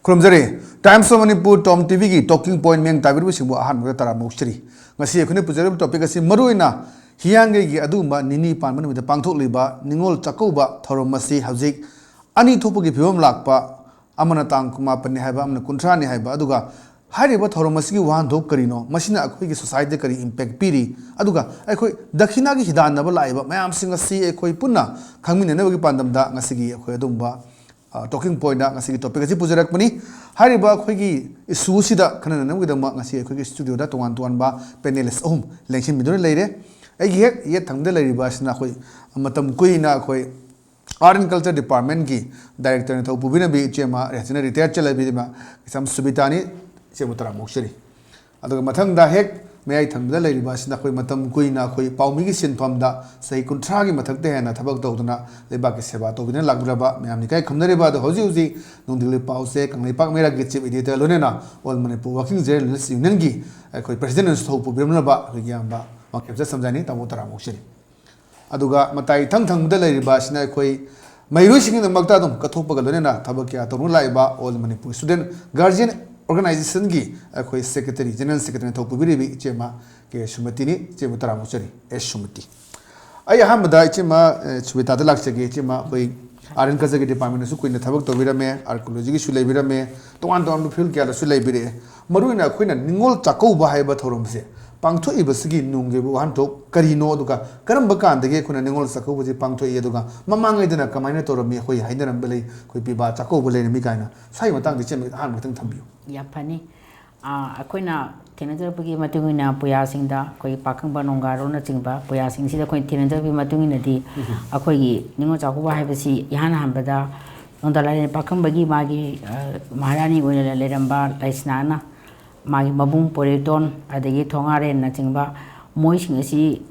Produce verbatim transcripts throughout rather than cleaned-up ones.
ꯈꯨꯔꯨꯝꯖꯔꯤ꯫ Times of Manipur Tom ꯇꯤꯚꯤꯒꯤ Talking Point ꯃꯤꯠꯌꯦꯡ ꯇꯥꯕꯤꯔꯤꯕꯁꯤꯡꯕꯨ ꯑꯍꯥꯟꯕꯗ ꯇꯔꯥꯝꯅ ꯑꯣꯛꯆꯔꯤ꯫ ꯉꯁꯤ ꯑꯩꯈꯣꯏꯅ ꯄꯨꯖꯔꯤꯕ topic ꯑꯁꯤ ꯃꯔꯨꯑꯣꯏꯅ ꯍꯤꯌꯥꯡꯒꯩꯒꯤ ꯑꯗꯨꯒꯨꯝꯕ ꯅꯤꯅꯤ ꯄꯥꯟꯕ ꯅꯨꯃꯤꯠꯇ ꯄꯥꯡꯊꯣꯛꯂꯤꯕ ꯅꯤꯉꯣꯜ ꯆꯥꯛꯀꯧꯕ ꯊꯧꯔꯝ ꯑꯁꯤ ꯍꯧꯖꯤꯛ ꯑꯅꯤ ꯊꯣꯛꯄꯒꯤ ꯐꯤꯕꯝ ꯂꯥꯛꯄ, ꯑꯃꯅ ꯇꯥꯡ ꯀꯨꯟꯃꯥꯄꯟꯅꯤ ꯍꯥꯏꯕ, ꯑꯃꯅ ꯀꯨꯟꯊ꯭ꯔꯥꯅꯤ ꯍꯥꯏꯕ, ꯑꯗꯨꯒ ꯍꯥꯏꯔꯤꯕ ꯊꯧꯔꯝ ꯑꯁꯤꯒꯤ ꯋꯥꯍꯟꯊꯣꯛ ꯀꯔꯤꯅꯣ, ꯃꯁꯤꯅ ꯑꯩꯈꯣꯏꯒꯤ society ꯗ ꯀꯔꯤ impact ꯄꯤꯔꯤ, ꯑꯗꯨꯒ ꯑꯩꯈꯣꯏ ꯗꯈꯤꯅꯥꯒꯤ ꯍꯤꯗꯥꯟꯅꯕ ꯂꯥꯛꯏꯕ ꯃꯌꯥꯝꯁꯤꯡ ꯑꯁꯤ ꯑꯩꯈꯣꯏ ꯄꯨꯟꯅ ꯈꯪꯃꯤꯟꯅꯅꯕꯒꯤ ꯄꯥꯟꯗꯝꯗ ꯉꯁꯤꯒꯤ ꯑꯩꯈꯣꯏ ꯑꯗꯨꯝꯕ ꯑ, talking point ꯉꯁꯤꯒꯤ topic ꯑꯁꯤ ꯄꯨꯖꯔꯛꯄꯅꯤ꯫ ꯍꯥꯏꯔꯤꯕ ꯑꯩꯈꯣꯏꯒꯤ issue ꯑꯁꯤꯗ ꯈꯟꯅꯅꯕꯒꯤꯗꯃꯛ ꯉꯁꯤ ꯑꯩꯈꯣꯏꯒꯤ studio ꯗ ꯇꯣꯉꯥꯟ ꯇꯣꯉꯥꯟꯕ panelist ꯑꯍꯨꯝ ꯂꯦꯡꯁꯤꯟꯕꯤꯗꯨꯅ ꯂꯩꯔꯦ꯫ ꯑꯩꯒꯤ ꯍꯦꯛ ꯌꯦꯠ ꯊꯪꯕꯗ ꯂꯩꯔꯤꯕ ꯑꯁꯤꯅ ꯑꯩꯈꯣꯏ ꯃꯇꯝ ꯀꯨꯏꯅ ꯑꯩꯈꯣꯏ Art and Culture Department ꯀꯤ director ꯅ ꯊꯧ ꯄꯨꯕꯤꯔꯝꯕꯤ ꯏꯆꯦꯃ, ꯍꯧꯖꯤꯛꯅ retired ꯆꯠꯂꯕꯤ ꯏꯃꯥ ꯀꯩꯁꯥꯝ ꯁꯨꯕꯤꯇꯥꯅꯤ꯫ ꯏꯆꯦꯕꯨ ꯇꯔꯥꯝꯅ ꯑꯣꯛꯆꯔꯤ꯫ ꯑꯗꯨꯒ ꯃꯊꯪꯗ ꯍꯦꯛ ꯃꯌꯥꯏ ꯊꯪꯕꯗ ꯂꯩꯔꯤꯕ ꯑꯁꯤꯅ ꯑꯩꯈꯣꯏ ꯃꯇꯝ ꯀꯨꯏꯅ ꯑꯩꯈꯣꯏ ꯄꯥꯎꯃꯤꯒꯤ ꯁꯤꯟꯐꯝꯗ ꯆꯍꯤ ꯀꯨꯟꯊ꯭ꯔꯥꯒꯤ ꯃꯊꯛꯇ ꯍꯦꯟꯅ ꯊꯕꯛ ꯇꯧꯗꯨꯅ ꯂꯩꯕꯥꯛꯀꯤ ꯁꯦꯕꯥ ꯇꯧꯗꯨꯅ ꯂꯥꯛꯂꯕ ꯃꯌꯥꯝꯅ ꯏꯀꯥꯏ ꯈꯨꯝꯅꯔꯤꯕ ꯑꯗꯣ ꯍꯧꯖꯤꯛ ꯍꯧꯖꯤꯛ ꯅꯣꯡꯗꯤꯒ꯭ꯔꯤ ꯄꯥꯎꯆꯦ ꯀꯪꯂꯩꯄꯥꯛ ꯃꯩꯔꯥꯒꯤ chief editor ꯂꯣꯏꯅꯅ All Manipur Working Journalists Union ꯒꯤ ꯑꯩꯈꯣꯏ president ꯅꯁꯨ ꯊꯧ ꯄꯨꯕꯤꯔꯝꯂꯕ ꯑꯩꯈꯣꯏꯒꯤ ꯏꯌꯥꯝꯕ ꯋꯥꯡꯈꯦꯝꯆꯠ ꯁꯝꯖꯥꯏꯅꯤ꯫ ꯇꯥꯃꯣ ꯇꯔꯥꯝꯅ ꯑꯣꯛꯆꯔꯤ꯫ ꯑꯗꯨꯒ ꯃꯇꯥꯏ ꯏꯊꯪ ꯊꯪꯕꯗ ꯂꯩꯔꯤꯕ ꯑꯁꯤꯅ ꯑꯩꯈꯣꯏ ꯃꯍꯩꯔꯣꯏꯁꯤꯡꯒꯤꯗꯃꯛꯇ ꯑꯗꯨꯝ ꯀꯠꯊꯣꯛꯄꯒ ꯂꯣꯏꯅꯅ ꯊꯕꯛ ꯀꯌꯥ ꯇꯧꯗꯨꯅ ꯂꯥꯛꯏꯕ All Manipur Student Guardian Organization ꯒꯤ ꯑꯩꯈꯣꯏ secretary, general secretary ꯅ ꯊꯧ ꯄꯨꯕꯤꯔꯤꯕꯤ ꯏꯆꯦꯃ ꯀꯦ ꯁꯨꯃꯇꯤꯅꯤ꯫ ꯏꯆꯦꯕꯨ ꯇꯔꯥꯝꯅ ꯑꯣꯛꯆꯔꯤ꯫ ꯑꯦꯁ ꯁꯨꯃꯇꯤ꯫ ꯑꯩ ꯑꯍꯥꯟꯕꯗ ꯏꯆꯦꯃ, ꯑ, ꯁꯨꯕꯦꯇꯥꯗ ꯂꯥꯛꯆꯒꯦ꯫ ꯏꯆꯦꯃ, ꯑꯩꯈꯣꯏ Art and Culture ꯒꯤ department ꯅꯁꯨ ꯀꯨꯏꯅ ꯊꯕꯛ ꯇꯧꯕꯤꯔꯝꯃꯦ, archaeology ꯒꯤꯁꯨ ꯂꯩꯕꯤꯔꯝꯃꯦ, ꯇꯣꯉꯥꯟ ꯇꯣꯉꯥꯟꯕ field ꯀꯌꯥꯗꯁꯨ ꯂꯩꯕꯤꯔꯛꯑꯦ꯫ ꯃꯔꯨꯑꯣꯏꯅ ꯑꯩꯈꯣꯏꯅ ꯅꯤꯉꯣꯜ ꯆꯥꯛꯀꯧꯕ ꯍꯥꯏꯕ ꯊꯧꯔꯝꯁꯦ ꯄꯥꯡꯊꯣꯛꯏꯕꯁꯤꯒꯤ ꯅꯨꯡꯒꯤ ꯑꯣꯏꯕ ꯋꯥꯍꯟꯊꯣꯛ ꯀꯔꯤꯅꯣ, ꯑꯗꯨꯒ ꯀꯔꯝꯕ ꯀꯥꯟꯗꯒꯤ ꯑꯩꯈꯣꯏꯅ ꯅꯤꯉꯣꯜ ꯆꯥꯛꯀꯧꯕꯁꯦ ꯄꯥꯡꯊꯣꯛꯏ, ꯑꯗꯨꯒ ꯃꯃꯥꯡꯉꯩꯗꯅ ꯀꯃꯥꯏꯅ ꯇꯧꯔꯝꯃꯤ, ꯑꯩꯈꯣꯏ ꯍꯥꯏꯅꯔꯝꯕ ꯂꯩ, ꯑꯩꯈꯣꯏ ꯄꯤꯕꯥ ꯆꯥꯛꯀꯧꯕ ꯂꯩꯔꯝꯃꯤ ꯀꯥꯏꯅ꯫ ꯁ꯭ꯋꯥꯏꯒꯤ ꯃꯇꯥꯡꯗ ꯏꯆꯦ ꯑꯍꯥꯟꯕ ꯈꯤꯇꯪ ꯊꯝꯕꯤꯌꯨ꯫ ꯌꯥꯝ ꯐꯅꯤ꯫ ꯑꯥ, ꯑꯩꯈꯣꯏꯅ ꯊꯦꯡꯅꯖꯔꯛꯄꯒꯤ ꯃꯇꯨꯡ ꯏꯟꯅ ꯄꯨꯌꯥꯁꯤꯡꯗ ꯑꯩꯈꯣꯏꯒꯤ ꯄꯥꯈꯪꯕ ꯅꯣꯡꯒꯥꯔꯣꯅꯆꯤꯡꯕ ꯄꯨꯌꯥꯁꯤꯡꯁꯤꯗ ꯑꯩꯈꯣꯏꯅ ꯊꯦꯡꯅꯖꯔꯛꯄꯒꯤ ꯃꯇꯨꯡ ꯏꯟꯅꯗꯤ ꯑꯩꯈꯣꯏꯒꯤ ꯅꯤꯉꯣꯜ ꯆꯥꯛꯀꯧꯕ ꯍꯥꯏꯕꯁꯤ ꯏꯍꯥꯟ ꯍꯥꯟꯕꯗ ꯅꯣꯡꯗꯥ ꯂꯥꯏꯔꯦꯟ ꯄꯥꯈꯪꯕꯒꯤ ꯃꯥꯒꯤ, ꯑ, ꯃꯍꯥꯔꯥꯅꯤ ꯑꯣꯏꯅ ꯂꯩꯔꯝꯕ ꯂꯩꯁꯅꯥꯅ ꯃꯥꯒꯤ ꯃꯕꯨꯡ ꯄꯣꯏꯔꯩꯇꯣꯟ ꯑꯗꯒꯤ ꯊꯣꯉꯥꯔꯦꯟꯅꯆꯤꯡꯕ ꯃꯣꯏꯁꯤꯡ ꯑꯁꯤ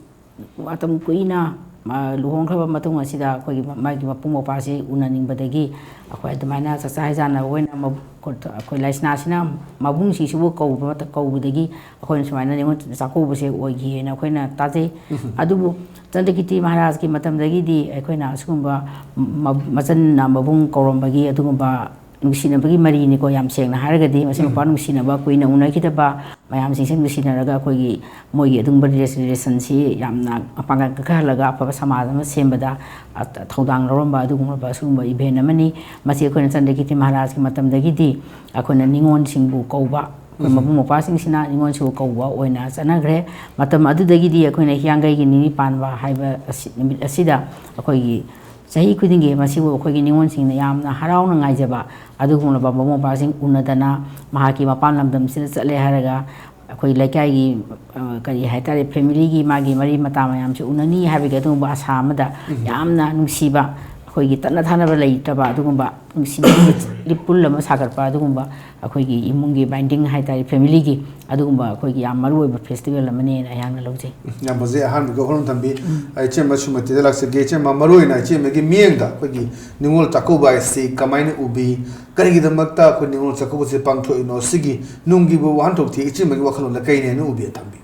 ꯃꯇꯝ ꯀꯨꯏꯅ, ꯑ, ꯂꯨꯍꯣꯡꯈ꯭ꯔꯕ ꯃꯇꯨꯡ ꯑꯁꯤꯗ ꯑꯩꯈꯣꯏꯒꯤ ꯃꯥꯒꯤ ꯃꯄꯨꯡ ꯃꯧꯄ꯭ꯋꯥꯁꯤ ꯎꯅꯅꯤꯡꯕꯗꯒꯤ ꯑꯩꯈꯣꯏ ꯑꯗꯨꯃꯥꯏꯅ ꯆꯥꯛꯆꯥ ꯍꯩꯖꯥꯟꯅꯕ ꯑꯣꯏꯅ ꯃꯕꯨ-, ꯑꯩꯈꯣꯏ ꯂꯩꯁꯅꯥꯁꯤꯅ ꯃꯕꯨꯡꯁꯤꯡꯁꯤꯕꯨ ꯀꯧꯕ ꯃꯇꯝ, ꯀꯧꯕꯗꯒꯤ ꯑꯩꯈꯣꯏꯅ ꯁꯨꯃꯥꯏꯅ ꯅꯤꯉꯣꯜ ꯆꯥꯛꯀꯧꯕꯁꯦ ꯑꯣꯏꯈꯤꯑꯅ ꯑꯩꯈꯣꯏꯅ ꯇꯥꯖꯩ꯫ ꯑꯗꯨꯕꯨ ꯆꯟꯗ꯭ꯔꯀꯤꯔꯇꯤ ꯃꯍꯥꯔꯥꯖꯀꯤ ꯃꯇꯝꯗꯒꯤꯗꯤ ꯑꯩꯈꯣꯏꯅ ꯑꯁꯤꯒꯨꯝꯕ ꯃ-, ꯃꯆꯟꯅ ꯃꯕꯨꯡ ꯀꯧꯔꯝꯕꯒꯤ ꯑꯗꯨꯒꯨꯝꯕ ꯅꯨꯡꯁꯤꯅꯕꯒꯤ ꯃꯔꯤꯅꯤꯀꯣ꯫ ꯌꯥꯝ ꯁꯦꯡꯅ ꯍꯥꯏꯔꯒꯗꯤ ꯃꯆꯤꯟ ꯃꯧꯄ꯭ꯋꯥ ꯅꯨꯡꯁꯤꯅꯕ, ꯀꯨꯏꯅ ꯎꯅꯈꯤꯗꯕ ꯃꯌꯥꯝꯁꯤꯡꯁꯦ ꯅꯨꯡꯁꯤꯅꯔꯒ ꯑꯩꯈꯣꯏꯒꯤ ꯃꯣꯏꯒꯤ ꯑꯗꯨꯒꯨꯝꯕ ꯔꯤꯂꯦꯁꯟꯁꯤ ꯌꯥꯝꯅ ꯃꯄꯥꯡꯒꯜ ꯀꯟꯈꯠꯍꯜꯂꯒ ꯑꯐꯕ ꯁꯃꯥꯖ ꯑꯃ ꯁꯦꯝꯕꯗ ꯊꯧꯗꯥꯡ ꯂꯧꯔꯝꯕ ꯑꯗꯨꯒꯨꯝꯂꯕ ꯑꯁꯤꯒꯨꯝꯕ ꯏꯚꯦꯟ ꯑꯃꯅꯤ꯫ ꯃꯁꯤ ꯑꯩꯈꯣꯏꯅ ꯆꯟꯗ꯭ꯔꯀꯤꯔꯇꯤ ꯃꯍꯥꯔꯥꯖꯀꯤ ꯃꯇꯝꯗꯒꯤꯗꯤ ꯑꯩꯈꯣꯏꯅ ꯅꯤꯉꯣꯜꯁꯤꯡꯕꯨ ꯀꯧꯕ, ꯑꯩꯈꯣꯏ ꯃꯕꯨꯡ ꯃꯧꯄ꯭ꯋꯥꯁꯤꯡꯁꯤꯅ ꯅꯤꯉꯣꯜꯁꯤꯕꯨ ꯀꯧꯕ ꯑꯣꯏꯅ ꯆꯠꯅꯈ꯭ꯔꯦ꯫ ꯃꯇꯝ ꯑꯗꯨꯗꯒꯤꯗꯤ ꯑꯩꯈꯣꯏꯅ ꯍꯤꯌꯥꯡꯒꯩꯒꯤ ꯅꯤꯅꯤ ꯄꯥꯟꯕ ꯍꯥꯏꯕ ꯑꯁꯤ, ꯅꯨꯃꯤꯠ ꯑꯁꯤꯗ ꯑꯩꯈꯣꯏꯒꯤ ꯆꯍꯤ ꯈꯨꯗꯤꯡꯒꯤ ꯃꯁꯤꯕꯨ ꯑꯩꯈꯣꯏꯒꯤ ꯅꯤꯉꯣꯜꯁꯤꯡꯅ ꯌꯥꯝꯅ ꯍꯔꯥꯎꯅ ꯉꯥꯏꯖꯕ ꯑꯗꯨꯒꯨꯝꯂꯕ ꯃꯕꯨꯡ ꯃꯧꯄ꯭ꯋꯥꯁꯤꯡ ꯎꯅꯗꯅ ꯃꯍꯥꯛꯀꯤ ꯃꯄꯥꯝ ꯂꯝꯗꯝꯁꯤꯗ ꯆꯠꯂꯦ ꯍꯥꯏꯔꯒ ꯑꯩꯈꯣꯏ ꯂꯩꯀꯥꯏꯒꯤ, ꯑ, ꯀꯔꯤ ꯍꯥꯏꯇꯥꯔꯦ, ꯐꯦꯃꯤꯂꯤꯒꯤ ꯃꯥꯒꯤ ꯃꯔꯤ ꯃꯇꯥ ꯃꯌꯥꯝꯁꯤ ꯎꯅꯅꯤ ꯍꯥꯏꯕꯒꯤ ꯑꯗꯨꯒꯨꯝꯕ ꯑꯁꯥ ꯑꯃꯗ ꯌꯥꯝꯅ ꯅꯨꯡꯁꯤꯕ, ꯑꯩꯈꯣꯏꯒꯤ ꯇꯠꯅ ꯊꯥꯅꯕ ꯂꯩꯇꯕ ꯑꯗꯨꯒꯨꯝꯕ ꯅꯨꯡꯁꯤꯕꯒꯤ ꯂꯤꯄꯨꯜ ꯑꯃ ꯁꯥꯒꯠꯄ ꯑꯗꯨꯒꯨꯝꯕ ꯑꯩꯈꯣꯏꯒꯤ ꯏꯃꯨꯡꯒꯤ ꯕꯥꯏꯟꯗꯤꯡ ꯍꯥꯏꯇꯥꯔꯦ, ꯐꯦꯃꯤꯂꯤꯒꯤ ꯑꯗꯨꯒꯨꯝꯕ ꯑꯩꯈꯣꯏꯒꯤ ꯌꯥꯝ ꯃꯔꯨ ꯑꯣꯏꯕ ꯐꯦꯁꯇꯤꯚꯦꯜ ꯑꯃꯅꯦꯅ ꯑꯩꯍꯥꯛꯅ ꯂꯧꯖꯩ꯫ ꯌꯥꯝ ꯐꯖꯩ꯫ ꯑꯍꯥꯟꯕꯒꯤ ꯋꯥꯐꯝ ꯊꯝꯕꯤ꯫ ꯏꯆꯦꯃ ꯁꯨꯃꯇꯤꯗ ꯂꯥꯛꯆꯒꯦ꯫ ꯏꯆꯦꯃ, ꯃꯔꯨꯑꯣꯏꯅ ꯏꯆꯦꯃꯒꯤ ꯃꯤꯠꯌꯦꯡꯗ ꯑꯩꯈꯣꯏꯒꯤ ꯅꯤꯉꯣꯜ ꯆꯥꯛꯀꯧꯕ ꯍꯥꯏꯁꯤ ꯀꯃꯥꯏꯅ ꯎꯕꯤ? ꯀꯔꯤꯒꯤꯗꯃꯛꯇ ꯑꯩꯈꯣꯏ ꯅꯤꯉꯣꯜ ꯆꯥꯛꯀꯧꯕꯁꯦ ꯄꯥꯡꯊꯣꯛꯏꯅꯣ? ꯁꯤꯒꯤ ꯅꯨꯡꯒꯤꯕꯨ ꯋꯥꯍꯟꯊꯣꯛꯇꯤ ꯏꯆꯦꯃꯒꯤ ꯋꯥꯈꯜꯂꯣꯟꯗ ꯀꯩꯅꯦꯅ ꯎꯕꯤ ꯊꯝꯕꯤ?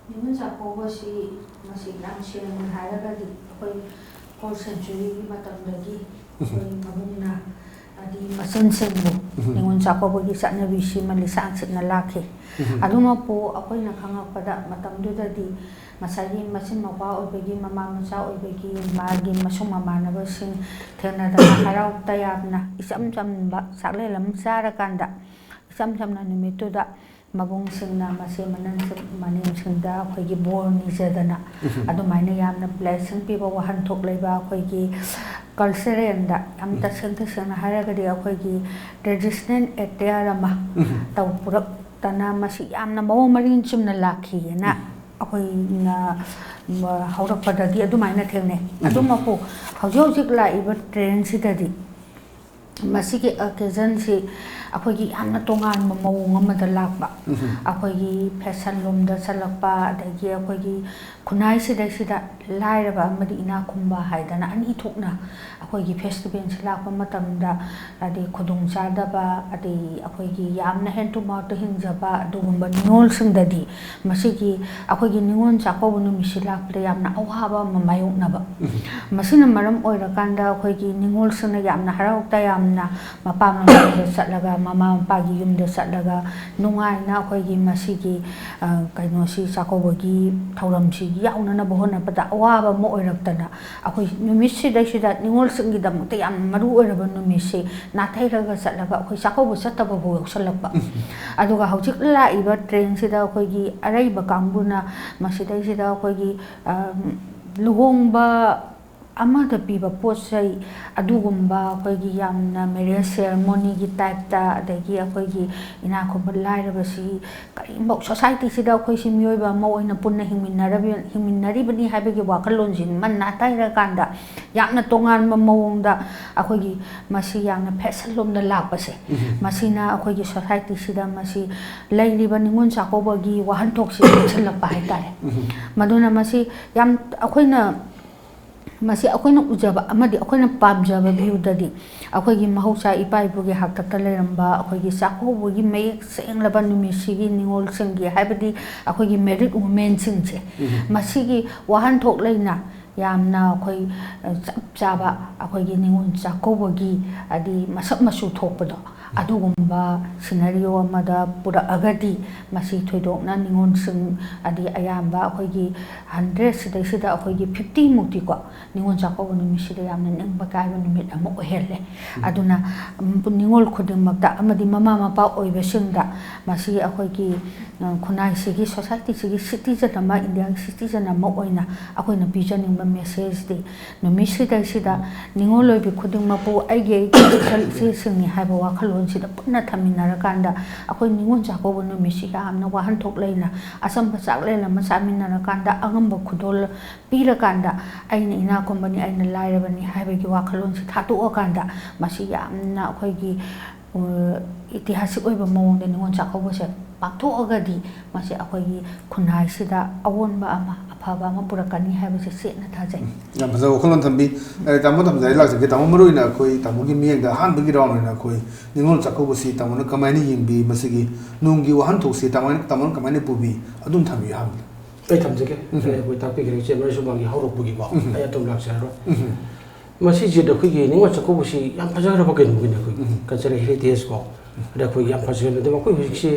ꯅꯤꯉꯣꯜ ꯆꯥꯛꯀꯧꯕꯁꯤ ꯃꯁꯤ ꯌꯥꯝ ꯁꯦꯡꯅ ꯍꯥꯏꯔꯒꯗꯤ ꯑꯩꯈꯣꯏ fourth centuryꯒꯤ ꯃꯇꯝꯗꯒꯤ ꯑꯩꯈꯣꯏ ꯃꯕꯨꯡꯅ ꯍꯥꯏꯗꯤ ꯃꯆꯟꯁꯤꯡꯕꯨ ꯅꯤꯉꯣꯜ ꯆꯥꯛꯀꯧꯕꯒꯤ ꯆꯠꯅꯕꯤꯁꯤꯃ ꯂꯤꯁꯥꯡ ꯁꯤꯠꯅ ꯂꯥꯛꯈꯤ꯫ ꯑꯗꯨꯃꯛꯄꯨ ꯑꯩꯈꯣꯏꯅ ꯈꯪꯉꯛꯄꯗ ꯃꯇꯝꯗꯨꯗꯗꯤ ꯉꯁꯥꯏꯒꯤ ꯃꯆꯤꯟ ꯃꯧꯄ꯭ꯋꯥ ꯑꯣꯏꯕꯒꯤ, ꯃꯃꯥ ꯃꯆꯥ ꯑꯣꯏꯕꯒꯤ, ꯃꯥꯒꯤ ꯃꯁꯨꯡ ꯃꯃꯥꯟꯅꯕꯁꯤꯡ ꯊꯦꯡꯅꯗꯅ ꯍꯔꯥꯎ ꯇꯌꯥꯝꯅ ꯏꯆꯝ ꯆꯝꯕ ꯆꯥꯛꯂꯦꯟ ꯑꯃ ꯆꯥꯔꯀꯥꯟꯗ ꯏꯆꯝ ꯆꯝꯅ ꯅꯨꯃꯤꯠꯇꯨꯗ ꯃꯕꯨꯡꯁꯤꯡꯅ ꯃꯆꯦ ꯃꯅꯟꯁꯤꯡ, ꯃꯅꯦꯝꯁꯤꯡꯗ ꯑꯩꯈꯣꯏꯒꯤ ꯕꯣꯔ ꯅꯤꯖꯗꯅ ꯑꯗꯨꯃꯥꯏꯅ ꯌꯥꯝꯅ blessing ꯄꯤꯕ ꯋꯥꯍꯟꯊꯣꯛ ꯂꯩꯕ ꯑꯩꯈꯣꯏꯒꯤ culturalꯗ ꯌꯥꯝ ꯇꯁꯦꯡ ꯇꯁꯦꯡꯅ ꯍꯥꯏꯔꯒꯗꯤ ꯑꯩꯈꯣꯏꯒꯤ traditional attire ꯑꯃ ꯇꯧ ꯄꯨꯔꯛꯇꯅ ꯃꯁꯤ ꯌꯥꯝꯅ ꯃꯑꯣꯡ ꯃꯔꯤꯟ ꯆꯨꯝꯅ ꯂꯥꯛꯈꯤꯑꯅ ꯑꯩꯈꯣꯏꯅ ꯍꯧꯔꯛꯄꯗꯗꯤ ꯑꯗꯨꯃꯥꯏꯅ ꯊꯦꯡꯅꯩ꯫ ꯑꯗꯨꯃꯛꯄꯨ ꯍꯧꯖꯤꯛ ꯍꯧꯖꯤꯛ ꯂꯥꯛꯏꯕ trendꯁꯤꯗꯗꯤ ꯃꯁꯤꯒꯤ occasionꯁꯤ ꯑꯩꯈꯣꯏꯒꯤ ꯌꯥꯝꯅ ꯇꯣꯉꯥꯟꯕ ꯃꯑꯣꯡ ꯑꯃꯗ ꯂꯥꯛꯄ, ꯑꯩꯈꯣꯏꯒꯤ ꯐꯦꯁꯟ ꯂꯣꯝꯗ ꯆꯠꯂꯛꯄ, ꯑꯗꯒꯤ ꯑꯩꯈꯣꯏꯒꯤ ꯈꯨꯟꯅꯥꯏꯁꯤꯗꯩꯁꯤꯗ ꯂꯥꯏꯔꯕ ꯑꯃꯗꯤ ꯏꯅꯥꯛ ꯈꯨꯟꯕ ꯍꯥꯏꯗꯅ ꯑꯅꯤ ꯊꯣꯛꯅ ꯑꯩꯈꯣꯏꯒꯤ ꯐꯦꯁꯇꯤꯚꯦꯜꯁꯤ ꯂꯥꯛꯄ ꯃꯇꯝꯗ, ꯍꯥꯏꯗꯤ ꯈꯨꯗꯣꯡꯆꯥꯗꯕ, ꯑꯗꯩ ꯑꯩꯈꯣꯏꯒꯤ ꯌꯥꯝꯅ hand to mouthꯇ ꯍꯤꯡꯖꯕ ꯑꯗꯨꯒꯨꯝꯕ ꯅꯤꯉꯣꯜꯁꯤꯡꯗꯗꯤ ꯃꯁꯤꯒꯤ ꯑꯩꯈꯣꯏꯒꯤ ꯅꯤꯉꯣꯜ ꯆꯥꯛꯀꯧꯕ ꯅꯨꯃꯤꯠꯁꯤ ꯂꯥꯛꯄꯗ ꯌꯥꯝꯅ ꯑꯋꯥꯕ ꯑꯃ ꯃꯥꯌꯣꯛꯅꯕ꯫ ꯃꯁꯤꯅ ꯃꯔꯝ ꯑꯣꯏꯔꯀꯥꯟꯗ ꯑꯩꯈꯣꯏꯒꯤ ꯅꯤꯉꯣꯜꯁꯤꯡꯅ ꯌꯥꯝꯅ ꯍꯔꯥꯎ ꯇꯌꯥꯝꯅ ꯃꯄꯥꯝ ꯂꯝꯗ ꯆꯠꯂꯒ, ꯃꯃꯥ ꯃꯄꯥꯒꯤ ꯌꯨꯝꯗ ꯆꯠꯂꯒ ꯅꯨꯡꯉꯥꯏꯅ ꯑꯩꯈꯣꯏꯒꯤ ꯃꯁꯤꯒꯤ, ꯑ, ꯀꯩꯅꯣꯁꯤ, ꯆꯥꯛꯀꯧꯕꯒꯤ ꯊꯧꯔꯝꯁꯤ ꯌꯥꯎꯅꯅꯕ ꯍꯣꯠꯅꯕꯗ ꯑꯋꯥꯕ ꯑꯃ ꯑꯣꯏꯔꯛꯇꯅ, ꯑꯩꯈꯣꯏ ꯅꯨꯃꯤꯠꯁꯤꯗꯩꯁꯤꯗ ꯅꯤꯉꯣꯜꯁꯤꯡꯒꯤꯗꯃꯛꯇ ꯌꯥꯝ ꯃꯔꯨ ꯑꯣꯏꯔꯕ ꯅꯨꯃꯤꯠꯁꯤ ꯅꯥꯊꯩꯔꯒ ꯆꯠꯂꯒ ꯑꯩꯈꯣꯏ ꯆꯥꯛꯀꯧꯕ ꯆꯠꯇꯕꯐꯥꯎ ꯌꯥꯎꯁꯜꯂꯛꯄ꯫ ꯑꯗꯨꯒ ꯍꯧꯖꯤꯛ ꯂꯥꯛꯏꯕ trendꯁꯤꯗ ꯑꯩꯈꯣꯏꯒꯤ ꯑꯔꯩꯕ ꯀꯥꯡꯕꯨꯅ ꯃꯁꯤꯗꯩꯁꯤꯗ ꯑꯩꯈꯣꯏꯒꯤ, ꯑ, ꯂꯨꯍꯣꯡꯕ ꯑꯃꯗ ꯄꯤꯕ ꯄꯣꯠ ꯆꯩ, ꯑꯗꯨꯒꯨꯝꯕ ꯑꯩꯈꯣꯏꯒꯤ ꯌꯥꯝꯅ marriage ceremonyꯒꯤ typeꯇ, ꯑꯗꯒꯤ ꯑꯩꯈꯣꯏꯒꯤ ꯏꯅꯥꯛ ꯈꯨꯟꯕ ꯂꯥꯏꯔꯕꯁꯤ ꯀꯔꯤꯒꯨꯝꯕ societyꯁꯤꯗ ꯑꯩꯈꯣꯏꯁꯤ ꯃꯤꯑꯣꯏꯕ ꯑꯃ ꯑꯣꯏꯅ ꯄꯨꯟꯅ ꯍꯤꯡꯃꯤꯟꯅꯔꯕꯤ-, ꯍꯤꯡꯃꯤꯟꯅꯔꯤꯕꯅꯤ ꯍꯥꯏꯕꯒꯤ ꯋꯥꯈꯜꯂꯣꯟꯁꯤ ꯃꯟ ꯅꯥꯊꯩꯔꯀꯥꯟꯗ ꯌꯥꯝꯅ ꯇꯣꯉꯥꯟꯕ ꯃꯑꯣꯡꯗ ꯑꯩꯈꯣꯏꯒꯤ ꯃꯁꯤ ꯌꯥꯝꯅ ꯐꯦꯁꯟ ꯂꯣꯝꯗ ꯂꯥꯛꯄꯁꯦ, ꯃꯁꯤꯅ ꯑꯩꯈꯣꯏꯒꯤ societyꯁꯤꯗ ꯃꯁꯤ ꯂꯩꯔꯤꯕ ꯅꯤꯉꯣꯜ ꯆꯥꯛꯀꯧꯕꯒꯤ ꯋꯥꯍꯟꯊꯣꯛꯁꯤ ꯂꯣꯠꯁꯤꯜꯂꯛꯄ ꯍꯥꯏꯇꯥꯔꯦ꯫ ꯃꯗꯨꯅ ꯃꯁꯤ ꯌꯥꯝ ꯑꯩꯈꯣꯏꯅ ꯃꯁꯤ ꯑꯩꯈꯣꯏꯅ ꯎꯖꯕ ꯑꯃꯗꯤ ꯑꯩꯈꯣꯏꯅ ꯄꯥꯝꯖꯕ viewꯗꯗꯤ ꯑꯩꯈꯣꯏꯒꯤ ꯃꯍꯧꯁꯥ ꯏꯄꯥ ꯏꯄꯨꯒꯤ ꯍꯥꯛꯇꯛꯇ ꯂꯩꯔꯝꯕ ꯑꯩꯈꯣꯏꯒꯤ ꯆꯥꯛꯀꯧꯕꯒꯤ ꯃꯌꯦꯛ ꯁꯦꯡꯂꯕ ꯅꯨꯃꯤꯠꯁꯤꯒꯤ ꯅꯤꯉꯣꯜꯁꯤꯡꯒꯤ, ꯍꯥꯏꯕꯗꯤ ꯑꯩꯈꯣꯏꯒꯤ married womenꯁꯤꯡꯁꯦ, ꯃꯁꯤꯒꯤ ꯋꯥꯍꯟꯊꯣꯛ ꯂꯩꯅ ꯌꯥꯝꯅ ꯑꯩꯈꯣꯏ, ꯑ, ꯆꯞ ꯆꯥꯕ ꯑꯩꯈꯣꯏꯒꯤ ꯅꯤꯉꯣꯜ ꯆꯥꯛꯀꯧꯕꯒꯤ, ꯍꯥꯏꯗꯤ ꯃꯁꯛ ꯃꯆꯨ ꯊꯣꯛꯄꯗꯣ, ꯑꯗꯨꯒꯨꯝꯕ scenario ꯑꯃꯗ ꯄꯨꯔꯛꯑꯒꯗꯤ ꯃꯁꯤ ꯊꯣꯏꯗꯣꯛꯅ ꯅꯤꯉꯣꯜꯁꯤꯡ, ꯍꯥꯏꯗꯤ ꯑꯌꯥꯝꯕ ꯑꯩꯈꯣꯏꯒꯤ hundred ꯁꯤꯗꯩꯁꯤꯗ ꯑꯩꯈꯣꯏꯒꯤ fifty ꯃꯨꯛꯇꯤꯀꯣ ꯅꯤꯉꯣꯜ ꯆꯥꯛꯀꯧꯕ ꯅꯨꯃꯤꯠꯁꯤꯗ ꯌꯥꯝꯅ ꯅꯤꯡꯕ ꯀꯥꯏꯕ ꯅꯨꯃꯤꯠ ꯑꯃ ꯑꯣꯏꯍꯜꯂꯦ꯫ ꯑꯗꯨꯅ, ꯎꯝ, ꯅꯤꯉꯣꯜ ꯈꯨꯗꯤꯡꯃꯛꯇ ꯑꯃꯗꯤ ꯃꯃꯥ ꯃꯄꯥ ꯑꯣꯏꯕꯁꯤꯡꯗ ꯃꯁꯤ ꯑꯩꯈꯣꯏꯒꯤ, ꯑ, ꯈꯨꯟꯅꯥꯏꯁꯤꯒꯤ, societyꯁꯤꯒꯤ citizen ꯑꯃ, Indiaꯒꯤ citizen ꯑꯃ ꯑꯣꯏꯅ ꯑꯩꯈꯣꯏꯅ ꯄꯤꯖꯅꯤꯡꯕ messageꯇꯤ ꯅꯨꯃꯤꯠꯁꯤꯗꯩꯁꯤꯗ ꯅꯤꯉꯣꯜ ꯑꯣꯏꯕꯤ ꯈꯨꯗꯤꯡꯃꯛꯄꯨ ꯑꯩꯒꯤ, ꯑꯩꯒꯤ ꯏꯆꯜ ꯏꯆꯦꯁꯤꯡꯅꯤ ꯍꯥꯏꯕ ꯋꯥꯈꯜꯂꯣꯟꯁꯤꯗ ꯄꯨꯟꯅ ꯊꯝꯃꯤꯟꯅꯔꯀꯥꯟꯗ ꯑꯩꯈꯣꯏ ꯅꯤꯉꯣꯜ ꯆꯥꯛꯀꯧꯕ ꯅꯨꯃꯤꯠꯁꯤ ꯌꯥꯝꯅ ꯋꯥꯍꯟꯊꯣꯛ ꯂꯩꯅ ꯑꯆꯝꯕ ꯆꯥꯛꯂꯦꯟ ꯑꯃ ꯆꯥꯃꯤꯟꯅꯔꯀꯥꯟꯗ ꯑꯉꯝꯕ ꯈꯨꯗꯣꯜ ꯄꯤꯔꯀꯥꯟꯗ ꯑꯩꯅ ꯏꯅꯥꯛ ꯈꯨꯟꯕꯅꯤ, ꯑꯩꯅ ꯂꯥꯏꯔꯕꯅꯤ ꯍꯥꯏꯕꯒꯤ ꯋꯥꯈꯜꯂꯣꯟꯁꯤ ꯊꯥꯗꯣꯛꯑꯀꯥꯟꯗ ꯃꯁꯤ ꯌꯥꯝꯅ ꯑꯩꯈꯣꯏꯒꯤ ꯏꯇꯤꯍꯥꯁꯤꯛ ꯑꯣꯏꯕ ꯃꯑꯣꯡꯗ ꯅꯤꯉꯣꯜ ꯆꯥꯛꯀꯧꯕꯁꯦ ꯄꯥꯡꯊꯣꯛꯑꯒꯗꯤ ꯃꯁꯤ ꯑꯩꯈꯣꯏꯒꯤ ꯈꯨꯟꯅꯥꯏꯁꯤꯗ ꯑꯑꯣꯟꯕ ꯑꯃ, ꯑꯐꯕ ꯑꯃ ꯄꯨꯔꯛꯀꯅꯤ ꯍꯥꯏꯕꯁꯦ ꯆꯦꯠꯅ ꯊꯥꯖꯩ꯫ ꯌꯥꯝ ꯐꯖꯕ ꯋꯥꯈꯜꯂꯣꯟ ꯊꯝꯕꯤ꯫ ꯑꯦ, ꯇꯥꯃꯣ, ꯊꯝꯖꯔꯤ, ꯂꯥꯛꯆꯒꯦ꯫ ꯇꯥꯃꯣ, ꯃꯔꯨ ꯑꯣꯏꯅ ꯑꯩꯈꯣꯏ ꯇꯥꯃꯣꯒꯤ ꯃꯤꯠꯌꯦꯡꯗ ꯑꯍꯥꯟꯕꯒꯤ ꯔꯥꯎꯟ ꯑꯣꯏꯅ ꯑꯩꯈꯣꯏ ꯅꯤꯉꯣꯜ ꯆꯥꯛꯀꯧꯕꯁꯤ ꯇꯥꯃꯣꯅ ꯀꯃꯥꯏꯅ ꯌꯦꯡꯕꯤ? ꯃꯁꯤꯒꯤ ꯅꯨꯡꯒꯤ ꯋꯥꯍꯟꯊꯣꯛꯁꯤ ꯇꯥꯃꯣꯅ, ꯇꯥꯃꯣꯅ ꯀꯃꯥꯏꯅ ꯄꯨꯕꯤ? ꯑꯗꯨꯝ ꯊꯝꯕꯤꯌꯨ ꯑꯍꯥꯟꯕꯗ꯫ ꯑꯩ ꯊꯝꯖꯒꯦ꯫ ꯎꯝ꯫ ꯑꯩ ꯑꯩꯈꯣꯏ ꯇꯥꯛꯄꯤꯈ꯭ꯔꯦ ꯏꯆꯦ ꯃꯔꯤꯁꯨ ꯃꯥꯒꯤ ꯍꯧꯔꯛꯄꯒꯤꯀꯣ꯫ ꯎꯝ꯫ ꯑꯩ ꯑꯗꯨꯝ ꯂꯥꯛꯆꯔꯔꯣꯏ꯫ ꯎꯝ꯫ ꯃꯁꯤꯁꯤꯗ ꯑꯩꯈꯣꯏꯒꯤ ꯅꯤꯉꯣꯜ ꯆꯥꯛꯀꯧꯕꯁꯤ ꯌꯥꯝ ꯐꯖꯈ꯭ꯔꯕ ꯀꯩꯅꯣꯒꯤꯅꯦ ꯑꯩꯈꯣꯏꯒꯤ ꯎꯝ꯫ ꯀꯜꯆꯔꯦꯜ ꯍꯦꯔꯤꯇꯦꯖ ꯀꯣ꯫ ꯑꯗ ꯑꯩꯈꯣꯏ ꯌꯥꯝ ꯐꯖꯈ꯭ꯔꯕ, ꯑꯗꯨꯕꯨ ꯑꯩꯈꯣꯏ ꯍꯧꯖꯤꯛꯁꯤ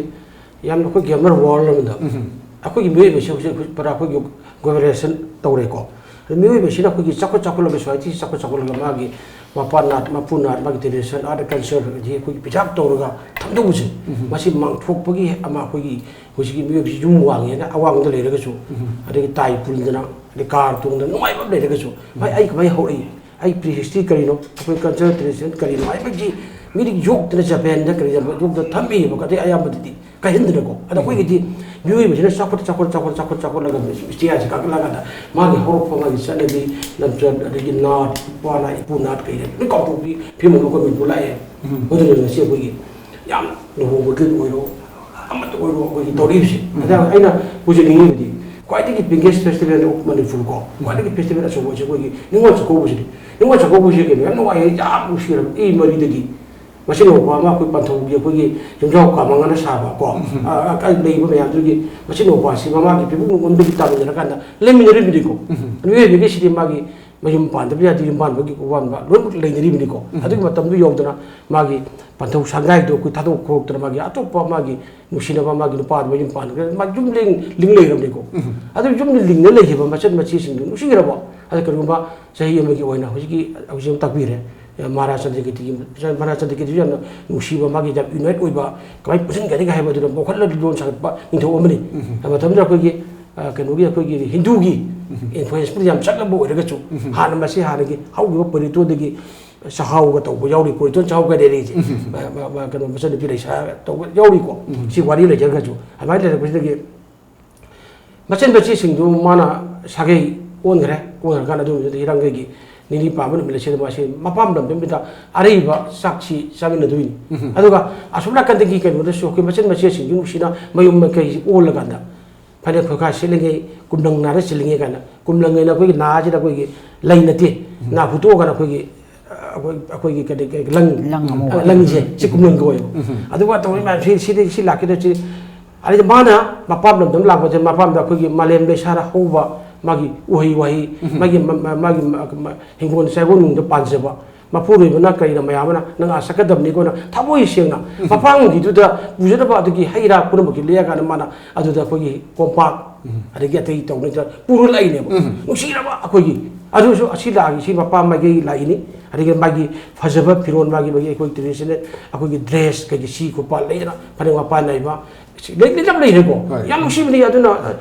ꯌꯥꯝꯅ ꯑꯩꯈꯣꯏ ꯒꯦꯃꯔ ꯋꯥꯔꯜ ꯑꯃꯗ ꯎꯝ꯫ ꯑꯩꯈꯣꯏꯒꯤ ꯃꯤꯑꯣꯏꯕꯁꯤ ꯍꯧꯖꯤꯛ ꯑꯩꯈꯣꯏ ꯄꯨꯔꯥ ꯑꯩꯈꯣꯏꯒꯤ ꯒ꯭ꯂꯣꯕꯦꯂꯥꯏꯖꯦꯁꯟ ꯇꯧꯔꯦꯀꯣ꯫ ꯑꯗ ꯃꯤꯑꯣꯏꯕꯁꯤꯅ ꯑꯩꯈꯣꯏꯒꯤ ꯆꯥꯎꯈꯠ ꯆꯥꯎꯈꯠꯂꯒ, ꯁꯣꯁꯥꯏꯇꯤꯁꯤ ꯆꯥꯎꯈꯠ ꯆꯥꯎꯈꯠꯂꯒ ꯃꯥꯒꯤ ꯃꯄꯥ ꯅꯥꯠ, ꯃꯄꯨ ꯅꯥꯠ, ꯃꯥꯒꯤ ꯇ꯭ꯔꯦꯗꯤꯁꯟ, ꯑꯥꯔꯠ, ꯀꯜꯆꯔ ꯑꯁꯤ ꯑꯩꯈꯣꯏꯒꯤ ꯄ꯭ꯔꯤꯖꯥꯕ ꯇꯧꯔꯒ ꯊꯝꯗꯧꯕꯁꯦ, ꯎꯝ꯫ ꯃꯁꯤ ꯃꯥꯡꯊꯣꯛꯄꯒꯤ ꯑꯃ ꯑꯩꯈꯣꯏꯒꯤ ꯍꯧꯖꯤꯛꯀꯤ ꯃꯤꯑꯣꯏꯕꯁꯤ ꯌꯨꯝ ꯋꯥꯡꯉꯦꯅ ꯑꯋꯥꯡꯕꯗ ꯂꯩꯔꯒꯁꯨ, ꯎꯝ꯫ ꯑꯗꯒꯤ ꯇꯥꯏ ꯄꯨꯟꯗꯅ, ꯑꯗꯩ ꯀꯥꯔ ꯇꯣꯡꯗꯅ ꯅꯨꯡꯉꯥꯏꯕ ꯑꯃ ꯂꯩꯔꯒꯁꯨ, ꯚꯥꯏ, ꯑꯩ ꯀꯃꯥꯏꯅ ꯍꯧꯔꯛꯏ? ꯑꯩ ꯄ꯭ꯔꯤ ꯍꯤꯁꯇ꯭ꯔꯤ ꯀꯔꯤꯅꯣ? ꯑꯩꯈꯣꯏ ꯀꯜꯆꯔꯦꯜ ꯇ꯭ꯔꯦꯗꯤꯁꯟ ꯀꯔꯤꯅꯣ ꯍꯥꯏꯕꯒꯤ ꯃꯤꯗꯤ ꯌꯣꯛꯇꯅ ꯖꯄꯥꯟꯗ ꯀꯔꯤꯗ ꯌꯣꯛꯇꯅ ꯊꯝꯃꯤꯕꯀꯣ, ꯑꯇꯩ ꯑꯌꯥꯝꯕꯗꯗꯤ ꯀꯥꯏꯍꯟꯗꯅꯀꯣ꯫ ꯑꯗ ꯑꯩꯈꯣꯏꯒꯤꯗꯤ ꯃꯤꯑꯣꯏꯕꯁꯤꯅ ꯆꯥꯎꯈꯠ ꯆꯥꯎꯈꯠ ꯆꯥꯎꯈꯠ ꯆꯥꯎꯈꯠ ꯆꯥꯎꯈꯠꯂꯒ ꯁ꯭ꯇꯦꯖꯁꯤ ꯀꯥꯈꯠꯂꯀꯥꯟꯗ ꯃꯥꯒꯤ ꯍꯧꯔꯛꯐꯝ, ꯃꯥꯒꯤ ꯆꯠꯅꯕꯤ ꯂꯝꯆꯠ, ꯑꯗꯒꯤ ꯅꯥꯠ, ꯏꯄꯥ ꯅꯥꯠ, ꯏꯄꯨ ꯅꯥꯠ ꯀꯩꯗ ꯂꯣꯏ ꯀꯥꯎꯊꯣꯛꯄꯤ ꯐꯤꯕꯝ ꯑꯃ ꯑꯩꯈꯣꯏ ꯃꯅꯤꯄꯨꯔ ꯂꯥꯛꯑꯦ꯫ ꯎꯝ꯫ ꯑꯗꯨꯅ ꯉꯁꯤ ꯑꯩꯈꯣꯏꯒꯤ ꯌꯥꯝ ꯂꯨꯍꯣꯡꯕꯒꯤ ꯑꯣꯏꯔꯣ, ꯑꯃꯠꯇ ꯑꯣꯏꯔꯣ, ꯑꯩꯈꯣꯏꯒꯤ ꯇꯧꯔꯛꯏꯕꯁꯦ꯫ ꯎꯝ꯫ ꯑꯗ ꯑꯩꯅ ꯄꯨꯖꯅꯤꯡꯉꯤꯕꯗꯤ ꯈ꯭ꯋꯥꯏꯗꯒꯤ biggest festival of ꯃꯅꯤꯄꯨꯔ ꯀꯣ, ꯈ꯭ꯋꯥꯏꯗꯒꯤ ꯐꯦꯁꯇꯤꯚꯦꯜ ꯑꯆꯧꯕꯁꯦ ꯑꯩꯈꯣꯏꯒꯤ ꯅꯤꯉꯣꯜ ꯆꯥꯛꯀꯧꯕꯁꯤꯅꯤ꯫ ꯅꯤꯉꯣꯜ ꯆꯥꯛꯀꯧꯕꯁꯤ ꯀꯩꯅꯣ ꯌꯥꯝ ꯅꯨꯡꯉꯥꯏꯌꯦ, ꯌꯥꯝ ꯅꯨꯡꯁꯤꯔꯕ ꯏ ꯃꯔꯤꯗꯒꯤ ꯃꯆꯤꯟ ꯃꯧꯄꯥ ꯑꯃ ꯑꯩꯈꯣꯏ ꯄꯟꯊꯧꯒꯤ ꯑꯩꯈꯣꯏꯒꯤ ꯌꯨꯝꯖꯥꯎ ꯀꯥ ꯃꯉꯥꯅ ꯁꯥꯕ ꯀꯣ, ꯎꯝ꯫ ꯑ, ꯑ, ꯂꯩꯕ ꯃꯌꯥꯝꯗꯨꯒꯤ ꯃꯆꯤꯟ ꯃꯧꯄꯥꯁꯤ ꯃꯃꯥꯒꯤ ꯄꯤꯕꯨꯡ ꯑꯣꯟꯕꯒꯤ ꯇꯥꯃꯤꯟꯅꯔꯀꯥꯟꯗ ꯂꯩꯃꯤꯟꯅꯔꯤꯕꯅꯤꯀꯣ꯫ ꯎꯝ꯫ ꯃꯤꯑꯣꯏꯕꯒꯤꯁꯤꯗꯤ ꯃꯥꯒꯤ ꯃꯌꯨꯝ ꯄꯥꯟꯗꯕ ꯌꯥꯗꯦ, ꯌꯨꯝ ꯄꯥꯟꯕꯒꯤ ꯄꯣꯛꯄꯥꯟꯕ ꯂꯣꯏꯅꯃꯛ ꯂꯩꯅꯔꯤꯕꯅꯤꯀꯣ꯫ ꯎꯝ꯫ ꯑꯗꯨꯒꯤ ꯃꯇꯝꯗꯨ ꯌꯧꯗꯅ ꯃꯥꯒꯤ ꯄꯟꯊꯧ ꯁꯪꯒꯥꯏꯗꯣ ꯑꯩꯈꯣꯏ ꯊꯥꯗꯣꯛ ꯈꯣꯗꯣꯛꯇꯅ ꯃꯥꯒꯤ ꯑꯇꯣꯞꯄ ꯃꯥꯒꯤ ꯅꯨꯡꯁꯤꯅꯕ ꯃꯥꯒꯤ ꯅꯨꯄꯥꯗꯨ ꯃꯌꯨꯝ ꯄꯥꯟꯈ꯭ꯔꯦ, ꯃꯥ ꯌꯨꯝ ꯂꯦꯡ-, ꯂꯤꯡ ꯂꯩꯈ꯭ꯔꯕꯅꯤꯀꯣ꯫ ꯎꯝ꯫ ꯑꯗꯨ ꯌꯨꯝꯗ ꯂꯤꯡꯅ ꯂꯩꯈꯤꯕ ꯃꯆꯟ ꯃꯆꯦꯁꯤꯡꯗꯨ ꯅꯨꯡꯁꯤꯈ꯭ꯔꯕ? ꯑꯗ ꯀꯔꯤꯒꯨꯝꯕ ꯆꯍꯤ ꯑꯃꯒꯤ ꯑꯣꯏꯅ ꯍꯧꯖꯤꯛꯀꯤ, ꯍꯧꯖꯤꯛ ꯑꯃ ꯇꯥꯛꯄꯤꯔꯦ, ꯃꯍꯥꯔꯥꯖ ꯆꯟꯗ꯭ꯔꯀꯤꯔꯇꯤꯒꯤ, ꯃꯍꯥꯔꯥꯖ ꯆꯟꯗ꯭ꯔꯀꯤꯔꯇꯤꯁꯨ ꯌꯥꯝꯅ ꯅꯨꯡꯁꯤꯕ, ꯃꯥꯒꯤ ꯌꯥꯝ ꯌꯨꯅꯥꯏꯠ ꯑꯣꯏꯕ, ꯀꯃꯥꯏꯅ ꯄꯨꯟꯁꯤꯟꯒꯅꯤ ꯍꯥꯏꯕꯗꯨꯗ ꯃꯣꯈꯠꯂ ꯂꯣꯟ ꯁꯥꯒꯠꯄ ꯅꯤꯡꯊꯧ ꯑꯃꯅꯤ꯫ ꯎꯝ꯫ ꯑꯗꯨ ꯃꯇꯝꯗꯨꯗ ꯑꯩꯈꯣꯏꯒꯤ, ꯑ, ꯀꯩꯅꯣꯒꯤ, ꯑꯩꯈꯣꯏꯒꯤ ꯍꯤꯟꯗꯨꯒꯤ ꯎꯝ꯫ ꯏꯟꯐ꯭ꯂꯨꯌꯦꯟꯁꯄꯨꯗꯤ ꯌꯥꯝ ꯆꯠꯂꯝꯕ ꯑꯣꯏꯔꯒꯁꯨ, ꯎꯝ꯫ ꯍꯥꯟꯅ ꯃꯁꯤ ꯍꯥꯟꯅꯒꯤ ꯍꯧꯈꯤꯕ ꯄꯣꯏꯔꯤꯇꯣꯟꯗꯒꯤ ꯆꯥꯛꯍꯥꯎꯒ ꯇꯧꯕ ꯌꯥꯎꯔꯤ, ꯄꯣꯏꯔꯤꯇꯣꯟ ꯆꯥꯛꯍꯥꯎ ꯀꯥꯏꯗ ꯂꯩꯔꯤꯁꯦ? ꯎꯝ꯫ ꯃ-, ꯃ-, ꯃ-, ꯀꯩꯅꯣ, ꯃꯆꯟꯅꯨꯄꯤ ꯂꯩꯁꯥ ꯇꯧꯕ ꯌꯥꯎꯔꯤꯀꯣ꯫ ꯎꯝ꯫ ꯁꯤ ꯋꯥꯔꯤ ꯂꯩꯖꯔꯒꯁꯨ ꯑꯗꯨꯃꯥꯏꯅ ꯂꯩꯔꯛꯄꯁꯤꯗꯒꯤ ꯃꯆꯟ ꯃꯆꯦꯁꯤꯡꯗꯨ ꯃꯥꯅ ꯁꯥꯒꯩ ꯑꯣꯟꯈ꯭ꯔꯦ꯫ ꯑꯣꯟꯈ꯭ꯔꯀꯥꯟꯗ ꯑꯗꯨ ꯅꯨꯃꯤꯠꯇꯨꯗ ꯏꯔꯥꯡꯒꯩꯒꯤ ꯅꯤꯅꯤ ꯄꯥꯟꯕ ꯅꯨꯃꯤꯠ ꯑꯁꯤꯗ ꯃꯥꯁꯤ ꯃꯄꯥꯝ ꯂꯝꯗꯝꯗꯨꯗ ꯑꯔꯩꯕ ꯆꯥꯛꯁꯤ ꯆꯥꯃꯤꯟꯅꯗꯣꯏꯅꯤ꯫ ꯎꯝ꯫ ꯑꯗꯨꯒ ꯑꯁꯣꯝ ꯅꯥꯀꯟꯗꯒꯤ ꯀꯩꯅꯣꯗꯁꯨ ꯑꯩꯈꯣꯏ ꯃꯆꯟ ꯃꯆꯦꯁꯤꯡꯁꯤ ꯅꯨꯡꯁꯤꯅ ꯃꯌꯨꯝ ꯃꯀꯩꯁꯤ ꯑꯣꯜꯂꯀꯥꯟꯗ ꯐꯅꯦꯛ ꯈꯣꯏꯈꯥ ꯁꯦꯠꯂꯤꯉꯩ, ꯀꯨꯝꯂꯪ ꯅꯥꯔ ꯆꯤꯜꯂꯤꯉꯩ ꯀꯥꯏꯅ, ꯀꯨꯝꯂꯪ ꯍꯥꯏꯅ ꯑꯩꯈꯣꯏꯒꯤ ꯅꯥꯁꯤꯗ ꯑꯩꯈꯣꯏꯒꯤ ꯂꯩ ꯅꯠꯇꯦ, ꯎꯝ꯫ ꯅꯥ ꯍꯨꯠꯇꯣꯛꯑꯒꯅ ꯑꯩꯈꯣꯏꯒꯤ, ꯑꯩꯈꯣꯏ, ꯑꯩꯈꯣꯏꯒꯤ ꯀꯔꯤ, ꯀꯔꯤ, ꯂꯪ, ꯂꯪ ꯑꯃꯨꯛ ꯑ, ꯂꯪꯁꯦ ꯁꯤ ꯀꯨꯝꯂꯪ ꯀꯧꯋꯦꯕ꯫ ꯎꯝ꯫ ꯑꯗꯨꯒ ꯇꯧꯔꯤ ꯃꯌꯥꯝꯁꯤ ꯁꯤꯗꯒꯤ ꯁꯤ ꯂꯥꯛꯀꯗꯣꯏꯁꯤ꯫ ꯑꯗꯩ ꯃꯥꯅ ꯃꯄꯥꯝ ꯂꯝꯗꯝ ꯂꯥꯛꯄꯁꯦ, ꯃꯄꯥꯝꯗ ꯑꯩꯈꯣꯏꯒꯤ ꯃꯥꯂꯦꯝ ꯂꯩꯁꯥꯔ ꯍꯧꯕ ꯃꯥꯒꯤ ꯎꯍꯩ ꯋꯥꯍꯩ, ꯎꯝ꯫ ꯃꯥꯒꯤ ꯃ-, ꯃ-, ꯃꯥꯒꯤ ꯃ-, ꯃ-, ꯍꯤꯡꯒꯣꯜ ꯆꯥꯏꯒꯣꯜꯅꯨꯡꯗ ꯄꯥꯟꯖꯕ ꯃꯄꯨꯔꯣꯏꯕꯅ ꯀꯔꯤꯅ ꯃꯌꯥꯝ ꯑꯃꯅ ꯅꯪ ꯑꯥ ꯆꯠꯀꯗꯕꯅꯤꯀꯣꯅ ꯊꯃꯣꯏ ꯁꯦꯡꯅ ꯎꯝ꯫ ꯃꯄꯥꯝꯒꯤꯗꯨꯗ ꯄꯨꯖꯅꯕ ꯑꯗꯨꯒꯤ ꯍꯩ ꯔꯥ ꯄꯨꯝꯅꯃꯛꯀꯤ ꯂꯦꯛꯑꯀꯥꯟꯗ ꯃꯥꯅ ꯑꯗꯨꯗ ꯑꯩꯈꯣꯏꯒꯤ ꯀꯣꯝꯄꯥꯛ ꯎꯝ꯫ ꯑꯗꯒꯤ ꯑꯇꯩ ꯇꯧꯅꯗꯅ ꯄꯨꯔ ꯂꯥꯛꯏꯅꯦꯕ꯫ ꯎꯝ꯫ ꯅꯨꯡꯁꯤꯔꯕ ꯑꯩꯈꯣꯏꯒꯤ ꯑꯗꯨꯁꯨ ꯑꯁꯤ ꯂꯥꯛꯏ, ꯁꯤ ꯃꯄꯥꯝ ꯃꯥꯏꯀꯩ ꯂꯥꯛꯏꯅꯤ꯫ ꯑꯗꯒꯤ ꯃꯥꯒꯤ ꯐꯖꯕ ꯐꯤꯔꯣꯜ, ꯃꯥꯒꯤ, ꯃꯥꯒꯤ ꯑꯩꯈꯣꯏ traditional ꯑꯩꯈꯣꯏꯒꯤ dress ꯀꯩꯒꯤ ꯁꯤ ꯈꯣꯠꯄ ꯂꯩꯗꯅ ꯐꯅꯦꯛ ꯃꯄꯥꯟ ꯅꯥꯏꯕ ꯁꯤ ꯂꯩ, ꯂꯩ, ꯌꯥꯝ ꯂꯩꯔꯦꯀꯣ꯫ ꯍꯣꯏ꯫ ꯌꯥꯝ ꯅꯨꯡꯁꯤꯕꯅꯤ꯫ ꯑꯗꯨꯅ,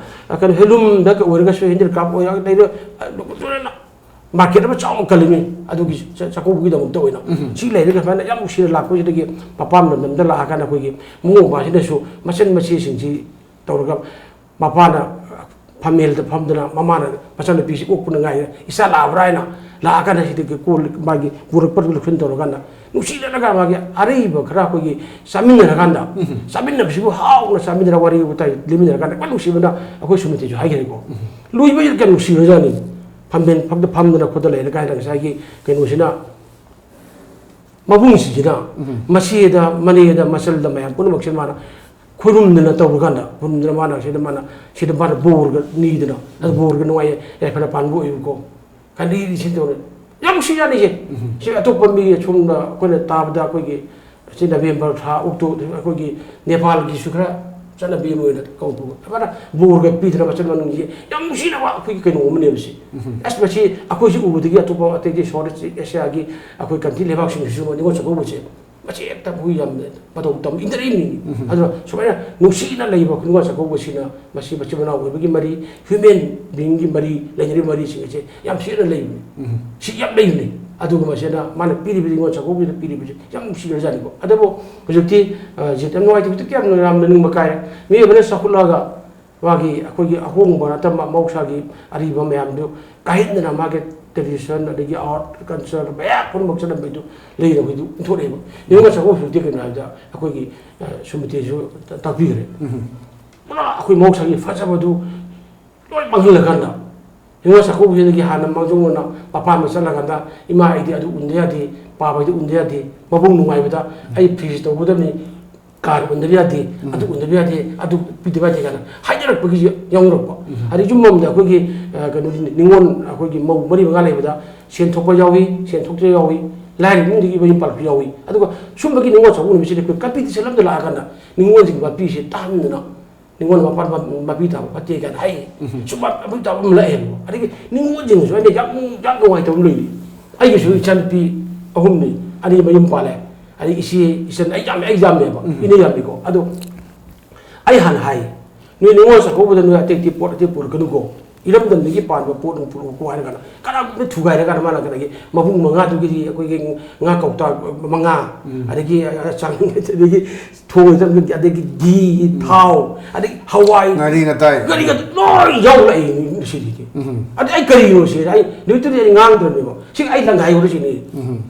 ꯑ, ꯀꯩꯅꯣ, handloomꯗ ꯑꯣꯏꯔꯒꯁꯨ, handicraft ꯑꯣꯏꯔꯒ ꯂꯩꯔ, ꯑ, ꯂꯣꯏꯅ market ꯑꯃ ꯆꯥꯎꯅ ꯀꯜꯂꯤꯅꯤ꯫ ꯑꯗꯨꯒꯤ ꯆ-, ꯆꯥꯛꯀꯧꯕꯒꯤꯗꯃꯛꯇ ꯑꯣꯏꯅ ꯎꯝ꯫ ꯁꯤ ꯂꯩꯔꯒ ꯁꯨꯃꯥꯏꯅ ꯌꯥꯝ ꯅꯨꯡꯁꯤꯅ ꯂꯥꯛꯄꯁꯤꯗꯒꯤ ꯃꯄꯥꯝ ꯂꯝꯗꯝꯗ ꯂꯥꯛꯑꯀꯥꯟꯗ ꯑꯩꯈꯣꯏꯒꯤ ꯃꯕꯨꯡ ꯃꯧꯄ꯭ꯋꯥꯁꯤꯅꯁꯨ ꯃꯆꯟ ꯃꯆꯦꯁꯤꯡꯁꯤ ꯇꯧꯔꯒ ꯃꯄꯥꯅ ꯐꯝꯃꯦꯜꯗ ꯐꯝꯗꯅ ꯃꯃꯥꯅ ꯃꯆꯥꯅꯨꯄꯤꯁꯤ ꯑꯣꯛꯄꯅ ꯉꯥꯏꯔꯦ, "ꯏꯆꯥ ꯂꯥꯛꯑꯕ꯭ꯔꯥ?" ꯍꯥꯏꯅ ꯂꯥꯛꯑꯀꯥꯟꯗ ꯁꯤꯗꯒꯤ ꯀꯣꯜ ꯃꯥꯒꯤ ꯄꯨꯔꯛꯄꯗꯨ ꯂꯧꯁꯤꯟ ꯇꯧꯔꯀꯥꯟꯗ ꯅꯨꯡꯁꯤꯅꯔꯒ ꯃꯥꯒꯤ ꯑꯔꯩꯕ ꯈꯔ ꯑꯩꯈꯣꯏꯒꯤ ꯆꯥꯃꯤꯟꯅꯔꯀꯥꯟꯗ, ꯎꯝ꯫ ꯆꯥꯃꯤꯟꯅꯕꯁꯤꯕꯨ ꯍꯥꯎꯅ ꯆꯥꯃꯤꯟꯅꯔ ꯋꯥꯔꯤ ꯋꯥꯇꯥꯏ ꯂꯤꯃꯤꯟꯅꯔꯀꯥꯟꯗ ꯀꯃꯥꯏꯅ ꯅꯨꯡꯁꯤꯕꯅ ꯑꯩꯈꯣꯏ ꯁꯨꯃꯤꯇꯤꯁꯨ ꯍꯥꯏꯈ꯭ꯔꯦꯀꯣ꯫ ꯎꯝ꯫ ꯂꯣꯏꯕꯁꯤꯗ ꯀꯌꯥꯝ ꯅꯨꯡꯁꯤꯕꯖꯥꯠꯅꯤ꯫ ꯐꯝꯕꯦꯟ ꯐꯝꯗ ꯐꯝꯗꯅ ꯈꯣꯠꯇ ꯂꯩꯔꯀꯥꯟꯗ ꯉꯁꯥꯏꯒꯤ ꯀꯩꯅꯣꯁꯤꯅ ꯃꯕꯨꯡꯁꯤꯡꯁꯤꯅ ꯎꯝ꯫ ꯃꯆꯦꯗ, ꯃꯅꯦꯗ, ꯃꯆꯜꯗ ꯃꯌꯥꯝ ꯄꯨꯝꯅꯃꯛꯁꯦ ꯃꯥꯅ ꯈꯨꯔꯨꯝꯗꯅ ꯇꯧꯔꯀꯥꯟꯗ, ꯈꯨꯔꯨꯝꯗꯅ ꯃꯥꯅ ꯁꯤꯗ ꯃꯥꯅ ꯁꯤꯗ ꯃꯥꯅ ꯕꯣꯔꯒ ꯅꯤꯗꯅ, ꯑꯗꯨ ꯕꯣꯔꯒ ꯅꯨꯡꯉꯥꯏ ꯌꯥꯏꯐꯅ ꯄꯥꯟꯕ ꯑꯣꯏꯌꯨꯀꯣ꯫ ꯈꯟꯗꯤ ꯁꯤ ꯇꯧꯔꯦ꯫ ꯌꯥꯝ ꯅꯨꯡꯁꯤꯖꯥꯠꯅꯤꯁꯦ꯫ ꯎꯝ꯫ ꯁꯤ ꯑꯇꯣꯞꯄ ꯃꯤ ꯑꯁꯣꯝꯗ ꯑꯩꯈꯣꯏꯅ ꯇꯥꯕꯗ ꯑꯩꯈꯣꯏꯒꯤ ꯁꯤ ꯅꯕꯦꯝꯕꯔ ꯊꯥ, ꯑꯣꯛꯇꯣ-, ꯑꯩꯈꯣꯏꯒꯤ ꯅꯦꯄꯥꯜꯒꯤꯁꯨ ꯈꯔ ꯆꯠꯅꯕꯤ ꯑꯃ ꯑꯣꯏꯅ ꯀꯧꯕ ꯑꯃꯅ ꯕꯣꯔꯒ ꯄꯤꯗꯅ ꯃꯆꯜ ꯃꯅꯨꯡꯁꯤ ꯌꯥꯝ ꯅꯨꯡꯁꯤꯅꯕ ꯑꯩꯈꯣꯏꯒꯤ ꯀꯩꯅꯣ ꯑꯃꯅꯦꯕ ꯁꯤ꯫ ꯎꯝ꯫ ꯑꯁ, ꯃꯁꯤ ꯑꯩꯈꯣꯏꯁꯤ ꯎꯕꯗꯒꯤ ꯑꯇꯣꯞꯄ ꯑꯇꯩ ꯑꯇꯩ ꯁꯣꯔꯠ ꯏꯁ ꯑꯦꯁꯤꯌꯥꯒꯤ ꯑꯩꯈꯣꯏ ꯀꯟꯇ꯭ꯔꯤ ꯂꯩꯕꯥꯛꯁꯤꯡꯁꯤꯁꯨ ꯅꯤꯉꯣꯜ ꯆꯥꯛꯀꯧꯕꯁꯦ ꯃꯁꯤ ꯍꯦꯛꯇ ꯑꯩꯈꯣꯏ ꯌꯥꯝꯅ ꯃꯇꯧ ꯇꯝ ꯏꯟꯅꯔꯛꯏꯅꯤ꯫ ꯎꯝ꯫ ꯑꯗꯨꯅ ꯁꯨꯃꯥꯏꯅ ꯅꯨꯡꯁꯤꯅ ꯂꯩꯕ ꯅꯤꯉꯣꯜ ꯆꯥꯛꯀꯧꯕꯁꯤꯅ ꯃꯁꯤ ꯃꯆꯤꯟ ꯃꯅꯥꯎ ꯑꯣꯏꯕꯒꯤ ꯃꯔꯤ, human beingꯒꯤ ꯃꯔꯤ, ꯂꯩꯅꯔꯤꯕ ꯃꯔꯤꯁꯤꯡ ꯑꯁꯦ ꯌꯥꯝ ꯊꯤꯅ ꯂꯩꯕꯅꯤ꯫ ꯎꯝ꯫ ꯁꯤ ꯌꯥꯝ ꯂꯩꯕꯅꯤ꯫ ꯑꯗꯨꯒ ꯃꯁꯤꯅ ꯃꯥꯅ ꯄꯤꯔꯤꯕ ꯅꯤꯉꯣꯜ ꯆꯥꯛꯀꯧꯕꯁꯤꯗ ꯄꯤꯔꯤꯕꯁꯤ ꯌꯥꯝ ꯅꯨꯡꯁꯤꯈ꯭ꯔꯖꯥꯠꯅꯤꯀꯣ꯫ ꯑꯗꯨꯕꯨ ꯍꯧꯖꯤꯛꯇꯤ, ꯑ, ꯖꯤꯠ ꯌꯥꯝ ꯅꯨꯡꯉꯥꯏꯇꯦ꯫ ꯍꯧꯖꯤꯛꯇꯤ ꯌꯥꯝ, ꯌꯥꯝꯅ ꯅꯤꯡꯕ ꯀꯥꯏꯔꯦ꯫ ꯃꯤꯑꯣꯏꯕꯅ ꯆꯥꯎꯈꯠꯂꯛꯑꯒ ꯃꯥꯒꯤ ꯑꯩꯈꯣꯏꯒꯤ ꯑꯍꯣꯡꯕ ꯅꯠꯇꯕ ꯃꯍꯧꯁꯥꯒꯤ ꯑꯔꯤꯕ ꯃꯌꯥꯝꯗꯨ ꯀꯥꯏꯍꯟꯗꯅ ꯃꯥꯒꯤ ꯇ꯭ꯔꯦꯗꯤꯁꯟ, ꯑꯗꯒꯤ ꯑꯥꯔꯠ, ꯀꯜꯆꯔ ꯃꯌꯥꯝ ꯄꯨꯝꯅꯃꯛ ꯆꯠꯂꯝꯕꯩꯗꯨ ꯂꯩꯔꯕꯩꯗꯨ ꯏꯟꯊꯣꯔꯛꯑꯦꯕ꯫ ꯅꯤꯉꯣꯜ ꯆꯥꯛꯀꯧꯕꯁꯤꯗꯤ ꯀꯩꯅꯣ ꯍꯥꯏꯕꯗ ꯑꯩꯈꯣꯏꯒꯤ, ꯑ, ꯁꯨꯃꯇꯤꯁꯨ ꯇꯥꯛꯄꯤꯈ꯭ꯔꯦ꯫ ꯄꯨꯔꯥ ꯑꯩꯈꯣꯏ ꯃꯍꯧꯁꯥꯒꯤ ꯐꯖꯕꯗꯨ ꯂꯣꯏ ꯃꯥꯡꯍꯜꯂꯀꯥꯟꯗ, ꯅꯤꯉꯣꯜ ꯆꯥꯛꯀꯧꯕꯁꯤꯗꯒꯤ ꯍꯥꯟꯅ ꯃꯥꯡꯖꯧꯅꯅ ꯃꯄꯥꯝꯗ ꯆꯠꯂꯀꯥꯟꯗ, "ꯏꯃꯥ, ꯑꯩꯗꯤ ꯑꯗꯨ ꯎꯟꯗ ꯌꯥꯗꯦ, ꯄꯥꯕ ꯑꯩꯗꯤ ꯎꯟꯗ ꯌꯥꯗꯦ, ꯃꯕꯨꯡ ꯅꯨꯡꯉꯥꯏꯕꯗ ꯑꯩ ꯐꯤꯁ ꯇꯧꯒꯗꯕꯅꯤ, ꯀꯥꯔ ꯎꯟꯗꯕ ꯌꯥꯗꯦ, ꯑꯗꯨ ꯎꯟꯗꯕ ꯌꯥꯗꯦ, ꯑꯗꯨ ꯄꯤꯗꯕ ꯌꯥꯗꯦ" ꯀꯥꯏꯅ ꯍꯥꯏꯅꯔꯛꯄꯒꯤ ꯌꯥꯎꯅꯔꯛꯄ꯫ ꯑꯗꯩ ꯌꯨꯝ ꯑꯃꯗ ꯑꯩꯈꯣꯏꯒꯤ, ꯑ, ꯀꯩꯅꯣꯗꯤ, ꯅꯤꯉꯣꯜ ꯑꯩꯈꯣꯏꯒꯤ ꯃꯧ ꯃꯔꯤ ꯃꯉꯥ ꯂꯩꯕꯗ ꯁꯦꯟ ꯊꯣꯛꯄ ꯌꯥꯎꯏ, ꯁꯦꯟ ꯊꯣꯛꯇꯕ ꯌꯥꯎꯏ, ꯂꯥꯏꯔꯕ ꯏꯃꯨꯡꯗꯒꯤ ꯃꯌꯨꯝ ꯄꯥꯜꯂꯛꯄ ꯌꯥꯎꯏ꯫ ꯑꯗꯨꯒ ꯁꯨꯝꯕꯒꯤ ꯅꯤꯉꯣꯜ ꯆꯥꯛꯀꯧꯕ ꯅꯨꯃꯤꯠꯁꯤꯗ ꯑꯩꯈꯣꯏ ꯀꯝꯄꯤꯇꯤꯁꯟ ꯑꯃꯗ ꯂꯥꯛꯑꯀꯥꯟꯗ ꯅꯤꯉꯣꯜꯁꯤꯡꯒꯤ ꯃꯄꯤꯁꯦ ꯇꯥꯍꯟꯗꯅ ꯅꯤꯉꯣꯜ ꯃꯄꯥ ꯃꯄꯤ ꯇꯥꯕ ꯐꯠꯇꯦ ꯀꯥꯏꯅ ꯍꯥꯏ꯫ ꯁꯨꯝꯕ ꯃꯄꯤ ꯇꯥꯕ ꯑꯃ ꯂꯥꯛꯑꯦꯕ꯫ ꯑꯗꯒꯤ ꯅꯤꯉꯣꯜꯁꯤꯡꯁꯨ ꯑꯩꯅ ꯌꯥꯝ, ꯌꯥꯝ ꯅꯨꯡꯉꯥꯏꯇꯕ ꯑꯃ ꯂꯩꯔꯤ꯫ ꯑꯩꯒꯤꯁꯨ ꯏꯆꯥꯅꯨꯄꯤ ꯑꯍꯨꯝꯅꯤ, ꯑꯅꯤ ꯃꯌꯨꯝ ꯄꯥꯜꯂꯦ, ꯑꯗꯩ ꯏꯆꯦ, ꯏꯆꯟ, ꯑꯩ ꯌꯥꯝꯃꯦ, ꯑꯩ ꯌꯥꯝꯃꯦꯕ, ꯏꯅꯦ ꯌꯥꯝꯃꯤꯀꯣ꯫ ꯑꯗꯣ ꯑꯩ ꯍꯥꯟꯅ ꯍꯥꯏ, "ꯅꯣꯏ ꯅꯤꯉꯣꯜ ꯆꯥꯛꯀꯧꯕꯗ ꯅꯣꯏ ꯑꯇꯩ ꯑꯇꯩ ꯄꯣꯠ ꯑꯇꯩ ꯄꯨꯔꯛꯀꯅꯨꯀꯣ, ꯏꯔꯝꯗꯝꯗꯒꯤ ꯄꯥꯟꯕ ꯄꯣꯠ ꯑꯃ ꯄꯨꯔꯛꯎꯀꯣ" ꯍꯥꯏꯔ ꯀꯥꯟꯗ ꯀꯅꯥꯒꯨꯝꯕ ꯊꯨꯒꯥꯏꯔ ꯀꯥꯟꯗ ꯃꯥꯅ ꯀꯩꯅꯣꯒꯤ ꯃꯕꯨꯡ ꯃꯉꯥꯗꯨꯒꯤꯗꯤ ꯑꯩꯈꯣꯏꯒꯤ ꯉꯥ ꯀꯧꯇꯥ ꯃꯉꯥ, ꯑꯗꯒꯤ ꯆꯥꯛ, ꯑꯗꯒꯤ ꯊꯣꯡ, ꯑꯗꯒꯤ ꯘꯤ, ꯊꯥꯎ, ꯑꯗꯒꯤ ꯍꯋꯥꯏ, ꯉꯥꯔꯤ ꯉꯇꯥꯏ꯫ ꯉꯥꯔꯤ ꯉꯇꯥꯏ ꯂꯣꯏ ꯌꯥꯎꯔꯛꯏ ꯁꯤꯗꯤ꯫ ꯑꯗꯩ ꯑꯩ ꯀꯔꯤꯅꯣ ꯁꯤ? ꯑꯩ ꯅꯨꯃꯤꯠꯇꯨꯗꯤ ꯑꯩ ꯉꯥꯡꯗ꯭ꯔꯕꯅꯦꯕ꯫ ꯁꯤ ꯑꯩ ꯂꯪꯒꯥꯏ ꯍꯧꯔꯁꯤꯅꯤ꯫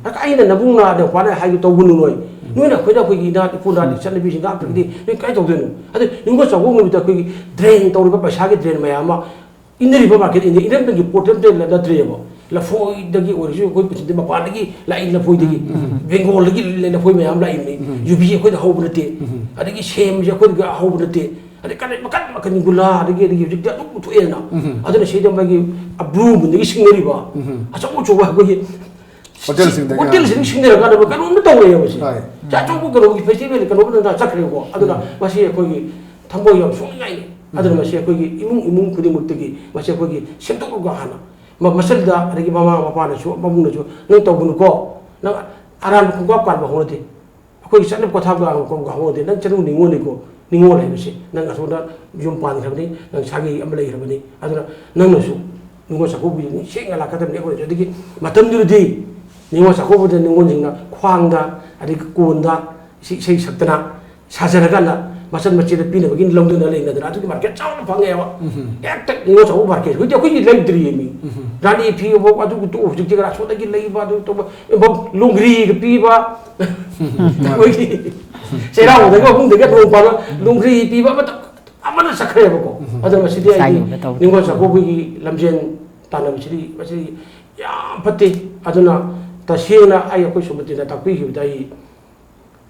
ꯑꯗ ꯑꯩꯅ ꯅꯕꯨꯡ ꯅꯥꯗ ꯅꯨꯄꯥꯅ ꯍꯥꯏꯒꯦ ꯇꯧꯒꯅꯨ ꯅꯣꯏ꯫ ꯅꯣꯏꯅ ꯑꯩꯈꯣꯏꯅ ꯑꯩꯈꯣꯏꯒꯤ ꯏꯅꯥꯠ ꯏꯄꯨ ꯅꯥꯠ ꯆꯠꯅꯕꯤꯁꯤ ꯉꯥꯛꯇ꯭ꯔꯒꯗꯤ ꯅꯣꯏ ꯀꯃꯥꯏꯅ ꯇꯧꯗꯣꯏꯅꯣ? ꯑꯗꯨ ꯅꯤꯉꯣꯜ ꯆꯥꯛꯀꯧꯕ ꯅꯨꯃꯤꯠꯇ ꯑꯩꯈꯣꯏꯒꯤ ꯗ꯭ꯔꯦꯟ ꯇꯧꯔꯤꯕ ꯄꯩꯁꯥꯒꯤ ꯗ꯭ꯔꯦꯟ ꯃꯌꯥꯝ ꯑꯃ ꯏꯟꯅꯔꯤꯕ ꯃꯥꯔꯀꯦꯠ ꯏꯟꯗꯤꯌꯥ ꯏꯔꯝꯗꯝꯒꯤ ꯄꯣꯠ ꯑꯝꯇ ꯅꯠꯇ꯭ꯔꯦꯕ꯫ ꯂꯐꯣꯏꯗꯒꯤ ꯑꯣꯏꯔꯁꯨ ꯑꯩꯈꯣꯏ ꯄꯨꯟꯁꯤꯗꯤ ꯃꯄꯥꯟꯗꯒꯤ ꯂꯥꯛꯏ ꯂꯐꯣꯏꯗꯒꯤ, ꯕꯦꯡꯒꯣꯜꯗꯒꯤ ꯂꯐꯣꯏ ꯃꯌꯥꯝ ꯂꯥꯛꯏꯕꯅꯤ꯫ ꯌꯨꯕꯤ ꯑꯩꯈꯣꯏꯗ ꯍꯧꯕ ꯅꯠꯇꯦ꯫ ꯑꯗꯒꯤ ꯁꯦꯝꯁꯦ ꯑꯩꯈꯣꯏꯗ ꯍꯧꯕ ꯅꯠꯇꯦ꯫ ꯑꯗꯩ ꯀꯔꯤ ꯃꯈꯟ ꯃꯈꯟ ꯒꯨꯂꯥ, ꯑꯗꯒꯤ, ꯑꯗꯒꯤ ꯍꯧꯖꯤꯛꯇꯤ ꯑꯗꯨꯝ ꯄꯨꯊꯣꯛꯑꯦꯅ꯫ ꯑꯗꯨꯅ ꯁꯤꯗ ꯃꯥꯒꯤ ꯕ꯭ꯂꯨ ꯃꯨꯟꯗꯒꯤ ꯁꯤꯡꯅꯔꯤꯕ ꯑꯆꯧ ꯑꯆꯧꯕ ꯑꯩꯈꯣꯏꯒꯤ ꯍꯣꯇꯦꯜꯁꯤꯡꯗꯒꯤ꯫ ꯍꯣꯇꯦꯜꯁꯤꯡꯗꯒꯤ ꯁꯤꯡꯅꯔꯀꯥꯟꯗ ꯀꯩꯅꯣꯝꯇ ꯇꯧꯔꯦꯕ ꯁꯤ꯫ ꯍꯣꯏ꯫ ꯁꯤ ꯑꯆꯧꯕ ꯀꯩꯅꯣꯒꯤ ꯐꯦꯁꯇꯤꯚꯦꯜ ꯀꯩꯅꯣꯝꯇ ꯆꯠꯈ꯭ꯔꯦꯕꯀꯣ꯫ ꯑꯗꯨꯅ ꯃꯁꯤ ꯑꯩꯈꯣꯏꯒꯤ ꯊꯃꯣꯏ ꯌꯥꯝ ꯁꯣꯛꯅꯤꯡꯉꯥꯏꯅꯤ꯫ ꯑꯗꯨꯅ ꯃꯁꯤ ꯑꯩꯈꯣꯏꯒꯤ ꯏꯃꯨꯡ, ꯏꯃꯨꯡ ꯈꯨꯗꯤꯡꯃꯛꯇꯒꯤ ꯃꯁꯤ ꯑꯩꯈꯣꯏꯒꯤ ꯁꯦꯝꯗꯣꯛꯂꯒ ꯍꯥꯟꯅ ꯃ-, ꯃꯆꯜꯗ, ꯑꯗꯒꯤ ꯃꯃꯥ ꯃꯄꯥꯅꯁꯨ, ꯃꯕꯨꯡꯅꯁꯨ, "ꯅꯪ ꯇꯧꯒꯅꯨꯀꯣ, ꯅꯪ ꯑꯔꯥꯟꯕ ꯈꯣꯡꯀꯥꯞ ꯀꯥꯟꯕ ꯍꯧꯅꯗꯦ꯫ ꯑꯩꯈꯣꯏꯒꯤ ꯆꯠꯅꯕ ꯄꯊꯥꯞꯇ ꯀꯥꯟꯕ ꯈꯣꯡꯀꯥꯞ ꯍꯧꯅꯗꯦ꯫ ꯅꯪ ꯆꯠꯅꯨ ꯅꯤꯉꯣꯜꯅꯤꯀꯣ, ꯅꯤꯉꯣꯜ ꯍꯥꯏꯕꯁꯦ ꯅꯪ ꯑꯁꯣꯝꯗ ꯌꯨꯝ ꯄꯥꯟꯈ꯭ꯔꯕꯅꯤ, ꯅꯪ ꯁꯥꯒꯩ ꯑꯃ ꯂꯩꯈ꯭ꯔꯕꯅꯤ꯫ ꯑꯗꯨꯅ ꯅꯪꯅꯁꯨ ꯅꯤꯉꯣꯜ ꯆꯥꯛꯀꯧꯕꯗꯤ ꯅꯤꯡꯁꯤꯡꯅ ꯂꯥꯛꯀꯗꯕꯅꯤ ꯑꯩꯈꯣꯏꯅꯁꯨ"꯫ ꯑꯗꯒꯤ ꯃꯇꯝꯗꯨꯗꯗꯤ ꯅꯤꯉꯣꯜ ꯆꯥꯛꯀꯧꯕꯗ ꯅꯤꯉꯣꯜꯁꯤꯡꯅ ꯈ꯭ꯋꯥꯡꯗ, ꯑꯗꯒꯤ ꯀꯣꯟꯗ ꯏꯁꯩ, ꯏꯁꯩ ꯁꯛꯇꯅ ꯁꯥꯖꯔꯀꯥꯟꯗ ꯃꯆꯟ ꯃꯆꯦꯗ ꯄꯤꯅꯕꯒꯤ ꯂꯧꯗꯅ ꯂꯩꯅꯗꯅ ꯑꯗꯨꯒꯤ ꯃꯥꯔꯀꯦꯠ ꯆꯥꯎꯅ ꯐꯪꯉꯦꯕ꯫ ꯎꯝ꯫ ꯍꯦꯛꯇ ꯅꯤꯉꯣꯜ ꯆꯥꯛꯀꯧꯕ ꯃꯥꯔꯀꯦꯠ ꯍꯧꯖꯤꯛꯇꯤ ꯑꯩꯈꯣꯏꯗꯤ ꯂꯩꯇ꯭ꯔꯤꯌꯦ ꯃꯤ꯫ ꯎꯝ꯫ ꯔꯥꯅꯤ ꯐꯤ ꯐꯥꯎ ꯑꯗꯨ ꯇꯣꯛꯑꯣ, ꯍꯧꯖꯤꯛꯇꯤ ꯀꯅꯥ ꯁꯣꯝꯗꯒꯤ ꯂꯩꯕ ꯑꯗꯨ ꯇꯧꯕ꯫ ꯏꯕꯣ, ꯂꯣꯡꯒ꯭ꯔꯤꯒ ꯄꯤꯕ꯫ ꯑꯩꯈꯣꯏꯒꯤ ꯆꯩꯔꯥꯎꯕꯗꯒꯤ ꯃꯄꯨꯡꯗꯒꯤ ꯅꯣꯡ ꯄꯥꯜꯂ ꯂꯣꯡꯒ꯭ꯔꯤ ꯄꯤꯕ ꯑꯃꯇ ꯑꯃꯅ ꯆꯠꯈ꯭ꯔꯦꯕꯀꯣ꯫ ꯎꯝ꯫ ꯑꯗꯨꯅ ꯃꯁꯤꯗꯤ ꯑꯩꯗꯤ ꯆꯥꯏꯕ ꯇꯧꯗꯦ꯫ ꯅꯤꯉꯣꯜ ꯆꯥꯛꯀꯧꯕꯒꯤ ꯂꯝꯖꯦꯟ ꯇꯥꯟꯅꯕꯁꯤꯗꯤ ꯃꯁꯤꯗꯤ ꯌꯥꯝ ꯐꯠꯇꯦ꯫ ꯑꯗꯨꯅ ꯇꯁꯦꯡꯅ ꯑꯩ ꯑꯩꯈꯣꯏ ꯁꯨꯃꯇꯤꯅ ꯇꯥꯛꯄꯤꯈꯤꯕꯗ ꯑꯩ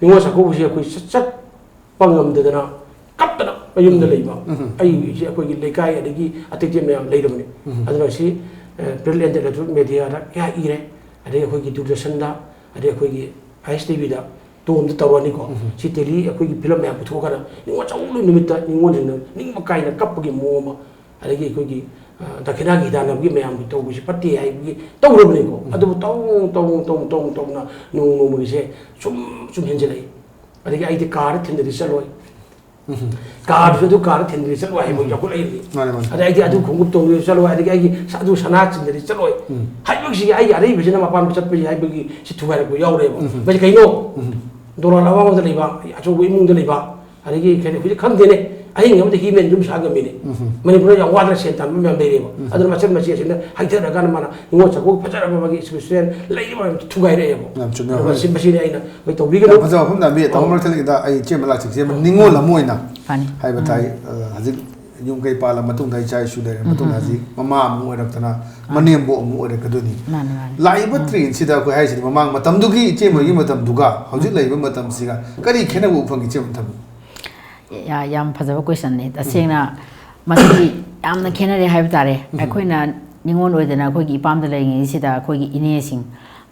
ꯅꯤꯉꯣꯜ ꯆꯥꯛꯀꯧꯕꯁꯦ ꯑꯩꯈꯣꯏ ꯆꯠ-, ꯆꯠꯄ ꯉꯝꯗꯗꯅ ꯀꯞꯇꯅ ꯃꯌꯨꯝꯗ ꯂꯩꯕ ꯎꯝ꯫ ꯑꯩꯁꯦ ꯑꯩꯈꯣꯏꯒꯤ ꯂꯩꯀꯥꯏ ꯑꯗꯒꯤ ꯑꯇꯩ ꯑꯇꯩ ꯃꯌꯥꯝ ꯂꯩꯔꯕꯅꯤ꯫ ꯎꯝ꯫ ꯑꯗꯨꯅ ꯁꯤ, ꯑ, Print and Electronic Mediaꯗ ꯀꯌꯥ ꯏꯔꯦ, ꯑꯗꯒꯤ ꯑꯩꯈꯣꯏꯒꯤ ꯗꯨꯔꯗꯔꯁꯟꯗ, ꯑꯗꯩ ꯑꯩꯈꯣꯏꯒꯤ ISTVꯗ ꯇꯣꯝꯗ ꯇꯧꯔꯅꯤꯀꯣ꯫ ꯎꯝ꯫ ꯁꯤ ꯇꯦꯂꯤ ꯑꯩꯈꯣꯏꯒꯤ ꯐꯤꯂꯝ ꯃꯌꯥꯝ ꯄꯨꯊꯣꯛꯑꯀꯥꯟꯗ ꯅꯤꯉꯣꯜ ꯆꯥꯛꯀꯧꯕ ꯅꯨꯃꯤꯠꯇ ꯅꯤꯉꯣꯜꯁꯤꯡꯅ ꯅꯤꯡꯕ ꯀꯥꯏꯅ ꯀꯞꯄꯒꯤ ꯃꯑꯣꯡ ꯑꯃ, ꯑꯗꯒꯤ ꯑꯩꯈꯣꯏꯒꯤ, ꯑ, ꯗꯈꯤꯅꯥꯒꯤ ꯍꯤꯗꯥꯟꯅꯕꯒꯤ ꯃꯌꯥꯝꯒꯤ ꯇꯧꯕꯁꯤ ꯐꯠꯇꯦ ꯍꯥꯏꯕꯒꯤ ꯇꯧꯔꯕꯅꯤꯀꯣ꯫ ꯎꯝ꯫ ꯑꯗꯨꯕꯨ ꯇꯧ, ꯇꯧ, ꯇꯧ, ꯇꯧ, ꯇꯧꯅ ꯅꯣꯡꯃ ꯅꯣꯡꯃꯒꯤꯁꯦ ꯁꯨꯝ, ꯁꯨꯝ ꯍꯦꯟꯖꯤꯜꯂꯛꯏ꯫ ꯑꯗꯒꯤ ꯑꯩꯗꯤ ꯀꯥꯔꯗ ꯊꯤꯟꯗꯗꯤ ꯆꯠꯂꯣꯏ꯫ ꯎꯝ꯫ ꯀꯥꯔꯗꯨꯁꯨ ꯑꯗꯨ ꯀꯥꯔꯗ ꯊꯤꯟꯗꯗꯤ ꯆꯠꯂꯣꯏ ꯍꯥꯏꯕ ꯎꯝ꯫ ꯌꯥꯎꯈꯠꯂꯛꯏꯅꯤ꯫ ꯃꯥꯅꯦ, ꯃꯥꯅꯦ꯫ ꯑꯗꯩ ꯑꯩꯗꯤ ꯑꯗꯨ ꯈꯣꯡꯎꯞ ꯇꯣꯡꯗꯗꯤ ꯆꯠꯂꯣꯏ, ꯑꯗꯒꯤ ꯑꯩꯒꯤ ꯑꯗꯨ ꯁꯅꯥ ꯆꯤꯟꯗꯗꯤ ꯆꯠꯂꯣꯏ ꯎꯝ꯫ ꯍꯥꯏꯕꯒꯤꯁꯤ ꯑꯩꯒꯤ ꯑꯔꯩꯕꯁꯤꯅ ꯃꯄꯥꯟ ꯆꯠꯄꯒꯤ ꯍꯥꯏꯕꯒꯤ ꯁꯤ ꯊꯨꯒꯥꯏꯔꯛꯄ ꯌꯥꯎꯔꯦꯕ꯫ ꯎꯝ꯫ ꯃꯁꯤ ꯀꯩꯅꯣ? ꯎꯝ꯫ ꯗꯣꯂꯥꯟ ꯑꯋꯥꯡꯕꯗ ꯂꯩꯕ, ꯑꯆꯧꯕ ꯏꯃꯨꯡꯗ ꯂꯩꯕ, ꯑꯗꯒꯤ ꯀꯩꯅꯣ, ꯍꯧꯖꯤꯛ ꯈꯪꯗꯦꯅꯦ, ꯑꯍꯤꯡ ꯑꯃꯗ ꯍꯤꯃꯦꯟ ꯌꯨꯝ ꯁꯥ ꯉꯝꯃꯤꯅꯦ꯫ ꯎꯝ꯫ ꯃꯅꯤꯄꯨꯔꯗ ꯌꯥꯝ ꯋꯥꯗꯅ ꯁꯦꯟ ꯇꯥꯟꯕ ꯃꯌꯥꯝ ꯂꯩꯔꯦꯕ꯫ ꯎꯝ꯫ ꯑꯗꯨꯅ ꯃꯆꯟ ꯃꯆꯦꯁꯤꯅ ꯍꯥꯏꯊꯔꯀꯥꯟꯗ ꯃꯥꯅ ꯅꯤꯉꯣꯜ ꯆꯥꯛꯀꯧꯕ ꯐꯖꯔꯕ ꯃꯥꯒꯤ ꯁꯦꯟ ꯂꯩꯔꯤꯕ ꯃꯌꯥꯝꯗꯣ ꯊꯨꯒꯥꯏꯔꯛꯑꯦꯕ꯫ ꯌꯥꯝ ꯆꯨꯝꯃꯦ, ꯑꯗꯨꯅ ꯍꯣꯏ꯫ ꯃꯁꯤ, ꯃꯁꯤꯅꯤ ꯑꯩꯅ ꯃꯣꯏ ꯇꯧꯕꯤꯒꯅꯨ꯫ ꯌꯥꯝ ꯐꯖꯕ ꯋꯥꯐꯝꯅꯦ, ꯃꯤ ꯇꯥꯃꯣ ꯑꯧ꯫ ꯃꯔꯛ ꯊꯠꯂꯤꯉꯩꯗ ꯑꯩ ꯏꯆꯦ ꯑꯃ ꯂꯥꯛꯆꯒꯦ, ꯏꯆꯦ ꯑꯃ ꯅꯤꯉꯣꯜ ꯑꯃ ꯑꯣꯏꯅ ꯐꯅꯤ꯫ ꯍꯥꯏꯕ ꯎꯝ꯫ ꯇꯥꯏ꯫ ꯑ, ꯍꯧꯖꯤꯛ ꯌꯨꯝ ꯀꯩ ꯄꯥꯜꯂ ꯃꯇꯨꯡꯗ, ꯏꯆꯥ ꯏꯁꯨ ꯂꯩꯔ ꯎꯝ, ꯃꯇꯨꯡꯗ, ꯎꯝ, ꯍꯧꯖꯤꯛ ꯎꯝ꯫ ꯃꯃꯥ ꯑꯃꯨꯛ ꯑꯣꯏꯔꯛꯇꯅ, ꯑꯥ꯫ ꯃꯅꯦꯝꯕꯣꯛ ꯑꯃꯨꯛ ꯑꯣꯏꯔꯛꯀꯗꯣꯏꯅꯤ꯫ ꯃꯥꯅꯤ, ꯃꯥꯅꯤ꯫ ꯂꯥꯛꯏꯕ ꯎꯝ꯫ ꯇ꯭ꯔꯦꯟꯁꯤꯗ ꯑꯩꯈꯣꯏ ꯍꯥꯏꯁꯤꯗꯤ ꯃꯃꯥꯡ ꯃꯇꯝꯗꯨꯒꯤ ꯏꯆꯦ ꯃꯣꯏꯒꯤ ꯎꯝ꯫ ꯃꯇꯝꯗꯨꯒ ꯍꯧꯖꯤꯛ ꯎꯝ꯫ ꯂꯩꯔꯤꯕ ꯃꯇꯝꯁꯤꯒ ꯀꯔꯤ ꯈꯦꯠꯅꯕ ꯎꯕ ꯐꯪꯒꯦ, ꯏꯆꯦ ꯑꯃ ꯊꯝꯕꯤꯌꯨ? ꯌꯥ-, ꯌꯥꯝ ꯐꯖꯕ questionꯅꯤ꯫ ꯎꯝ꯫ ꯇꯁꯦꯡꯅ ꯃꯁꯤ ꯌꯥꯝꯅ ꯈꯦꯠꯅꯔꯦ ꯍꯥꯏꯕ ꯇꯥꯔꯦ꯫ ꯎꯝ꯫ ꯑꯩꯈꯣꯏꯅ ꯅꯤꯉꯣꯜ ꯑꯣꯏꯗꯅ ꯑꯩꯈꯣꯏꯒꯤ ꯏꯄꯥꯝꯗ ꯂꯩꯔꯤꯉꯩꯁꯤꯗ ꯑꯩꯈꯣꯏꯒꯤ ꯏꯅꯦꯁꯤꯡ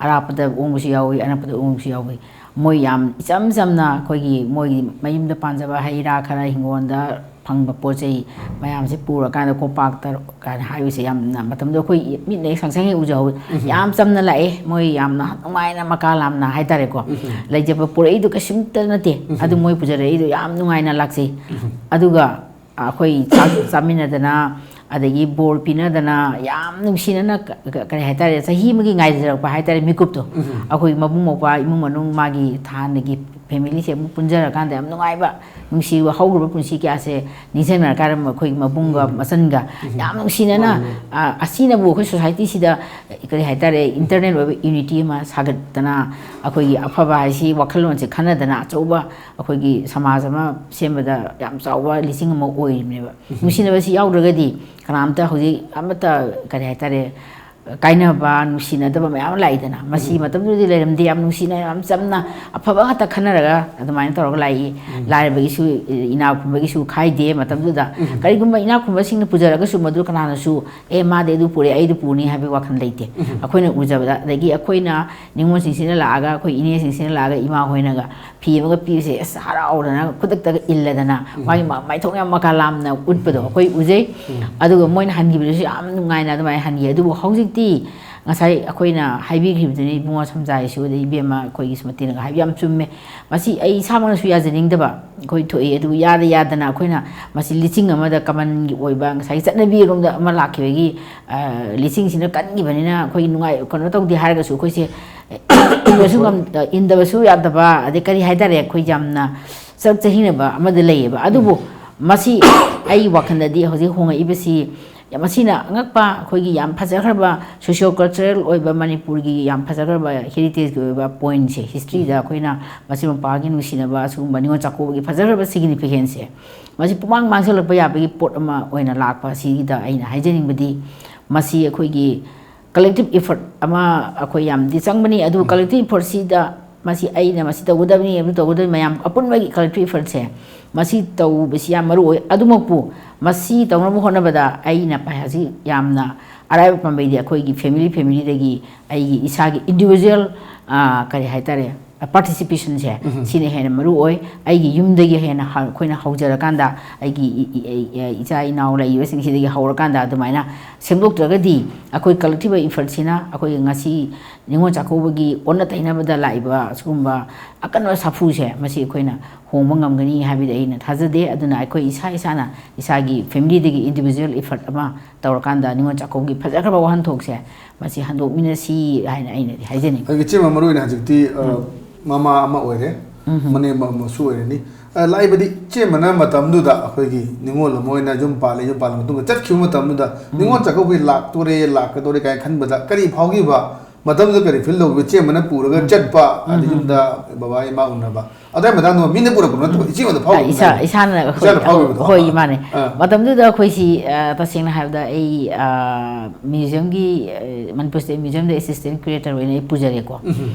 ꯑꯔꯥꯞꯄꯗ ꯑꯣꯡꯕꯁꯨ ꯌꯥꯎꯏ, ꯑꯅꯛꯄꯗ ꯑꯣꯡꯕꯁꯨ ꯌꯥꯎꯏ꯫ ꯃꯣꯏ ꯌꯥꯝ ꯏꯆꯝ ꯆꯝꯅ ꯑꯩꯈꯣꯏꯒꯤ ꯃꯣꯏꯒꯤ ꯃꯌꯨꯝꯗ ꯄꯥꯟꯖꯕ ꯍꯩ ꯔꯥ ꯈꯔ, ꯍꯤꯡꯒꯣꯜꯗ ꯐꯪꯕ ꯄꯣꯠ ꯆꯩ ꯃꯌꯥꯝꯁꯦ ꯄꯨꯔꯀꯥꯟꯗ ꯀꯣꯝꯄꯥꯛꯇ ꯀꯥꯏꯅ ꯍꯥꯏꯕꯁꯦ ꯌꯥꯝꯅ ꯃꯇꯝꯗꯨꯗ ꯑꯩꯈꯣꯏ ꯃꯤꯠꯅ ꯍꯦꯛ ꯁꯪ ꯁꯪ ꯍꯦꯛ ꯎꯖꯍꯧꯋꯤ꯫ ꯎꯝ꯫ ꯌꯥꯝ ꯆꯝꯅ ꯂꯥꯛꯑꯦ꯫ ꯃꯣꯏ ꯌꯥꯝꯅ ꯅꯨꯡꯉꯥꯏꯅ ꯃꯀꯥ ꯂꯥꯝꯅ ꯍꯥꯏꯇꯥꯔꯦꯀꯣ꯫ ꯎꯝ꯫ ꯂꯩꯖꯕ ꯄꯨꯔꯛꯏꯗꯣ ꯀꯩꯁꯨꯝꯇ ꯅꯠꯇꯦ꯫ ꯎꯝ꯫ ꯑꯗꯨ ꯃꯣꯏ ꯄꯨꯖꯔꯛꯏꯗꯣ ꯌꯥꯝ ꯅꯨꯡꯉꯥꯏꯅ ꯂꯥꯛꯆꯩ꯫ ꯎꯝ꯫ ꯑꯗꯨꯒ ꯑꯩꯈꯣꯏ ꯆꯥꯛ ꯆꯥꯃꯤꯟꯅꯗꯅ, ꯑꯗꯒꯤ ꯕꯣꯔ ꯄꯤꯅꯗꯅ, ꯌꯥꯝ ꯅꯨꯡꯁꯤꯅꯅ ꯀ-, ꯀ-, ꯀꯔꯤ ꯍꯥꯏꯇꯥꯔꯦ, ꯆꯍꯤ ꯑꯃꯒꯤ ꯉꯥꯏꯖꯔꯛꯄ ꯍꯥꯏꯇꯥꯔꯦ, ꯃꯤꯀꯨꯞꯇꯣ꯫ ꯎꯝ꯫ ꯑꯩꯈꯣꯏ ꯃꯕꯨꯡ ꯃꯧꯄ꯭ꯋꯥ, ꯏꯃꯨꯡ ꯃꯅꯨꯡ, ꯃꯥꯒꯤ ꯊꯥꯏꯅꯒꯤ ꯐꯦꯃꯤꯂꯤꯁꯦ ꯑꯃꯨꯛ ꯄꯨꯟꯖꯔꯀꯥꯟꯗ ꯌꯥꯝ ꯅꯨꯡꯉꯥꯏꯕ, ꯅꯨꯡꯁꯤꯕ, ꯍꯧꯈ꯭ꯔꯕ ꯄꯨꯟꯁꯤ ꯀꯌꯥꯁꯦ ꯅꯤꯡꯁꯤꯡꯅꯔꯀꯥꯟꯗ ꯑꯩꯈꯣꯏꯒꯤ ꯃꯕꯨꯡꯒ ꯃꯆꯟꯒ ꯌꯥꯝ ꯅꯨꯡꯁꯤꯅꯅ, ꯃꯥꯅꯦ꯫ ꯑ, ꯑꯁꯤꯅꯕꯨ ꯑꯩꯈꯣꯏ ꯁꯣꯁꯥꯏꯇꯤꯁꯤꯗ ꯀꯔꯤ ꯍꯥꯏꯇꯥꯔꯦ, ꯏꯟꯇꯔꯅꯦꯜ ꯑꯣꯏꯕ ꯌꯨꯅꯤꯇꯤ ꯑꯃ ꯁꯥꯒꯠꯇꯅ, ꯑꯩꯈꯣꯏꯒꯤ ꯑꯐꯕ ꯍꯥꯏꯁꯤ ꯋꯥꯈꯜꯂꯣꯟꯁꯦ ꯈꯟꯅꯗꯅ ꯑꯆꯧꯕ ꯑꯩꯈꯣꯏꯒꯤ ꯁꯃꯥꯖ ꯑꯃ ꯁꯦꯝꯕꯗ ꯌꯥꯝ ꯆꯥꯎꯕ ꯂꯤꯁꯤꯡ ꯑꯃ ꯑꯣꯏꯔꯤꯕꯅꯦꯕ꯫ ꯅꯨꯡꯁꯤꯅꯕꯁꯤ ꯌꯥꯎꯗ꯭ꯔꯒꯗꯤ ꯀꯅꯥꯝꯇ ꯍꯧꯖꯤꯛ ꯑꯃꯠꯇ, ꯀꯔꯤ ꯍꯥꯏꯇꯥꯔꯦ, ꯀꯥꯏꯅꯕ, ꯅꯨꯡꯁꯤꯅꯗꯕ ꯃꯌꯥꯝ ꯑꯃ ꯂꯥꯛꯏꯗꯅ, ꯃꯁꯤ ꯃꯇꯝꯗꯨꯗꯗꯤ ꯂꯩꯔꯝꯗꯦ꯫ ꯌꯥꯝ ꯅꯨꯡꯁꯤꯅ, ꯌꯥꯝ ꯆꯝꯅ, ꯑꯐꯕ ꯉꯥꯛꯇ ꯈꯟꯅꯔꯒ ꯑꯗꯨꯃꯥꯏꯅ ꯇꯧꯔꯒ ꯂꯥꯛꯏ꯫ ꯂꯥꯏꯔꯕꯒꯤꯁꯨ, ꯏꯅꯥꯛ ꯈꯨꯟꯕꯒꯤꯁꯨ ꯈꯥꯏꯗꯦ ꯃꯇꯝꯗꯨꯗ꯫ ꯀꯔꯤꯒꯨꯝꯕ ꯏꯅꯥꯛ ꯈꯨꯟꯕꯁꯤꯡꯅ ꯄꯨꯖꯔꯒꯁꯨ ꯃꯗꯨ ꯀꯅꯥꯅꯁꯨ, "ꯑꯦ, ꯃꯥꯗꯤ ꯑꯗꯨ ꯄꯨꯔꯦ, ꯑꯩ ꯑꯗꯨ ꯄꯨꯅꯤ" ꯍꯥꯏꯕꯒꯤ ꯋꯥꯈꯜ ꯂꯩꯇꯦ꯫ ꯑꯩꯈꯣꯏꯅ ꯎꯖꯕꯗ, ꯑꯗꯒꯤ ꯑꯩꯈꯣꯏꯅ ꯅꯤꯉꯣꯜꯁꯤꯡꯁꯤꯅ ꯂꯥꯛꯑꯒ, ꯑꯩꯈꯣꯏ ꯏꯅꯦꯁꯤꯡꯁꯤꯅ ꯂꯥꯛꯑꯒ ꯏꯃꯥ ꯍꯣꯏꯅꯒ ꯐꯤ ꯑꯃꯒ ꯄꯤꯕꯁꯦ, ꯑꯁ, ꯍꯔꯥꯎꯗꯅ ꯈꯨꯗꯛꯇꯒ ꯏꯜꯂꯗꯅ, ꯃꯥꯒꯤ ꯃ-, ꯃꯥꯏꯊꯣꯡ ꯌꯥꯝ ꯃꯀꯥ ꯂꯥꯝꯅ ꯎꯠꯄꯗꯣ ꯑꯩꯈꯣꯏ ꯎꯖꯩ꯫ ꯑꯗꯨꯒ ꯃꯣꯏꯅ ꯍꯟꯈꯤꯕꯗꯨꯁꯨ ꯌꯥꯝ ꯅꯨꯡꯉꯥꯏꯅ ꯑꯗꯨꯃꯥꯏꯅ ꯍꯟꯈꯤ꯫ ꯑꯗꯨꯕꯨ ꯍꯧꯖꯤꯛꯇꯤ ꯉꯁꯥꯏ ꯑꯩꯈꯣꯏꯅ ꯍꯥꯏꯕꯤꯈꯤꯕꯗꯨꯅꯤ, ꯏꯕꯨꯡꯉꯣ ꯁꯝꯖꯥꯏꯁꯨ, ꯑꯗꯩ ꯏꯕꯦꯝꯃ ꯑꯩꯈꯣꯏꯒꯤ ꯁꯨꯃꯇꯤꯅꯒ ꯍꯥꯏꯕ ꯌꯥꯝ ꯆꯨꯝꯃꯦ꯫ ꯃꯁꯤ ꯑꯩ ꯏꯁꯥꯃꯛꯅꯁꯨ ꯌꯥꯖꯅꯤꯡꯗꯕ ꯑꯩꯈꯣꯏ ꯊꯣꯛꯏ꯫ ꯑꯗꯨꯕꯨ ꯌꯥꯗ ꯌꯥꯗꯅ ꯑꯩꯈꯣꯏꯅ ꯃꯁꯤ ꯂꯤꯆꯤꯡ ꯑꯃꯗ ꯀꯃꯟꯒꯤ ꯑꯣꯏꯕ ꯉꯁꯥꯏꯒꯤ ꯆꯠꯅꯕꯤꯔꯣꯝꯗ ꯑꯃ ꯂꯥꯛꯈꯤꯕꯒꯤ, ꯑ, ꯂꯤꯆꯤꯡꯁꯤꯅ ꯀꯟꯈꯤꯕꯅꯤꯅ ꯑꯩꯈꯣꯏ ꯅꯨꯡꯉꯥꯏ, ꯀꯩꯅꯣ ꯇꯧꯗꯦ ꯍꯥꯏꯔꯒꯁꯨ ꯑꯩꯈꯣꯏꯁꯦ ꯏꯟꯗꯕꯁꯨ ꯉꯝ-, ꯏꯟꯗꯕꯁꯨ ꯌꯥꯗꯕ, ꯑꯗꯩ ꯀꯔꯤ ꯍꯥꯏꯇꯥꯔꯦ, ꯑꯩꯈꯣꯏ ꯌꯥꯝꯅ ꯆꯔꯛ ꯆꯍꯤꯅꯕ ꯑꯃꯗ ꯂꯩꯌꯦꯕ꯫ ꯑꯗꯨꯕꯨ ꯃꯁꯤ ꯑꯩ ꯋꯥꯈꯜꯗꯗꯤ ꯍꯧꯖꯤꯛ ꯍꯣꯡꯉꯛꯏꯕꯁꯤ ꯌꯥꯝ, ꯃꯁꯤꯅ ꯑꯉꯛꯄ, ꯑꯩꯈꯣꯏꯒꯤ ꯌꯥꯝ ꯐꯖꯈ꯭ꯔꯕ socio cultural ꯑꯣꯏꯕ, ꯃꯅꯤꯄꯨꯔꯒꯤ ꯌꯥꯝ ꯐꯖꯈ꯭ꯔꯕ heritage ꯀꯤ ꯑꯣꯏꯕ point ꯁꯦ, history ꯗ ꯑꯩꯈꯣꯏꯅ ꯃꯆꯤꯟ ꯃꯧꯄ꯭ꯋꯥꯒꯤ ꯅꯨꯡꯁꯤꯅꯕ, ꯑꯁꯤꯒꯨꯝꯕ ꯅꯤꯉꯣꯜ ꯆꯥꯛꯀꯧꯕꯒꯤ ꯐꯖꯈ꯭ꯔꯕ significance ꯁꯦ, ꯃꯁꯤ ꯄꯨꯃꯥꯡ ꯃꯥꯡꯁꯤꯜꯂꯛꯄ ꯌꯥꯕꯒꯤ ꯄꯣꯠ ꯑꯃ ꯑꯣꯏꯅ ꯂꯥꯛꯄ ꯑꯁꯤꯗ ꯑꯩꯅ ꯍꯥꯏꯖꯅꯤꯡꯕꯗꯤ, ꯃꯁꯤ ꯑꯩꯈꯣꯏꯒꯤ collective effort ꯑꯃ ꯑꯩꯈꯣꯏ ꯌꯥꯝꯗꯤ ꯆꯪꯕꯅꯤ꯫ ꯑꯗꯨꯕꯨ collective effort ꯁꯤꯗ ꯃꯁꯤ ꯑꯩꯅ ꯃꯁꯤ ꯇꯧꯒꯗꯕꯅꯤ, ꯑꯗꯨ ꯇꯧꯒꯗꯕꯅꯤ, ꯃꯌꯥꯝ ꯑꯄꯨꯟꯕꯒꯤ collective effort ꯁꯦ, ꯃꯁꯤ ꯇꯧꯕꯁꯤ ꯌꯥꯝ ꯃꯔꯨ ꯑꯣꯏ꯫ ꯑꯗꯨꯃꯛꯄꯨ ꯃꯁꯤ ꯇꯧꯅꯕ ꯍꯣꯠꯅꯕꯗ ꯑꯩꯅ ꯄ-, ꯍꯧꯖꯤꯛ ꯌꯥꯝꯅ ꯑꯔꯥꯏꯕ ꯄꯥꯝꯕꯩꯗꯤ ꯑꯩꯈꯣꯏꯒꯤ family, family ꯗꯒꯤ ꯑꯩꯒꯤ ꯏꯁꯥꯒꯤ individual, ꯑ, ꯀꯔꯤ ꯍꯥꯏꯇꯥꯔꯦ, participation ꯁꯦ, ꯁꯤꯅ ꯍꯦꯟꯅ ꯃꯔꯨ ꯑꯣꯏ꯫ ꯑꯩꯒꯤ ꯌꯨꯝꯗꯒꯤ ꯍꯦꯟꯅ ꯍ-, ꯑꯩꯈꯣꯏꯅ ꯍꯧꯖꯔꯀꯥꯟꯗ, ꯑꯩꯒꯤ ꯏ-, ꯏ-, ꯑꯩ, ꯑ, ꯏꯆꯥ ꯏꯅꯥꯎ ꯂꯩꯔꯤꯕꯁꯤꯡꯁꯤꯗꯒꯤ ꯍꯧꯔꯀꯥꯟꯗ ꯑꯗꯨꯃꯥꯏꯅ ꯁꯦꯝꯗꯣꯛꯇ꯭ꯔꯒꯗꯤ ꯑꯩꯈꯣꯏ collective effort ꯁꯤꯅ ꯑꯩꯈꯣꯏ ꯉꯁꯤ ꯅꯤꯉꯣꯜ ꯆꯥꯛꯀꯧꯕꯒꯤ ꯑꯣꯟꯅ ꯇꯩꯅꯕꯗ ꯂꯥꯛꯏꯕ ꯑꯁꯤꯒꯨꯝꯕ ꯑꯀꯟꯕ ꯁꯥꯐꯨꯁꯦ, ꯃꯁꯤ ꯑꯩꯈꯣꯏꯅ ꯍꯣꯡꯕ ꯉꯝꯒꯅꯤ ꯍꯥꯏꯕꯗꯤ ꯑꯩꯅ ꯊꯥꯖꯗꯦ꯫ ꯑꯗꯨꯅ ꯑꯩꯈꯣꯏ ꯏꯁꯥ ꯏꯁꯥꯅ ꯏꯁꯥꯒꯤ family ꯗꯒꯤ individual effort ꯑꯃ ꯇꯧꯔꯀꯥꯟꯗ ꯅꯤꯉꯣꯜ ꯆꯥꯛꯀꯧꯕꯒꯤ ꯐꯖꯈ꯭ꯔꯕ ꯋꯥꯍꯟꯊꯣꯛꯁꯦ ꯃꯁꯤ ꯍꯟꯗꯣꯛꯃꯤꯟꯅꯁꯤ ꯍꯥꯏꯅ ꯑꯩꯅꯗꯤ ꯍꯥꯏꯖꯅꯤꯡꯉꯤ꯫ ꯑꯩꯒꯤ ꯏꯆꯦꯃ ꯃꯔꯨ ꯑꯣꯏꯅ ꯍꯧꯖꯤꯛꯇꯤ, ꯑ, ꯃꯃꯥ ꯑꯃ ꯑꯣꯏꯔꯦ꯫ ꯃꯅꯦꯝꯕ ꯑꯃꯁꯨ ꯑꯣꯏꯔꯅꯤ꯫ ꯑ, ꯂꯥꯛꯏꯕꯗꯤ ꯏꯆꯦꯃꯅ ꯃꯇꯝꯗꯨꯗ ꯑꯩꯈꯣꯏꯒꯤ ꯅꯤꯉꯣꯜ ꯑꯃ ꯑꯣꯏꯅ ꯌꯨꯝ ꯄꯥꯜꯂꯦ, ꯌꯨꯝ ꯄꯥꯜꯂ ꯃꯇꯨꯡꯗ ꯆꯠꯈꯤꯕ ꯃꯇꯝꯗꯨꯗ ꯅꯤꯉꯣꯜ ꯆꯥꯛꯀꯧꯕ ꯂꯥꯛꯇꯣꯔꯦ, ꯂꯥꯛꯀꯗꯣꯔꯦ ꯀꯥꯏꯅ ꯈꯟꯕꯗ ꯀꯔꯤ ꯐꯥꯎꯈꯤꯕ? ꯃꯇꯝꯗꯨꯗ ꯀꯔꯤ ꯐꯤꯜ ꯇꯧꯈꯤꯕ? ꯏꯆꯦꯃꯅ ꯄꯨꯔꯒ ꯆꯠꯄ, ꯑꯗꯩ ꯌꯨꯝꯗ ꯕꯕꯥ ꯏꯃꯥ ꯎꯅꯕ, ꯑꯗꯨꯋꯥꯏ ꯃꯇꯥꯡꯗꯣ ꯃꯤꯅ ꯄꯨꯔꯛꯄ ꯅꯠꯇꯕ, ꯏꯆꯦꯃꯅ ꯐꯥꯎꯈꯤꯕ ꯏꯁꯥ, ꯅꯠꯇ꯭ꯔꯣ? ꯏꯁꯥꯅ ꯍꯣꯏ, ꯐꯥꯎꯈꯤꯕꯗꯣ? ꯍꯣꯏ, ꯃꯥꯅꯦ꯫ ꯑꯥ꯫ ꯃꯇꯝꯗꯨꯗ ꯑꯩꯈꯣꯏꯁꯤ, ꯑ, ꯇꯁꯦꯡꯅ ꯍꯥꯏꯔꯕꯗ ꯑꯩ, ꯑ, ꯃ꯭ꯌꯨꯖꯤꯌꯝꯒꯤ, ꯑ, ꯃꯅꯤꯄꯨꯔ ꯁ꯭ꯇꯦꯠ ꯃ꯭ꯌꯨꯖꯤꯌꯝꯗ ꯑꯦꯁꯤꯁꯇꯦꯟ ꯀ꯭ꯌꯨꯔꯦꯇꯔ ꯑꯣꯏꯅ ꯑꯩ ꯄꯨꯖꯔꯦꯀꯣ꯫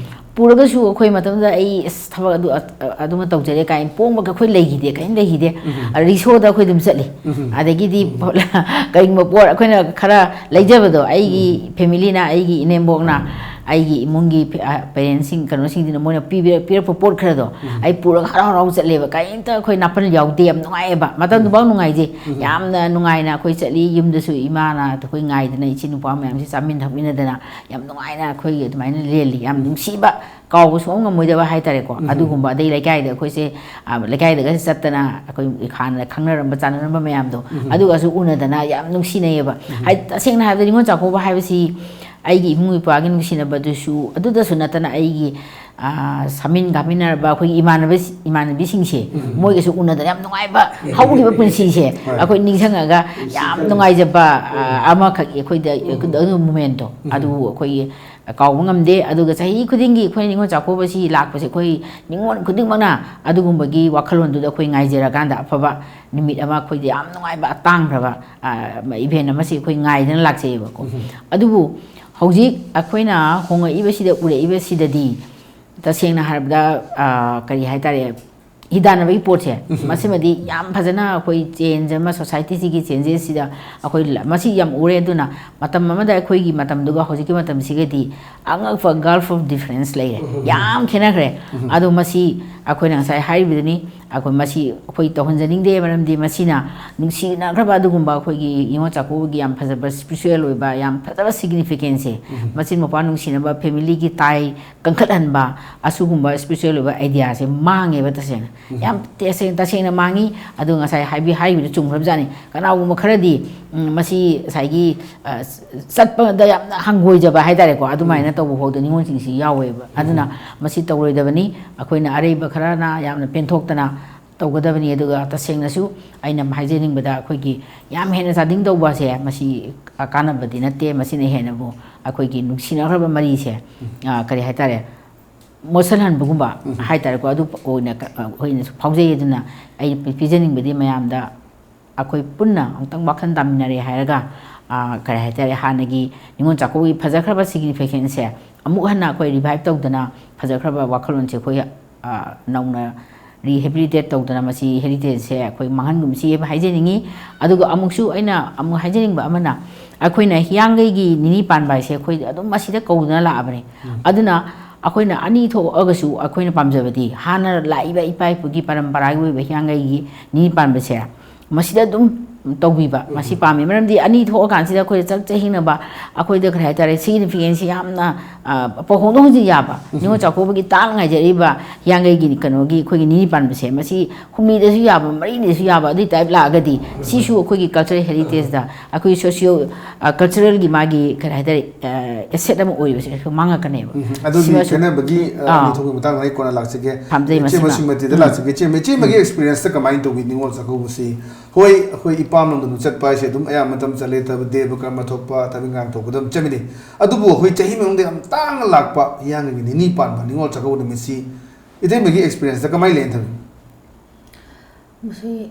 ꯄꯨꯔꯒꯁꯨ ꯑꯩꯈꯣꯏ ꯃꯇꯝꯗꯨꯗ ꯑꯩ ꯑꯁ ꯊꯕꯛ ꯑꯗꯨ, ꯑ, ꯑꯗꯨꯃ ꯇꯧꯖꯔꯦ ꯀꯥꯏꯅ ꯄꯣꯡꯕꯒ ꯑꯩꯈꯣꯏ ꯂꯩꯈꯤꯗꯦ, ꯀꯔꯤꯝ ꯂꯩꯈꯤꯗꯦ꯫ ꯑ, ꯔꯤꯁꯣꯗ ꯑꯩꯈꯣꯏ ꯑꯗꯨꯝ ꯆꯠꯂꯤ꯫ ꯑꯗꯒꯤꯗꯤ ꯀꯔꯤꯒꯨꯝꯕ ꯄꯣꯠ ꯑꯩꯈꯣꯏꯅ ꯈꯔ ꯂꯩꯖꯕꯗꯣ, ꯑꯩꯒꯤ ꯐꯦꯃꯤꯂꯤꯅ, ꯑꯩꯒꯤ ꯏꯅꯦꯝꯕꯣꯛꯅ, ꯑꯩꯒꯤ ꯏꯃꯨꯡꯒꯤ ꯄꯦ-, ꯑ, ꯄꯦꯔꯦꯟꯁꯁꯤꯡ, ꯀꯩꯅꯣꯁꯤꯡꯁꯤꯅ ꯃꯣꯏꯅ ꯄꯤꯕꯤꯔ-, ꯄꯤꯔꯛꯄ ꯄꯣꯠ ꯈꯔꯗꯣ ꯑꯩ ꯄꯨꯔꯒ ꯍꯔꯥꯎ ꯍꯔꯥꯎ ꯆꯠꯂꯦꯕ꯫ ꯀꯔꯤꯝꯇ ꯑꯩꯈꯣꯏ ꯅꯥꯄꯜ ꯌꯥꯎꯗꯦ, ꯌꯥꯝ ꯅꯨꯡꯉꯥꯏꯑꯦꯕ꯫ ꯃꯇꯝꯗꯨꯐꯥꯎ ꯅꯨꯡꯉꯥꯏꯖꯩ꯫ ꯌꯥꯝꯅ ꯅꯨꯡꯉꯥꯏꯅ ꯑꯩꯈꯣꯏ ꯆꯠꯂꯤ꯫ ꯌꯨꯝꯗꯁꯨ ꯏꯃꯥꯅ ꯑꯩꯈꯣꯏ ꯉꯥꯏꯗꯅ, ꯏꯆꯤꯟ ꯅꯨꯄꯥ ꯃꯌꯥꯝꯁꯤ ꯆꯥꯃꯤꯟ ꯊꯛꯃꯤꯟꯅꯗꯅ ꯌꯥꯝ ꯅꯨꯡꯉꯥꯏꯅ ꯑꯩꯈꯣꯏ ꯑꯗꯨꯃꯥꯏꯅ ꯂꯦꯜꯂꯤ꯫ ꯌꯥꯝ ꯅꯨꯡꯁꯤꯕ, ꯀꯥꯎꯕ ꯁꯨꯡꯉꯝ ꯉꯝꯃꯣꯏꯗꯕ ꯍꯥꯏꯇꯥꯔꯦꯀꯣ꯫ ꯑꯗꯨꯒꯨꯝꯕ, ꯑꯗꯩ ꯂꯩꯀꯥꯏꯗ ꯑꯩꯈꯣꯏꯁꯦ, ꯑ, ꯂꯩꯀꯥꯏꯗꯒ ꯆꯠꯇꯅ ꯑꯩꯈꯣꯏ ꯍꯥꯟꯅ ꯈꯪꯅꯔꯝꯕ ꯆꯥꯟꯅꯔꯝꯕ ꯃꯌꯥꯝꯗꯣ ꯑꯗꯨꯒꯁꯨ ꯎꯅꯗꯅ ꯌꯥꯝ ꯅꯨꯡꯁꯤꯅꯩꯌꯦꯕ꯫ ꯍꯥꯏꯗꯤ ꯇꯁꯦꯡꯅ ꯍꯥꯏꯔꯕꯗ ꯅꯤꯉꯣꯜ ꯆꯥꯛꯀꯧꯕ ꯍꯥꯏꯕꯁꯤ ꯑꯩꯒꯤ ꯏꯃꯨꯡ ꯏꯄ꯭ꯋꯥꯒꯤ ꯅꯨꯡꯁꯤꯅꯕꯗꯨꯁꯨ, ꯑꯗꯨꯗꯁꯨ ꯅꯠꯇꯅ ꯑꯩꯒꯤ, ꯑ, ꯁꯥꯃꯤꯟ ꯀꯥꯃꯤꯟꯅꯔꯕ ꯑꯩꯈꯣꯏꯒꯤ ꯏꯃꯥꯟꯅꯕ-, ꯏꯃꯥꯟꯅꯕꯤꯁꯤꯡꯁꯦ, ꯃꯣꯏꯒꯁꯨ ꯎꯅꯗꯅ ꯌꯥꯝ ꯅꯨꯡꯉꯥꯏꯕ ꯍꯧꯈꯤꯕ ꯄꯨꯟꯁꯤꯁꯦ ꯑꯩꯈꯣꯏ ꯅꯤꯡꯁꯤꯡꯉꯒ ꯌꯥꯝ ꯅꯨꯡꯉꯥꯏꯖꯕ, ꯑ, ꯑꯃꯈꯛ ꯑꯩꯈꯣꯏꯗ, ꯑꯗꯨ ꯃꯣꯃꯦꯟꯠꯇꯣ ꯑꯗꯨ ꯑꯩꯈꯣꯏꯒꯤ ꯀꯥꯎꯕ ꯉꯝꯗꯦ꯫ ꯑꯗꯨꯒ ꯆꯍꯤ ꯈꯨꯗꯤꯡꯒꯤ ꯑꯩꯈꯣꯏ ꯅꯤꯉꯣꯜ ꯆꯥꯛꯀꯧꯕꯁꯤ ꯂꯥꯛꯄꯁꯦ ꯑꯩꯈꯣꯏ ꯅꯤꯉꯣꯜ ꯈꯨꯗꯤꯡꯃꯛꯅ ꯑꯗꯨꯒꯨꯝꯕꯒꯤ ꯋꯥꯈꯜꯂꯣꯟꯗꯨꯗ ꯑꯩꯈꯣꯏ ꯉꯥꯏꯖꯔꯀꯥꯟꯗ ꯑꯐꯕ ꯅꯨꯃꯤꯠ ꯑꯃ, ꯑꯩꯈꯣꯏꯗ ꯌꯥꯝ ꯅꯨꯡꯉꯥꯏꯕ ꯑꯇꯥꯡꯈ꯭ꯔꯕ, ꯑ, ꯏꯚꯦꯟꯠ ꯑꯃꯁꯤ ꯑꯩꯈꯣꯏ ꯉꯥꯏꯗꯅ ꯂꯥꯛꯆꯩꯌꯦꯕꯀꯣ꯫ ꯑꯗꯨꯕꯨ ꯍꯧꯖꯤꯛ ꯑꯩꯈꯣꯏꯅ ꯍꯣꯡꯉꯛꯏꯕꯁꯤꯗ ꯎꯔꯛꯏꯕꯁꯤꯗꯗꯤ ꯇꯁꯦꯡꯅ ꯍꯥꯏꯔꯕꯗ, ꯑ, ꯀꯔꯤ ꯍꯥꯏꯇꯥꯔꯦ, ꯍꯤꯗꯥꯟꯅꯕꯒꯤ ꯄꯣꯠꯁꯦ, ꯃꯁꯤꯃꯗꯤ ꯌꯥꯝ ꯐꯖꯅ ꯑꯩꯈꯣꯏ ꯆꯦꯟꯖ ꯑꯃ ꯁꯣꯁꯥꯏꯇꯤꯁꯤꯒꯤ ꯆꯦꯟꯖꯦꯁꯁꯤꯗ ꯑꯩꯈꯣꯏ ꯂ-, ꯃꯁꯤ ꯌꯥꯝ ꯎꯔꯦ꯫ ꯑꯗꯨꯅ ꯃꯇꯝ ꯑꯃꯗ ꯑꯩꯈꯣꯏꯒꯤ ꯃꯇꯝꯗꯨꯒ ꯍꯧꯖꯤꯛꯀꯤ ꯃꯇꯝꯁꯤꯒꯗꯤ ꯑꯉꯛꯄ gulf of difference ꯂꯩꯔꯦ꯫ ꯌꯥꯝ ꯈꯦꯠꯅꯈ꯭ꯔꯦ꯫ ꯑꯗꯣ ꯃꯁꯤ ꯑꯩꯈꯣꯏꯅ ꯉꯁꯥꯏ ꯍꯥꯏꯔꯤꯕꯗꯨꯅꯤ, ꯑꯩꯈꯣꯏ ꯃꯁꯤ ꯑꯩꯈꯣꯏ ꯇꯧꯍꯟꯖꯅꯤꯡꯗꯦ꯫ ꯃꯔꯝꯗꯤ ꯃꯁꯤꯅ ꯅꯨꯡꯁꯤꯅꯈ꯭ꯔꯕ ꯑꯗꯨꯒꯨꯝꯕ ꯑꯩꯈꯣꯏꯒꯤ ꯅꯤꯉꯣꯜ ꯆꯥꯛꯀꯧꯕꯒꯤ ꯌꯥꯝ ꯐꯖꯕ spiritual ꯑꯣꯏꯕ, ꯌꯥꯝ ꯐꯖꯕ significance ꯁꯦ, ꯃꯆꯤꯟ ꯃꯧꯄ꯭ꯋꯥ ꯅꯨꯡꯁꯤꯅꯕ, family ꯒꯤ tie ꯀꯟꯈꯠꯍꯟꯕ, ꯑꯁꯤꯒꯨꯝꯕ spiritual ꯑꯣꯏꯕ idea ꯁꯦ ꯃꯥꯡꯉꯦꯕ ꯇꯁꯦꯡꯅ꯫ ꯌꯥꯝ ꯇꯁꯦꯡ-, ꯇꯁꯦꯡꯅ ꯃꯥꯡꯉꯤ꯫ ꯑꯗꯨ ꯉꯁꯥꯏ ꯍꯥꯏꯕꯤ-, ꯍꯥꯏꯔꯤꯕꯗꯨ ꯆꯨꯝꯈ꯭ꯔꯕꯖꯥꯠꯅꯤ꯫ ꯀꯅꯥꯒꯨꯝꯕ ꯈꯔꯗꯤ, ꯎꯝ, ꯃꯁꯤ ꯉꯁꯥꯏꯒꯤ, ꯑ, ꯆꯠꯄꯗ ꯌꯥꯝꯅ ꯍꯪꯒꯣꯏꯖꯕ ꯍꯥꯏꯇꯥꯔꯦꯀꯣ, ꯑꯗꯨꯃꯥꯏꯅ ꯇꯧꯕ ꯐꯥꯎꯗ ꯅꯤꯉꯣꯜꯁꯤꯡꯁꯤ ꯌꯥꯎꯋꯦꯕ꯫ ꯑꯗꯨꯅ ꯃꯁꯤ ꯇꯧꯔꯣꯏꯗꯕꯅꯤ꯫ ꯑꯩꯈꯣꯏꯅ ꯑꯔꯩꯕ ꯈꯔꯅ ꯌꯥꯝꯅ ꯄꯦꯟꯊꯣꯛꯇꯅ ꯇꯧꯒꯗꯕꯅꯤ꯫ ꯑꯗꯨꯒ ꯇꯁꯦꯡꯅꯁꯨ ꯑꯩꯅ ꯍꯥꯏꯖꯅꯤꯡꯕꯗ, ꯑꯩꯈꯣꯏꯒꯤ ꯌꯥꯝ ꯍꯦꯟꯅ ꯆꯥꯗꯤꯡ ꯇꯧꯕꯁꯦ, ꯃꯁꯤ ꯀꯥꯟꯅꯕꯗꯤ ꯅꯠꯇꯦ꯫ ꯃꯁꯤꯅ ꯍꯦꯟꯅꯕꯨ ꯑꯩꯈꯣꯏꯒꯤ ꯅꯨꯡꯁꯤꯅꯈ꯭ꯔꯕ ꯃꯔꯤꯁꯦ, ꯑ, ꯀꯔꯤ ꯍꯥꯏꯇꯥꯔꯦ, ꯃꯣꯠꯁꯜꯍꯟꯕꯒꯨꯝꯕ ꯍꯥꯏꯇꯥꯔꯦꯀꯣ, ꯑꯗꯨ ꯑꯣꯏꯅ ꯀ-, ꯑꯩꯈꯣꯏꯅꯁꯨ ꯐꯥꯎꯖꯩ꯫ ꯑꯗꯨꯅ ꯑꯩ ꯄꯤ-, ꯄꯤꯖꯅꯤꯡꯕꯗꯤ ꯃꯌꯥꯝꯗ, ꯑꯩꯈꯣꯏ ꯄꯨꯟꯅ ꯑꯃꯨꯛꯇꯪ ꯋꯥꯈꯜ ꯇꯥꯃꯤꯟꯅꯔꯦ ꯍꯥꯏꯔꯒ, ꯑ, ꯀꯔꯤ ꯍꯥꯏꯇꯥꯔꯦ, ꯍꯥꯟꯅꯒꯤ ꯅꯤꯉꯣꯜ ꯆꯥꯛꯀꯧꯕꯒꯤ ꯐꯖꯈ꯭ꯔꯕ significance ꯁꯦ ꯑꯃꯨꯛ ꯍꯟꯅ ꯑꯩꯈꯣꯏ revive ꯇꯧꯗꯅ, ꯐꯖꯈ꯭ꯔꯕ ꯋꯥꯈꯜꯂꯣꯟꯁꯦ ꯑꯩꯈꯣꯏ, ꯑ, ꯅꯧꯅ rehabilitate ꯇꯧꯗꯅ ꯃꯁꯤ heritage ꯁꯦ ꯑꯩꯈꯣꯏ ꯃꯥꯡꯍꯟꯒꯨꯝꯁꯤ ꯍꯥꯏꯕ ꯍꯥꯏꯖꯅꯤꯡꯉꯤ꯫ ꯑꯗꯨꯒ ꯑꯃꯨꯛꯁꯨ ꯑꯩꯅ ꯑꯃꯨꯛ ꯍꯥꯏꯖꯅꯤꯡꯕ ꯑꯃꯅ, ꯑꯩꯈꯣꯏꯅ ꯍꯤꯌꯥꯡꯒꯩꯒꯤ ꯅꯤꯅꯤ ꯄꯥꯟꯕ ꯍꯥꯏꯁꯦ ꯑꯩꯈꯣꯏ ꯑꯗꯨꯝ ꯃꯁꯤꯗ ꯀꯧꯗꯨꯅ ꯂꯥꯛꯑꯕꯅꯤ꯫ ꯑꯗꯨꯅ ꯑꯩꯈꯣꯏꯅ ꯑꯅꯤ ꯊꯣꯛꯑꯒꯁꯨ ꯑꯩꯈꯣꯏꯅ ꯄꯥꯝꯖꯕꯗꯤ ꯍꯥꯟꯅ ꯂꯥꯛꯏꯕ ꯏꯄꯥ ꯏꯄꯨꯒꯤ ꯄꯔꯝꯄꯔꯥꯒꯤ ꯑꯣꯏꯕ ꯍꯤꯌꯥꯡꯒꯩꯒꯤ ꯅꯤꯅꯤ ꯄꯥꯟꯕꯁꯦ ꯃꯁꯤꯗ ꯑꯗꯨꯝ ꯇꯧꯕꯤꯕ, ꯃꯁꯤ ꯄꯥꯝꯃꯤ꯫ ꯃꯔꯝꯗꯤ ꯑꯅꯤ ꯊꯣꯛꯑꯀꯥꯟꯁꯤꯗ ꯑꯩꯈꯣꯏꯗ ꯆꯥꯛ ꯆꯍꯤꯡꯅꯕ, ꯑꯩꯈꯣꯏꯗ ꯀꯔꯤ ꯍꯥꯏꯇꯥꯔꯦ, significance ꯁꯤ ꯌꯥꯝꯅ, ꯑ, ꯄ-, ꯍꯣꯡꯗꯣꯛ ꯍꯣꯡꯖꯤꯟ ꯌꯥꯕ꯫ ꯅꯤꯉꯣꯜ ꯆꯥꯛꯀꯧꯕꯒꯤ ꯇꯥꯡ ꯉꯥꯏꯖꯔꯤꯕ ꯍꯤꯌꯥꯡꯒꯩꯒꯤ ꯀꯩꯅꯣꯒꯤ ꯑꯩꯈꯣꯏꯒꯤ ꯅꯤꯅꯤ ꯄꯥꯟꯕꯁꯦ, ꯃꯁꯤ ꯍꯨꯝꯅꯤꯗꯁꯨ ꯌꯥꯕ, ꯃꯔꯤꯅꯤꯗꯁꯨ ꯌꯥꯕ, ꯑꯗꯨꯒꯤ type ꯂꯥꯛꯑꯒꯗꯤ ꯁꯤꯁꯨ ꯑꯩꯈꯣꯏꯒꯤ cultural heritage ꯗ, ꯑꯩꯈꯣꯏꯒꯤ socio, ꯑ, cultural ꯒꯤ ꯃꯥꯒꯤ ꯀꯔꯤ ꯍꯥꯏꯇꯥꯔꯦ, ꯑ, asset ꯑꯃ ꯑꯣꯏꯕꯁꯦ ꯑꯩꯈꯣꯏ ꯃꯥꯡꯉꯛꯀꯅꯦꯕ꯫ ꯎꯝ, ꯑꯗꯨꯒꯤ ꯁꯤꯃꯁꯨ ꯈꯦꯠꯅꯕꯒꯤ, ꯑ, ꯑꯥ꯫ ꯑꯅꯤ ꯊꯣꯛꯄꯒꯤ ꯃꯇꯥꯡꯗ ꯑꯩ ꯀꯣꯟꯅ ꯂꯥꯛꯆꯒꯦ꯫ ꯄꯥꯝꯖꯩ ꯏꯆꯦ ꯃꯁꯤꯃ꯫ ꯃꯁꯤꯃꯇꯤꯗ ꯎꯝ꯫ ꯂꯥꯛꯆꯒꯦ꯫ ꯏꯆꯦ, ꯏꯆꯦꯃꯒꯤ ꯎꯝ꯫ experience ꯇ ꯀꯃꯥꯏꯅ ꯇꯧꯕꯤ ꯅꯤꯉꯣꯜ ꯆꯥꯛꯀꯧꯕꯁꯤ? ꯍꯣꯏ, ꯑꯩꯈꯣꯏ ꯏꯄꯥꯝ ꯂꯝꯗꯝꯗ ꯆꯠꯄ ꯍꯥꯏꯁꯦ ꯑꯗꯨꯝ ꯑꯌꯥꯝꯕ ꯃꯇꯝ ꯆꯠꯂꯦ, ꯊꯕꯛ ꯗꯦꯕ ꯀꯔꯃ ꯊꯣꯛꯄ, ꯊꯕꯛ ꯏꯪꯈꯥꯡ ꯊꯣꯛꯄꯗ ꯑꯗꯨꯝ ꯆꯠꯃꯤꯟꯅꯩ꯫ ꯑꯗꯨꯕꯨ ꯑꯩꯈꯣꯏ ꯆꯍꯤ ꯃꯅꯨꯡꯗ ꯌꯥꯝ ꯇꯥꯡꯅ ꯂꯥꯛꯄ ꯍꯤꯌꯥꯡꯒꯩꯒꯤ ꯅꯤꯅꯤ ꯄꯥꯟꯕ ꯅꯤꯉꯣꯜ ꯆꯥꯛꯀꯧꯕ ꯅꯨꯃꯤꯠꯁꯤ ꯏꯇꯩꯃꯒꯤ experience ꯇ ꯀꯃꯥꯏꯅ ꯂꯩꯅ ꯊꯝꯃꯤ? ꯃꯁꯤ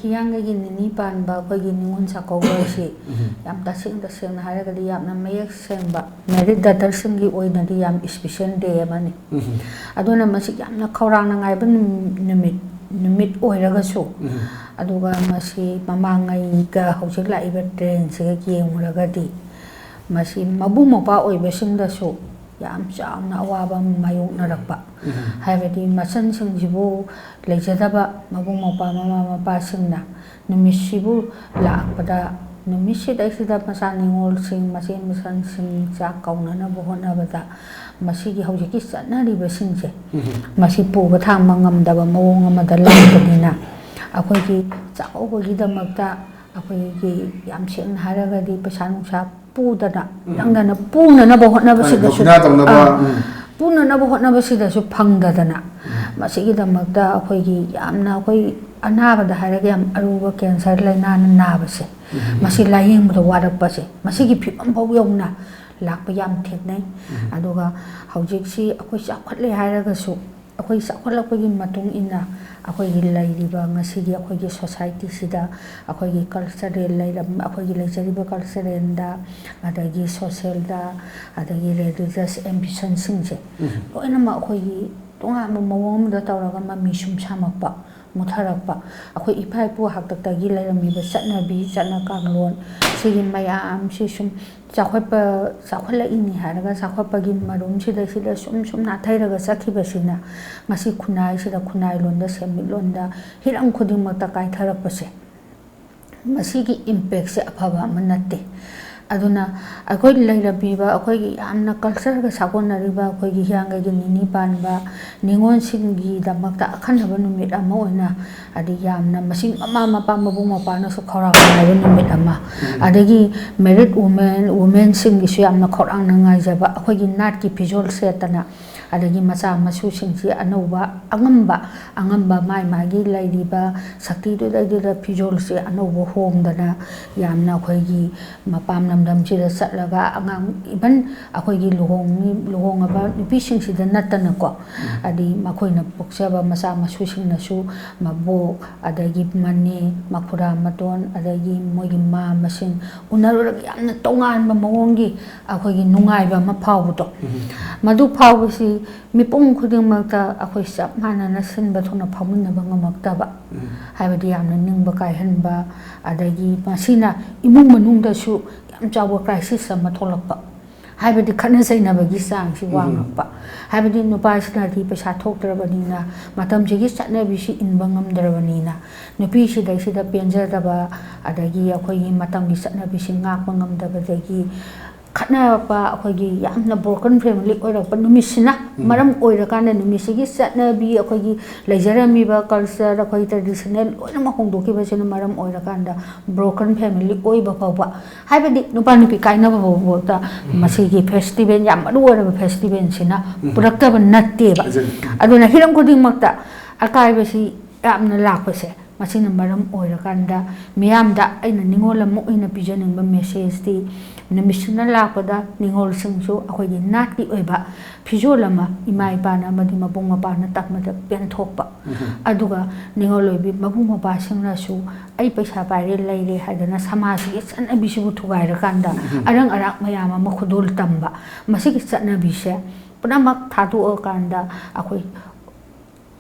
ꯍꯤꯌꯥꯡꯒꯩꯒꯤ ꯅꯤꯅꯤ ꯄꯥꯟꯕ ꯑꯩꯈꯣꯏꯒꯤ ꯅꯤꯉꯣꯜ ꯆꯥꯛꯀꯧꯕ ꯑꯁꯤ ꯎꯝ꯫ ꯌꯥꯝ ꯇꯁꯦꯡ ꯇꯁꯦꯡꯅ ꯍꯥꯏꯔꯒꯗꯤ ꯌꯥꯝꯅ ꯃꯌꯦꯛ ꯁꯦꯡꯕ, married daughter ꯁꯤꯡꯒꯤ ꯑꯣꯏꯅꯗꯤ ꯌꯥꯝ special day ꯑꯃꯅꯤ꯫ ꯎꯝ꯫ ꯑꯗꯨꯅ ꯃꯁꯤ ꯌꯥꯝꯅ ꯈꯧꯔꯥꯡꯅ ꯉꯥꯏꯕ ꯅꯨꯝ-, ꯅꯨꯃꯤꯠ, ꯅꯨꯃꯤꯠ ꯑꯣꯏꯔꯒꯁꯨ, ꯎꯝ꯫ ꯑꯗꯨꯒ ꯃꯁꯤ ꯃꯃꯥꯡꯉꯩꯒ ꯍꯧꯖꯤꯛ ꯂꯥꯛꯏꯕ trend ꯁꯤꯒ ꯌꯦꯡꯉꯨꯔꯒꯗꯤ, ꯃꯁꯤ ꯃꯕꯨꯡ ꯃꯧꯄ꯭ꯋꯥ ꯑꯣꯏꯕꯁꯤꯡꯗꯁꯨ ꯌꯥꯝ ꯆꯥꯎꯅ ꯑꯋꯥꯕ ꯑꯃ ꯃꯥꯌꯣꯛꯅꯔꯛꯄ꯫ ꯎꯝ꯫ ꯍꯥꯏꯕꯗꯤ ꯃꯆꯟꯁꯤꯡꯁꯤꯕꯨ ꯂꯩꯖꯗꯕ ꯃꯕꯨꯡ ꯃꯧꯄ꯭ꯋꯥ, ꯃꯃꯥ ꯃꯄꯥꯁꯤꯡꯅ ꯅꯨꯃꯤꯠꯁꯤꯕꯨ ꯂꯥꯛꯄꯗ ꯅꯨꯃꯤꯠꯁꯤꯗꯩꯁꯤꯗ ꯃꯆꯥ ꯅꯤꯉꯣꯜꯁꯤꯡ, ꯃꯆꯦ ꯃꯆꯟꯁꯤꯡ ꯆꯥꯛ ꯀꯧꯅꯅꯕ ꯍꯣꯠꯅꯕꯗ ꯃꯁꯤꯒꯤ ꯍꯧꯖꯤꯛꯀꯤ ꯆꯠꯅꯔꯤꯕꯁꯤꯡꯁꯦ, ꯃꯁꯤ ꯄꯨꯕ ꯊꯥꯡꯕ ꯉꯝꯗꯕ ꯃꯑꯣꯡ ꯑꯃꯗ ꯂꯥꯛꯄꯅꯤꯅ, ꯑꯩꯈꯣꯏꯒꯤ ꯆꯥꯛꯀꯧꯕꯒꯤꯗꯃꯛꯇ ꯑꯩꯈꯣꯏꯒꯤ, ꯌꯥꯝ ꯁꯦꯡꯅ ꯍꯥꯏꯔꯒꯗꯤ, ꯄꯩꯁꯥ ꯅꯨꯡꯁꯥ ꯄꯨꯗꯅ, ꯎꯝ꯫ ꯅꯪꯗꯅ ꯄꯨꯅꯅꯕ ꯍꯣꯠꯅꯕꯁꯤꯗꯁꯨ, ꯗꯈꯤꯅꯥ ꯇꯧꯅꯕ, ꯑꯥ, ꯎꯝ꯫ ꯄꯨꯅꯅꯕ ꯍꯣꯠꯅꯕꯁꯤꯗꯁꯨ ꯐꯪꯗꯗꯅ, ꯎꯝ꯫ ꯃꯁꯤꯒꯤꯗꯃꯛꯇ ꯑꯩꯈꯣꯏꯒꯤ ꯌꯥꯝꯅ, ꯑꯩꯈꯣꯏ ꯑꯅꯥꯕꯗ ꯍꯥꯏꯔꯒ ꯌꯥꯝ ꯑꯔꯨꯕ ꯀꯦꯟꯁꯔ ꯂꯥꯏꯅꯥꯅ ꯅꯥꯕꯁꯦ, ꯎꯝ꯫ ꯃꯁꯤ ꯂꯥꯏꯌꯦꯡꯕꯗ ꯋꯥꯔꯛꯄꯁꯦ, ꯃꯁꯤꯒꯤ ꯐꯤꯕꯝ ꯐꯥꯎ ꯌꯧꯅ ꯂꯥꯛꯄ ꯌꯥꯝ ꯊꯦꯡꯅꯩ꯫ ꯎꯝ꯫ ꯑꯗꯨꯒ ꯍꯧꯖꯤꯛꯁꯤ ꯑꯩꯈꯣꯏ ꯆꯥꯎꯈꯠꯂꯦ ꯍꯥꯏꯔꯒꯁꯨ, ꯑꯩꯈꯣꯏ ꯆꯥꯎꯈꯠꯂꯛꯄꯒꯤ ꯃꯇꯨꯡ ꯏꯟꯅ ꯑꯩꯈꯣꯏꯒꯤ ꯂꯩꯔꯤꯕ ꯉꯁꯤꯒꯤ ꯑꯩꯈꯣꯏꯒꯤ ꯁꯣꯁꯥꯏꯇꯤꯁꯤꯗ ꯑꯩꯈꯣꯏꯒꯤ ꯀꯜꯆꯔꯦꯜ ꯂꯩꯔꯝ-, ꯑꯩꯈꯣꯏꯒꯤ ꯂꯩꯖꯔꯤꯕ ꯀꯜꯆꯔꯦꯜꯗ, ꯑꯗꯒꯤ ꯁꯣꯁꯦꯜꯗ, ꯑꯗꯒꯤ ꯔꯤꯂꯤꯖꯁ ꯑꯦꯝꯕꯤꯁꯟꯁꯤꯡꯁꯦ, ꯎꯝ꯫ ꯂꯣꯏꯅꯃꯛ ꯑꯩꯈꯣꯏꯒꯤ ꯇꯣꯉꯥꯟꯕ ꯃꯑꯣꯡ ꯑꯃꯗ ꯇꯧꯔꯒ ꯃꯃꯤ ꯁꯨꯝ ꯁꯥꯝꯃꯛꯄ, ꯃꯨꯠꯊꯔꯛꯄ, ꯑꯩꯈꯣꯏ ꯏꯄꯥ ꯏꯄꯨ ꯍꯥꯛꯇꯛꯇꯒꯤ ꯂꯩꯔꯝꯃꯤꯕ ꯆꯠꯅꯕꯤ, ꯆꯠꯅ ꯀꯥꯡꯂꯣꯟ, ꯁꯤꯒꯤ ꯃꯌꯥꯝꯁꯤ ꯁꯨꯝ ꯆꯥꯎꯈꯠꯄ, ꯆꯥꯎꯈꯠꯂꯛꯏꯅꯤ ꯍꯥꯏꯔꯒ ꯆꯥꯎꯈꯠꯄꯒꯤ ꯃꯔꯨꯝꯁꯤꯗꯩꯁꯤꯗ ꯁꯨꯝ ꯁꯨꯝ ꯅꯥꯊꯩꯔꯒ ꯆꯠꯈꯤꯕꯁꯤꯅ ꯉꯁꯤ ꯈꯨꯟꯅꯥꯏꯁꯤꯗ, ꯈꯨꯟꯅꯥꯏꯂꯣꯟꯗ, ꯁꯦꯟꯃꯤꯠꯂꯣꯟꯗ, ꯍꯤꯔꯝ ꯈꯨꯗꯤꯡꯃꯛꯇ ꯀꯥꯏꯊꯔꯛꯄꯁꯦ, ꯃꯁꯤꯒꯤ ꯏꯝꯄꯦꯛꯁꯦ ꯑꯐꯕ ꯑꯃ ꯅꯠꯇꯦ꯫ ꯑꯗꯨꯅ ꯑꯩꯈꯣꯏ ꯂꯩꯔꯝꯃꯤꯕ ꯑꯩꯈꯣꯏꯒꯤ ꯌꯥꯝꯅ ꯀꯜꯆꯔꯒ ꯁꯥꯒꯣꯟꯅꯔꯤꯕ ꯑꯩꯈꯣꯏꯒꯤ ꯍꯤꯌꯥꯡꯒꯩꯒꯤ ꯅꯤꯅꯤ ꯄꯥꯟꯕ ꯅꯤꯉꯣꯜꯁꯤꯡꯒꯤꯗꯃꯛꯇ ꯑꯈꯟꯅꯕ ꯅꯨꯃꯤꯠ ꯑꯃ ꯑꯣꯏꯅ, ꯍꯥꯏꯗꯤ ꯌꯥꯝꯅ ꯃꯁꯤ ꯃꯃꯥ ꯃꯄꯥ ꯃꯕꯨꯡ ꯃꯧꯄ꯭ꯋꯥꯅꯁꯨ ꯈꯧꯔꯥꯡꯅ ꯉꯥꯏꯕ ꯅꯨꯃꯤꯠ ꯑꯃ, ꯎꯝ꯫ ꯑꯗꯒꯤ ꯃꯦꯔꯤꯠ ꯋꯨꯃꯦꯟ, ꯋꯨꯃꯦꯟꯁꯤꯡꯒꯤꯁꯨ ꯌꯥꯝꯅ ꯈꯧꯔꯥꯡꯅ ꯉꯥꯏꯖꯕ, ꯑꯩꯈꯣꯏꯒꯤ ꯅꯥꯠꯀꯤ ꯐꯤꯖꯣꯜ ꯁꯦꯠꯇꯅ, ꯑꯗꯒꯤ ꯃꯆꯥ ꯃꯁꯨꯁꯤꯡꯁꯤ ꯑꯅꯧꯕ, ꯑꯉꯝꯕ, ꯑꯉꯝꯕ ꯃꯥꯏ ꯃꯥꯒꯤ ꯂꯩꯔꯤꯕ ꯁꯛꯇꯤꯗꯨꯗꯩꯗꯨꯗ ꯐꯤꯖꯣꯜꯁꯦ ꯑꯅꯧꯕ ꯍꯣꯡꯗꯅ, ꯌꯥꯝꯅ ꯑꯩꯈꯣꯏꯒꯤ ꯃꯄꯥꯟ ꯂꯝꯗꯝꯁꯤꯗ ꯆꯠꯂꯒ ꯑꯉꯥꯡ, even ꯑꯩꯈꯣꯏꯒꯤ ꯂꯨꯍꯣꯡꯉꯤ-, ꯂꯨꯍꯣꯡꯉꯕ ꯅꯨꯄꯤꯁꯤꯡꯁꯤꯗ ꯅꯠꯇꯅꯀꯣ, ꯎꯝ꯫ ꯑꯗꯩ ꯃꯈꯣꯏꯅ ꯄꯣꯛꯆꯕ ꯃꯆꯥ ꯃꯁꯨꯁꯤꯡꯅꯁꯨ ꯃꯕꯣꯛ, ꯑꯗꯒꯤ ꯃꯅꯦ, ꯃꯈꯨꯔꯥ ꯃꯇꯣꯟ, ꯑꯗꯒꯤ ꯃꯣꯏꯒꯤ ꯃꯥ ꯃꯁꯤꯡ ꯎꯅꯔꯨꯔꯒ ꯌꯥꯝꯅ ꯇꯣꯉꯥꯟꯕ ꯃꯑꯣꯡꯒꯤ ꯑꯩꯈꯣꯏꯒꯤ ꯅꯨꯡꯉꯥꯏꯕ ꯑꯃ ꯐꯥꯎꯕꯗꯣ, ꯎꯝ꯫ ꯃꯗꯨ ꯐꯥꯎꯕꯁꯤ ꯃꯤꯄꯨꯝ ꯈꯨꯗꯤꯡꯃꯛꯇ ꯑꯩꯈꯣꯏ ꯆꯞ ꯃꯥꯟꯅꯅ ꯁꯤꯟꯕ ꯊꯨꯡꯅ ꯐꯥꯎꯃꯤꯟꯅꯕ ꯉꯝꯃꯛꯇꯕ, ꯎꯝ꯫ ꯍꯥꯏꯕꯗꯤ ꯌꯥꯝꯅ ꯅꯤꯡꯕ ꯀꯥꯏꯍꯟꯕ, ꯑꯗꯒꯤ ꯃꯁꯤꯅ ꯏꯃꯨꯡ ꯃꯅꯨꯡꯗꯁꯨ ꯌꯥꯝ ꯆꯥꯎꯕ ꯀ꯭ꯔꯥꯏꯁꯤꯁ ꯑꯃ ꯊꯣꯛꯂꯛꯄ꯫ ꯍꯥꯏꯕꯗꯤ ꯈꯠꯅ ꯆꯩꯅꯕꯒꯤ ꯆꯥꯡꯁꯤ ꯎꯝ꯫ ꯋꯥꯡꯉꯛꯄ꯫ ꯍꯥꯏꯕꯗꯤ ꯅꯨꯄꯥꯁꯤꯅꯗꯤ ꯄꯩꯁꯥ ꯊꯣꯛꯇ꯭ꯔꯕꯅꯤꯅ, ꯃꯇꯝꯁꯤꯒꯤ ꯆꯠꯅꯕꯤꯁꯤ ꯏꯟꯕ ꯉꯝꯗ꯭ꯔꯕꯅꯤꯅ, ꯅꯨꯄꯤꯁꯤꯗꯩꯁꯤꯗ ꯄꯦꯟꯖꯗꯕ, ꯑꯗꯒꯤ ꯑꯩꯈꯣꯏꯒꯤ ꯃꯇꯝꯒꯤ ꯆꯠꯅꯕꯤꯁꯤ ꯉꯥꯛꯄ ꯉꯝꯗꯕꯗꯒꯤ ꯈꯠꯅꯔꯛꯄ, ꯑꯩꯈꯣꯏꯒꯤ ꯌꯥꯝꯅ broken family ꯑꯣꯏꯔꯛꯄ ꯅꯨꯃꯤꯠꯁꯤꯅ ꯎꯝ꯫ ꯃꯔꯝ ꯑꯣꯏꯔꯀꯥꯟꯗ, ꯅꯨꯃꯤꯠꯁꯤꯒꯤ ꯆꯠꯅꯕꯤ, ꯑꯩꯈꯣꯏꯒꯤ ꯂꯩꯖꯔꯝꯃꯤꯕ culture, ꯑꯩꯈꯣꯏ traditional ꯂꯣꯏꯅꯃꯛ ꯍꯣꯡꯗꯣꯛꯈꯤꯕꯁꯤꯅ ꯃꯔꯝ ꯑꯣꯏꯔꯀꯥꯟꯗ broken family ꯑꯣꯏꯕ ꯐꯥꯎꯕ, ꯍꯥꯏꯕꯗꯤ ꯅꯨꯄꯥ ꯅꯨꯄꯤ ꯀꯥꯏꯅꯕ ꯐꯥꯎꯕꯗ ꯎꯝ꯫ ꯃꯁꯤꯒꯤ festival, ꯌꯥꯝ ꯃꯔꯨ ꯑꯣꯏꯔꯕ festivalꯁꯤꯅ ꯎꯝ꯫ ꯄꯨꯔꯛꯇꯕ ꯅꯠꯇꯦꯕ꯫ ꯍꯥꯏꯖꯔꯤ꯫ ꯑꯗꯨꯅ ꯍꯤꯔꯝ ꯈꯨꯗꯤꯡꯃꯛꯇ ꯑꯀꯥꯏꯕꯁꯤ ꯌꯥꯝꯅ ꯂꯥꯛꯄꯁꯦ, ꯃꯁꯤꯅ ꯃꯔꯝ ꯑꯣꯏꯔꯀꯥꯟꯗ ꯃꯤꯌꯥꯝꯗ ꯑꯩꯅ ꯅꯤꯉꯣꯜ ꯑꯃ ꯑꯣꯏꯅ ꯄꯤꯖꯅꯤꯡꯕ messageꯇꯤ, ꯅꯨꯃꯤꯠꯁꯤꯅ ꯂꯥꯛꯄꯗ ꯅꯤꯉꯣꯜꯁꯤꯡꯁꯨ ꯑꯩꯈꯣꯏꯒꯤ ꯅꯥꯠꯀꯤ ꯑꯣꯏꯕ ꯐꯤꯖꯣꯜ ꯑꯃ ꯏꯃꯥ ꯏꯄꯥꯅ ꯑꯃꯗꯤ ꯃꯕꯨꯡ ꯃꯧꯄ꯭ꯋꯥꯅ ꯇꯝꯕꯗ ꯄꯦꯟꯊꯣꯛꯄ꯫ ꯎꯝ꯫ ꯑꯗꯨꯒ ꯅꯤꯉꯣꯜ ꯑꯣꯏꯕꯤ ꯃꯕꯨꯡ ꯃꯧꯄ꯭ꯋꯥꯁꯤꯡꯅꯁꯨ "ꯑꯩ ꯄꯩꯁꯥ ꯄꯥꯏꯔꯦ, ꯂꯩꯔꯦ" ꯍꯥꯏꯗꯅ ꯁꯃꯥꯖꯁꯤꯒꯤ ꯆꯠꯅꯕꯤꯁꯤꯕꯨ ꯊꯨꯒꯥꯏꯔꯀꯥꯟꯗ ꯎꯝ꯫ ꯑꯔꯪ ꯑꯔꯥꯛ ꯃꯌꯥꯝ ꯑꯃ ꯈꯨꯗꯣꯜ ꯇꯝꯕ, ꯃꯁꯤꯒꯤ ꯆꯠꯅꯕꯤꯁꯦ ꯄꯨꯝꯅꯃꯛ ꯊꯥꯗꯣꯛꯑꯀꯥꯟꯗ ꯑꯩꯈꯣꯏ,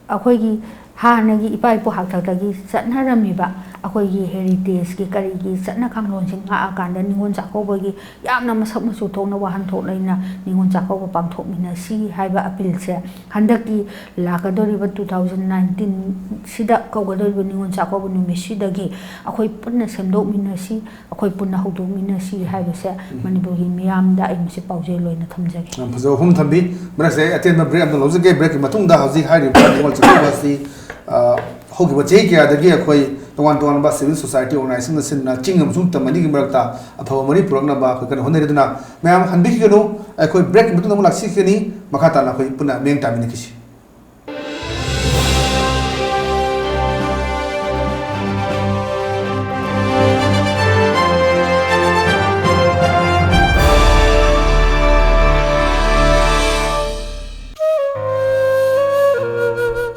ꯑꯩꯈꯣꯏꯒꯤ ꯍꯥꯟꯅꯒꯤ ꯏꯄꯥ ꯏꯄꯨ ꯍꯥꯛꯇꯛꯇꯒꯤ ꯆꯠꯅꯔꯝꯃꯤꯕ ꯑꯩꯈꯣꯏꯒꯤ heritageꯀꯤ ꯀꯔꯤꯒꯤ ꯆꯠꯅ ꯀꯥꯡꯂꯣꯟꯁꯤꯡ ꯉꯥꯛꯑꯀꯥꯟꯗ ꯅꯤꯉꯣꯜ ꯆꯥꯛꯀꯧꯕꯒꯤ ꯌꯥꯝꯅ ꯃꯁꯛ ꯃꯆꯨ ꯊꯣꯛꯅ ꯋꯥꯍꯟꯊꯣꯛ ꯂꯩꯅ ꯅꯤꯉꯣꯜ ꯆꯥꯛꯀꯧꯕ ꯄꯥꯡꯊꯣꯛꯃꯤꯟꯅꯁꯤ ꯍꯥꯏꯕ appealꯁꯦ ꯍꯟꯗꯛꯀꯤ ꯂꯥꯛꯀꯗꯧꯔꯤꯕ two thousand nineteenꯁꯤꯗ ꯀꯧꯒꯗꯧꯔꯤꯕ ꯅꯤꯉꯣꯜ ꯆꯥꯛꯀꯧꯕ ꯅꯨꯃꯤꯠꯁꯤꯗꯒꯤ ꯑꯩꯈꯣꯏ ꯄꯨꯟꯅ ꯁꯦꯝꯗꯣꯛꯃꯤꯟꯅꯁꯤ, ꯑꯩꯈꯣꯏ ꯄꯨꯟꯅ ꯍꯧꯗꯣꯛꯃꯤꯟꯅꯁꯤ ꯍꯥꯏꯕꯁꯦ ꯎꯝ꯫ ꯃꯅꯤꯄꯨꯔꯒꯤ ꯃꯤꯌꯥꯝꯗ ꯑꯩ ꯃꯁꯤ ꯄꯥꯎꯖꯦꯜ ꯑꯣꯏꯅ ꯊꯝꯖꯒꯦ꯫ ꯌꯥꯝ ꯐꯖꯕ ꯋꯥꯐꯝ ꯊꯝꯕꯤ꯫ ꯃꯔꯛꯁꯦ ꯑꯩ ꯑꯇꯦꯟꯕ break ꯑꯃ ꯂꯧꯖꯒꯦ꯫ Breakꯀꯤ ꯃꯇꯨꯡꯗ ꯍꯧꯖꯤꯛ ꯍꯥꯏꯔꯤꯕ ꯅꯤꯉꯣꯜ ꯆꯥꯛꯀꯧꯕ ꯑꯁꯤ, ꯑ, ꯍꯧꯈꯤꯕ ꯆꯍꯤ ꯀꯌꯥꯗꯒꯤ ꯑꯩꯈꯣꯏ ꯇꯣꯉꯥꯟ ꯇꯣꯉꯥꯟꯕ civil society organizationꯁꯤꯡꯅ ꯆꯤꯡ ꯑꯃꯁꯨꯡ ꯇꯝ ꯑꯅꯤꯒꯤ ꯃꯔꯛꯇ ꯑꯐꯕ ꯃꯔꯤ ꯄꯨꯔꯛꯅꯕ ꯑꯩꯈꯣꯏ ꯀꯟꯅ ꯍꯣꯠꯅꯔꯤ꯫ ꯑꯗꯨꯅ ꯃꯌꯥꯝ ꯍꯟꯕꯤꯈꯤꯒꯅꯨ, ꯑꯩꯈꯣꯏ breakꯀꯤ ꯃꯇꯨꯡꯗ ꯑꯃꯨꯛ ꯂꯥꯛꯆꯒꯅꯤ꯫ ꯃꯈꯥ ꯇꯥꯅ ꯑꯩꯈꯣꯏ ꯄꯨꯟꯅ ꯃꯤꯠꯌꯦꯡ ꯇꯥꯃꯤꯟꯅꯈꯤꯁꯤ꯫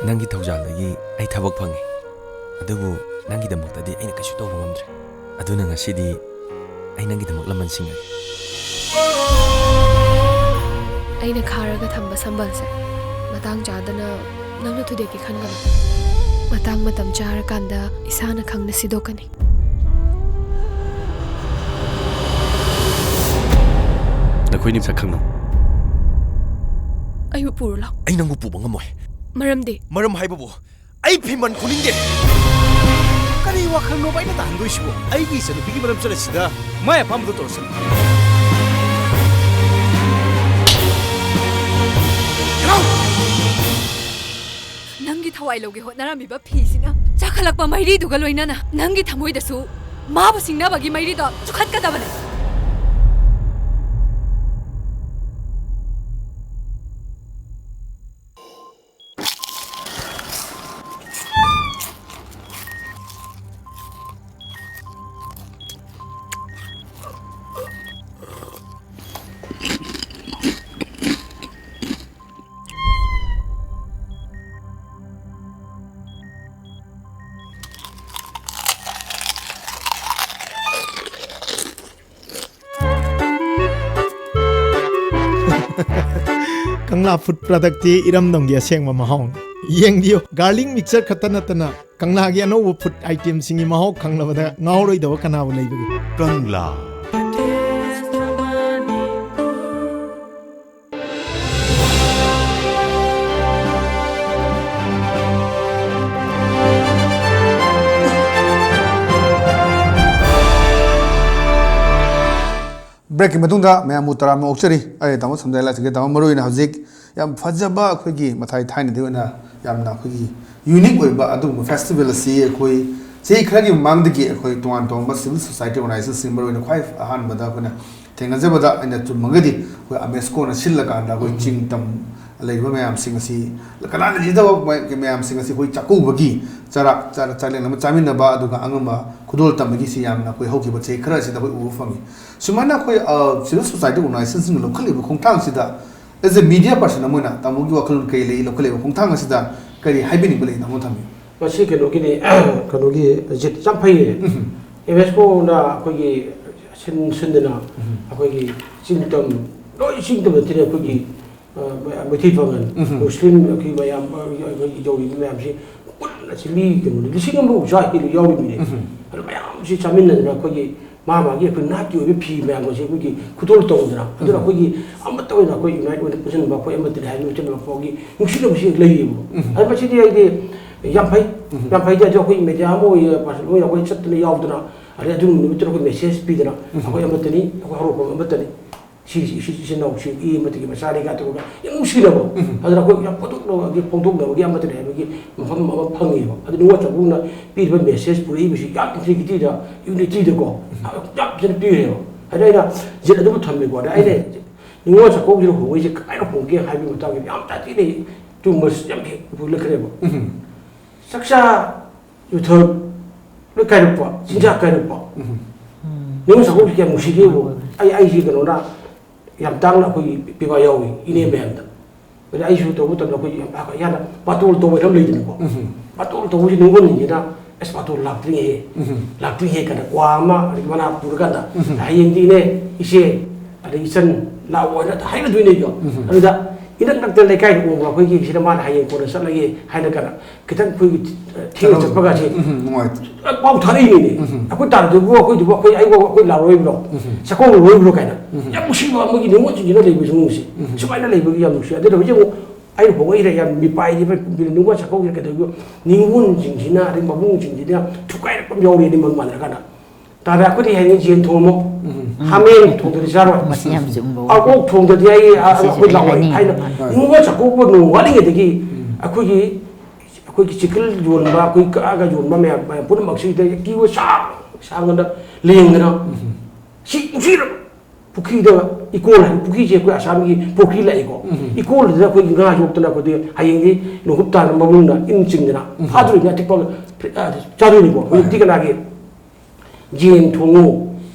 ꯅꯪꯒꯤ ꯊꯧꯖꯥꯜꯗꯒꯤ ꯑꯩ ꯊꯕꯛ ꯐꯪꯉꯤ, ꯑꯗꯨꯕꯨ ꯅꯪꯒꯤꯗꯃꯛꯇꯗꯤ ꯑꯩꯅ ꯀꯩꯁꯨ ꯇꯧꯕ ꯉꯝꯗ꯭ꯔꯦ꯫ ꯑꯗꯨꯅ ꯉꯁꯤꯗꯤ ꯑꯩ ꯅꯪꯒꯤꯗꯃꯛ ꯂꯃꯟ ꯁꯤꯡꯒꯅꯤ꯫ ꯑꯩꯅ ꯈꯥꯔꯒ ꯊꯝꯕ ꯁꯝꯕꯜꯁꯦ ꯃꯇꯥꯡ ꯆꯥꯗꯅ ꯅꯪꯅ ꯊꯨꯗꯦꯛꯀꯦ ꯈꯟꯒꯅꯨ꯫ ꯃꯇꯥꯡ ꯃꯇꯝ ꯆꯥꯔꯀꯥꯟꯗ ꯏꯁꯥꯅ ꯈꯪꯅ ꯁꯤꯗꯣꯛꯀꯅꯤ꯫ ꯅꯈꯣꯏ ꯑꯩꯈꯣꯏꯅꯤ ꯁꯛ ꯈꯪꯅꯧ꯫ ꯑꯩꯕꯨ ꯄꯨꯔꯣ ꯂꯥꯎ꯫ ꯑꯩ ꯅꯪꯕꯨ ꯄꯨꯕ ꯉꯝꯃꯣꯏ꯫ ꯃꯔꯝꯗꯤ? ꯃꯔꯝ ꯍꯥꯏꯕꯕꯨ ꯑꯩ ꯐꯤꯃꯟ ꯈꯨꯅꯤꯡꯗꯦ꯫ ꯀꯔꯤ ꯋꯥꯈꯜꯅꯣꯕ ꯑꯩꯅ ꯇꯥꯍꯟꯗꯣꯏꯁꯤꯕꯣ? ꯑꯩꯒꯤ ꯏꯆꯟꯅꯨꯄꯤꯒꯤ ꯃꯔꯝ ꯆꯠꯂꯁꯤꯗ ꯃꯥꯏ ꯑꯄꯥꯝꯕꯗꯣ ꯇꯧꯔꯁꯅꯨ꯫ ꯍꯦꯔꯥꯎ! ꯅꯪꯒꯤ ꯊꯋꯥꯏ ꯂꯧꯒꯦ ꯍꯣꯠꯅꯔꯝꯃꯤꯕ ꯐꯤꯁꯤꯅ ꯆꯥꯈꯠꯂꯛꯄ ꯃꯩꯔꯤꯗꯨꯒ ꯂꯣꯏꯅꯅ ꯅꯪꯒꯤ ꯊꯃꯣꯏꯗꯁꯨ ꯃꯥꯕꯨ ꯁꯤꯡꯅꯕꯒꯤ ꯃꯩꯔꯤꯗꯣ ꯆꯨꯈꯠꯀꯗꯕꯅꯤ꯫ ꯀꯪꯂꯥ ꯐꯨꯗ ꯄ꯭ꯔꯗꯛꯇꯤ ꯏꯔꯝꯗꯝꯒꯤ ꯑꯁꯦꯡꯕ ꯃꯍꯥꯎꯅꯤ꯫ ꯌꯦꯡꯕꯤꯌꯨ, ꯒꯥꯔꯂꯤꯛ ꯃꯤꯛꯆꯔ ꯈꯛꯇ ꯅꯠꯇꯅ ꯀꯪꯂꯥꯒꯤ ꯑꯅꯧꯕ ꯐꯨꯗ ꯑꯥꯏꯇꯦꯝꯁꯤꯡꯒꯤ ꯃꯍꯥꯎ ꯈꯪꯂꯕꯗ ꯉꯥꯎꯔꯣꯏꯗꯕ ꯀꯅꯥꯕꯨ ꯂꯩꯕꯒꯦ? ꯀꯪꯂꯥ꯫ ꯕ꯭ꯔꯦꯛꯀꯤ ꯃꯇꯨꯡꯗ ꯃꯌꯥꯝꯕꯨ ꯇꯔꯥꯝꯅ ꯑꯣꯛꯆꯔꯤ꯫ ꯑꯩ ꯇꯥꯃꯣ ꯁꯝꯖꯥꯏ ꯂꯥꯏꯁ꯭ꯔꯝꯒꯤ ꯇꯥꯃꯣ, ꯃꯔꯨ ꯑꯣꯏꯅ ꯍꯧꯖꯤꯛ ꯌꯥꯝ ꯐꯖꯕ ꯑꯩꯈꯣꯏꯒꯤ ꯃꯊꯥꯏ ꯊꯥꯏꯅꯗꯒꯤ ꯑꯣꯏꯅ ꯌꯥꯝꯅ ꯑꯩꯈꯣꯏꯒꯤ ꯌꯨꯅꯤꯛ ꯑꯣꯏꯕ ꯑꯗꯨꯒꯨꯝꯕ ꯐꯦꯁꯇꯤꯚꯦꯜ ꯑꯁꯤ ꯑꯩꯈꯣꯏ ꯆꯍꯤ ꯈꯔꯒꯤ ꯃꯃꯥꯡꯗꯒꯤ ꯑꯩꯈꯣꯏ ꯇꯣꯉꯥꯟ ꯇꯣꯉꯥꯟꯕ ꯁꯤꯚꯤꯜ ꯁꯣꯁꯥꯏꯇꯤ ꯑꯣꯔꯒꯅꯥꯏꯖꯦꯁꯟꯁꯤꯡ, ꯃꯔꯨ ꯑꯣꯏꯅ ꯈ꯭ꯋꯥꯏ ꯑꯍꯥꯟꯕꯗ ꯑꯩꯈꯣꯏꯅ ꯊꯦꯡꯅꯖꯕꯗ, ꯑꯩꯅ ꯆꯨꯝꯃꯒꯗꯤ ꯑꯩꯈꯣꯏ ꯑꯃꯦꯁꯀꯣꯅ ꯁꯤꯜꯂꯀꯥꯟꯗ ꯑꯩꯈꯣꯏ ꯎꯝ꯫ ꯆꯤꯡ ꯇꯝ ꯂꯩꯔꯤꯕ ꯃꯌꯥꯝꯁꯤꯡ ꯑꯁꯤ ꯀꯅꯥꯅ ꯌꯦꯡꯗꯕ ꯃꯌꯥꯝꯁꯤꯡ ꯑꯁꯤ ꯑꯩꯈꯣꯏ ꯆꯥꯛꯀꯧꯕꯒꯤ ꯆꯔꯥ, ꯆꯥꯔ-, ꯆꯥꯛꯂꯦꯟ ꯑꯃ ꯆꯥꯃꯤꯟꯅꯕ, ꯑꯗꯨꯒ ꯑꯉꯝꯕ ꯈꯨꯗꯣꯜ ꯇꯝꯕꯒꯤ ꯁꯤ ꯌꯥꯝꯅ ꯑꯩꯈꯣꯏ ꯍꯧꯈꯤꯕ ꯆꯍꯤ ꯈꯔ ꯑꯁꯤꯗ ꯑꯩꯈꯣꯏ ꯎꯕ ꯐꯪꯉꯤ꯫ ꯁꯨꯃꯥꯏꯅ ꯑꯩꯈꯣꯏ, ꯑ, ꯁꯤꯚꯤꯜ ꯁꯣꯁꯥꯏꯇꯤ ꯑꯣꯔꯒꯅꯥꯏꯖꯦꯁꯟꯁꯤꯡꯅ ꯂꯧꯈꯠꯂꯤꯕ ꯈꯣꯡꯊꯥꯡꯁꯤꯗ, as a media person ꯑꯃ ꯑꯣꯏꯅ ꯇꯥꯃꯣꯒꯤ ꯋꯥꯈꯜꯂꯣꯟ ꯀꯔꯤ ꯂꯩ? ꯂꯧꯈꯠꯂꯤꯕ ꯈꯣꯡꯊꯥꯡ ꯑꯁꯤꯗ ꯀꯔꯤ ꯍꯥꯏꯕꯤꯅꯤꯡꯕ ꯂꯩ, ꯇꯥꯃꯣ ꯊꯝꯕꯤꯌꯨ꯫ ꯃꯁꯤ ꯀꯩꯅꯣꯒꯤꯅꯤ, ꯀꯩꯅꯣꯒꯤ ꯖꯤꯠ ꯌꯥꯝ ꯐꯩꯌꯦ꯫ ꯎꯝ꯫ ꯑꯦꯝ ꯑꯦꯁ ꯀꯣꯅ ꯑꯩꯈꯣꯏꯒꯤ ꯁꯤꯟ-, ꯁꯤꯟꯗꯅ ꯎꯝ꯫ ꯑꯩꯈꯣꯏꯒꯤ ꯆꯤꯡ ꯇꯝ, ꯂꯣꯏ ꯆꯤꯡ ꯇꯝ ꯅꯠꯇꯦꯅꯦ, ꯑꯩꯈꯣꯏꯒꯤ, ꯑ, ꯃꯩꯇꯩ ꯄꯥꯉꯜ, ꯎꯝ꯫ ꯃꯨꯁꯂꯤꯝ ꯑꯩꯈꯣꯏ ꯃꯌꯥꯝ, ꯑ, ꯑꯩꯈꯣꯏ ꯌꯧꯔꯤꯕ ꯃꯌꯥꯝꯁꯤ ꯄꯨꯟꯅ ꯁꯤ ꯃꯤ ꯀꯩꯅꯣ ꯂꯤꯁꯤꯡ ꯑꯃ ꯐꯥꯎ ꯆꯥ ꯍꯦꯜꯂꯤ ꯌꯥꯎꯔꯤꯕꯅꯦ꯫ ꯎꯝ꯫ ꯑꯗꯨ ꯃꯌꯥꯝꯁꯤ ꯆꯥꯃꯤꯟꯅꯗꯅ ꯑꯩꯈꯣꯏꯒꯤ ꯃꯥ ꯃꯥꯒꯤ ꯑꯩꯈꯣꯏ ꯅꯥꯠꯀꯤ ꯑꯣꯏꯕ ꯐꯤ ꯃꯌꯥꯝ ꯑꯁꯦ ꯑꯩꯈꯣꯏꯒꯤ ꯈꯨꯗꯣꯜ ꯇꯧꯗꯅ, ꯑꯗꯨꯅ ꯑꯩꯈꯣꯏꯒꯤ ꯑꯃꯠꯇ ꯑꯣꯏꯅ ꯑꯩꯈꯣꯏ unite ꯑꯣꯏꯅ ꯄꯨꯟꯁꯤꯟꯕ, ꯑꯩꯈꯣꯏ ꯑꯃꯠꯇꯅꯤ ꯍꯥꯏꯕ ꯃꯆꯤꯟ ꯃꯐꯥꯎꯒꯤ ꯅꯨꯡꯁꯤꯅꯕꯁꯤ ꯂꯩꯌꯦꯕ꯫ ꯑꯗꯨ ꯃꯁꯤꯗꯤ ꯑꯩꯗꯤ ꯌꯥꯝ ꯐꯩ, ꯌꯥꯝ ꯐꯩꯗꯤ ꯑꯗꯨ ꯑꯩꯈꯣꯏ media ꯑꯃ ꯑꯣꯏꯅ ꯄꯥꯔꯁꯟ ꯑꯣꯏꯅ ꯑꯩꯈꯣꯏ ꯆꯠꯇꯅ ꯌꯥꯎꯗꯅ, ꯑꯗꯩ ꯑꯗꯨꯒꯤ ꯅꯨꯃꯤꯠꯇꯨꯗ ꯑꯩꯈꯣꯏ message ꯄꯤꯗꯅ, ꯑꯩꯈꯣꯏ ꯑꯃꯠꯇꯅꯤ, ꯑꯩꯈꯣꯏ ꯍꯧꯔꯛꯐꯝ ꯑꯃꯠꯇꯅꯤ, ꯁꯤ ꯏꯆꯤꯟ ꯏꯅꯥꯎꯁꯤ ꯏ ꯑꯃꯠꯇꯒꯤ ꯃꯆꯥꯅꯤ ꯀꯥꯏꯅ ꯇꯧꯔꯒ ꯌꯥꯝ ꯅꯨꯡꯁꯤꯅꯕ, ꯑꯗꯨꯅ ꯑꯩꯈꯣꯏ ꯌꯥꯝ ꯐꯣꯡꯗꯣꯛꯅꯕꯒꯤ, ꯐꯣꯡꯗꯣꯛꯅꯕꯒꯤ ꯑꯃꯠꯇꯅꯤ ꯍꯥꯏꯕꯒꯤ ꯃꯐꯝ ꯑꯃ ꯐꯪꯉꯦꯕ꯫ ꯑꯗꯨ ꯅꯤꯉꯣꯜ ꯆꯥꯛꯀꯧꯅ ꯄꯤꯔꯤꯕ message ꯄꯨꯔꯛꯏꯕꯁꯤ ꯌꯥꯝ ꯏꯟꯇꯤꯒ꯭ꯔꯤꯇꯤꯗ, ꯌꯨꯅꯤꯇꯤꯗꯀꯣ, ꯌꯥꯝ ꯐꯖꯅ ꯄꯤꯔꯦꯕ꯫ ꯑꯗ ꯑꯩꯅ ꯖꯤꯠ ꯑꯗꯨꯕꯨ ꯊꯝꯃꯦꯀꯣ꯫ ꯑꯗ ꯑꯩꯅ ꯅꯤꯉꯣꯜ ꯆꯥꯛꯀꯧꯕꯁꯤꯗ ꯍꯣꯡꯉꯛꯏꯁꯦ ꯀꯃꯥꯏꯅ ꯍꯣꯡꯒꯦ ꯍꯥꯏꯕꯒꯤ ꯃꯇꯥꯡꯗ ꯌꯥꯝ ꯇꯥꯊꯤꯅ ꯆꯨꯝꯕ ꯌꯥꯝ ꯍꯦꯛ ꯎꯠꯂꯛꯈ꯭ꯔꯦꯕ꯫ ꯆꯥꯛꯆꯥ ꯌꯨꯊꯛ ꯂꯣꯏ ꯀꯥꯏꯔꯛꯄ, ꯆꯤꯟꯖꯥꯛ ꯀꯥꯏꯔꯛꯄ꯫ ꯅꯤꯉꯣꯜ ꯆꯥꯛꯀꯧꯕꯁꯤ ꯀꯌꯥꯝ ꯅꯨꯡꯁꯤꯒꯦꯕꯨ, ꯑꯩ, ꯑꯩꯁꯤ ꯀꯩꯅꯣꯅ ꯌꯥꯝ ꯇꯥꯡꯅ ꯑꯩꯈꯣꯏꯒꯤ ꯄꯤꯕ ꯌꯥꯎꯏ, ꯏꯅꯦ ꯃꯌꯥꯝꯗ꯫ ꯑꯗ ꯑꯩꯁꯨ ꯇꯧꯕ ꯃꯇꯝꯗ ꯑꯩꯈꯣꯏ ꯌꯥꯝ ꯄꯥꯇꯣꯜ ꯇꯧꯕ ꯍꯥꯏꯅ ꯑꯃ ꯂꯩꯗꯅꯀꯣ꯫ ꯄꯥꯇꯣꯜ ꯇꯧꯕꯁꯤ ꯅꯤꯉꯣꯜꯅꯤꯁꯤꯅ, "ꯑꯁ, ꯄꯥꯇꯣꯜ ꯂꯥꯛꯇ꯭ꯔꯤꯍꯦ, ꯂꯥꯛꯇ꯭ꯔꯤꯍꯦ" ꯀꯥꯏꯅ ꯀ꯭ꯋꯥ ꯑꯃ, ꯑꯗꯒꯤ ꯃꯅꯥ ꯄꯨꯔꯀꯥꯟꯗ, "ꯍꯌꯦꯡꯗꯤ ꯏꯅꯦ, ꯏꯆꯦ, ꯑꯗꯒꯤ ꯏꯆꯟ ꯂꯥꯛꯑꯣ" ꯍꯥꯏꯅ ꯍꯥꯏꯅꯗꯣꯏꯅꯦꯕ꯫ ꯑꯗꯨꯗ ꯏꯅꯛ ꯅꯛꯇ ꯂꯩꯀꯥꯏꯗ ꯑꯣꯡꯕ ꯑꯩꯈꯣꯏꯒꯤ ꯁꯤꯗ ꯃꯥꯅ ꯍꯌꯦꯡ ꯀꯣꯟꯅ ꯆꯠꯂꯒꯦ ꯍꯥꯏꯅ ꯀꯥꯟꯗ ꯈꯤꯇꯪ ꯑꯩꯈꯣꯏꯒꯤ, ꯑ, ꯊꯦꯡꯅ ꯆꯠꯄꯒꯁꯦ ꯎꯝ, ꯅꯨꯡꯉꯥꯏꯇꯦ꯫ ꯄꯥꯎ ꯊꯥꯔꯛꯏꯅꯦ꯫ ꯑꯩꯈꯣꯏ ꯇꯥꯔꯗꯨꯕꯨ ꯑꯩꯈꯣꯏꯗꯨꯕꯨ ꯑꯩꯈꯣꯏ, ꯑꯩ, ꯑꯩꯈꯣꯏ ꯂꯥꯛꯔꯣꯏꯕ꯭ꯔꯣ? ꯆꯥꯛꯀꯧꯔꯔꯣꯏꯕ꯭ꯔꯣ ꯀꯥꯏꯅ꯫ ꯌꯥꯝ ꯅꯨꯡꯁꯤꯕ ꯑꯃꯒꯤ ꯅꯤꯉꯣꯜꯁꯤꯡꯁꯤꯅ ꯂꯩꯕ ꯏꯃꯨꯡꯁꯦ꯫ ꯁꯨꯃꯥꯏꯅ ꯂꯩꯕꯒꯤ ꯌꯥꯝ ꯅꯨꯡꯁꯤ꯫ ꯑꯗꯨꯅ ꯍꯧꯖꯤꯛ ꯑꯃꯨꯛ ꯑꯩꯅ ꯍꯣꯡꯉꯛꯏꯔꯦ, ꯌꯥꯝ ꯃꯤꯄꯥꯏꯔꯤꯕ ꯅꯤꯉꯣꯜ ꯆꯥꯛꯀꯧꯕꯒꯤ ꯀꯩꯗꯧꯕ ꯅꯤꯉꯣꯜꯁꯤꯡꯁꯤꯅ, ꯑꯗꯩ ꯃꯕꯨꯡꯁꯤꯡꯁꯤꯅ ꯊꯨꯒꯥꯏꯔꯛꯄ ꯑꯃ ꯌꯥꯎꯔꯦꯅꯦ, ꯃꯔꯛ ꯃꯥꯟꯅꯔꯀꯥꯟꯗ꯫ ꯇꯥꯗ ꯑꯩꯈꯣꯏꯗꯤ ꯍꯌꯦꯡ ꯌꯦꯟ ꯊꯣꯡꯉꯝꯃꯣ꯫ ꯍꯥꯃꯦꯡ ꯊꯣꯡꯗꯗꯤ ꯆꯥꯔꯣꯏ꯫ ꯃꯁꯤ ꯌꯥꯝ ꯆꯨꯝꯕ ꯑ, ꯋꯥꯐꯝ꯫ ꯑꯣꯛ ꯊꯣꯡꯗꯗꯤ ꯑꯩ, ꯑ, ꯃꯁꯤꯁꯨ ꯑꯩꯈꯣꯏ ꯂꯥꯛꯑꯣꯏ ꯍꯥꯏꯅꯤꯡꯉꯤ꯫ ꯍꯥꯏꯅ ꯃꯥꯅꯤ꯫ ꯅꯤꯉꯣꯜ ꯆꯥꯛꯀꯧꯕ ꯅꯣꯡ ꯋꯥꯠꯂꯤꯉꯩꯗꯒꯤ ꯑꯩꯈꯣꯏꯒꯤ, ꯑꯩꯈꯣꯏꯒꯤ ꯆꯤꯛꯀꯜ ꯌꯣꯟꯕ, ꯑꯩꯈꯣꯏ ꯀꯛꯑꯒ ꯌꯣꯟꯕ ꯃꯌꯥꯝ, ꯃꯌꯥꯝ ꯄꯨꯝꯅꯃꯛꯁꯤꯗ ꯀ꯭ꯌꯨ ꯁꯥꯡ ꯁꯥꯡꯅ ꯂꯦꯡꯗꯅ, ꯁꯤ ꯅꯨꯡꯁꯤꯔꯕ ꯄꯨꯈ꯭ꯔꯤꯗ, ꯏꯀꯣꯜ ꯍꯥꯏꯕ ꯄꯨꯈ꯭ꯔꯤꯁꯦ ꯑꯩꯈꯣꯏ ꯑꯁꯥꯝꯒꯤ ꯄꯨꯈ꯭ꯔꯤ ꯂꯥꯛꯏꯀꯣ꯫ ꯏꯀꯣꯜꯗꯨꯗ ꯑꯩꯈꯣꯏꯒꯤ ꯉꯥ ꯌꯣꯛꯇꯅ ꯑꯩꯈꯣꯏꯗꯤ ꯍꯌꯦꯡꯗꯤ ꯂꯣꯡꯍꯨꯞ ꯇꯥꯅ ꯃꯕꯨꯡꯅ ꯏꯟ ꯆꯤꯡꯗꯅ ꯐꯥꯗꯣꯔꯤꯕꯅꯤ, ꯑꯇꯤꯛꯄ, ꯑ, ꯆꯥꯗꯣꯏꯅꯤꯀꯣ꯫ ꯍꯣꯏ꯫ ꯍꯧꯖꯤꯛꯇꯤ ꯀꯅꯥꯒꯤ ꯌꯦꯟ ꯊꯣꯡꯉꯨ,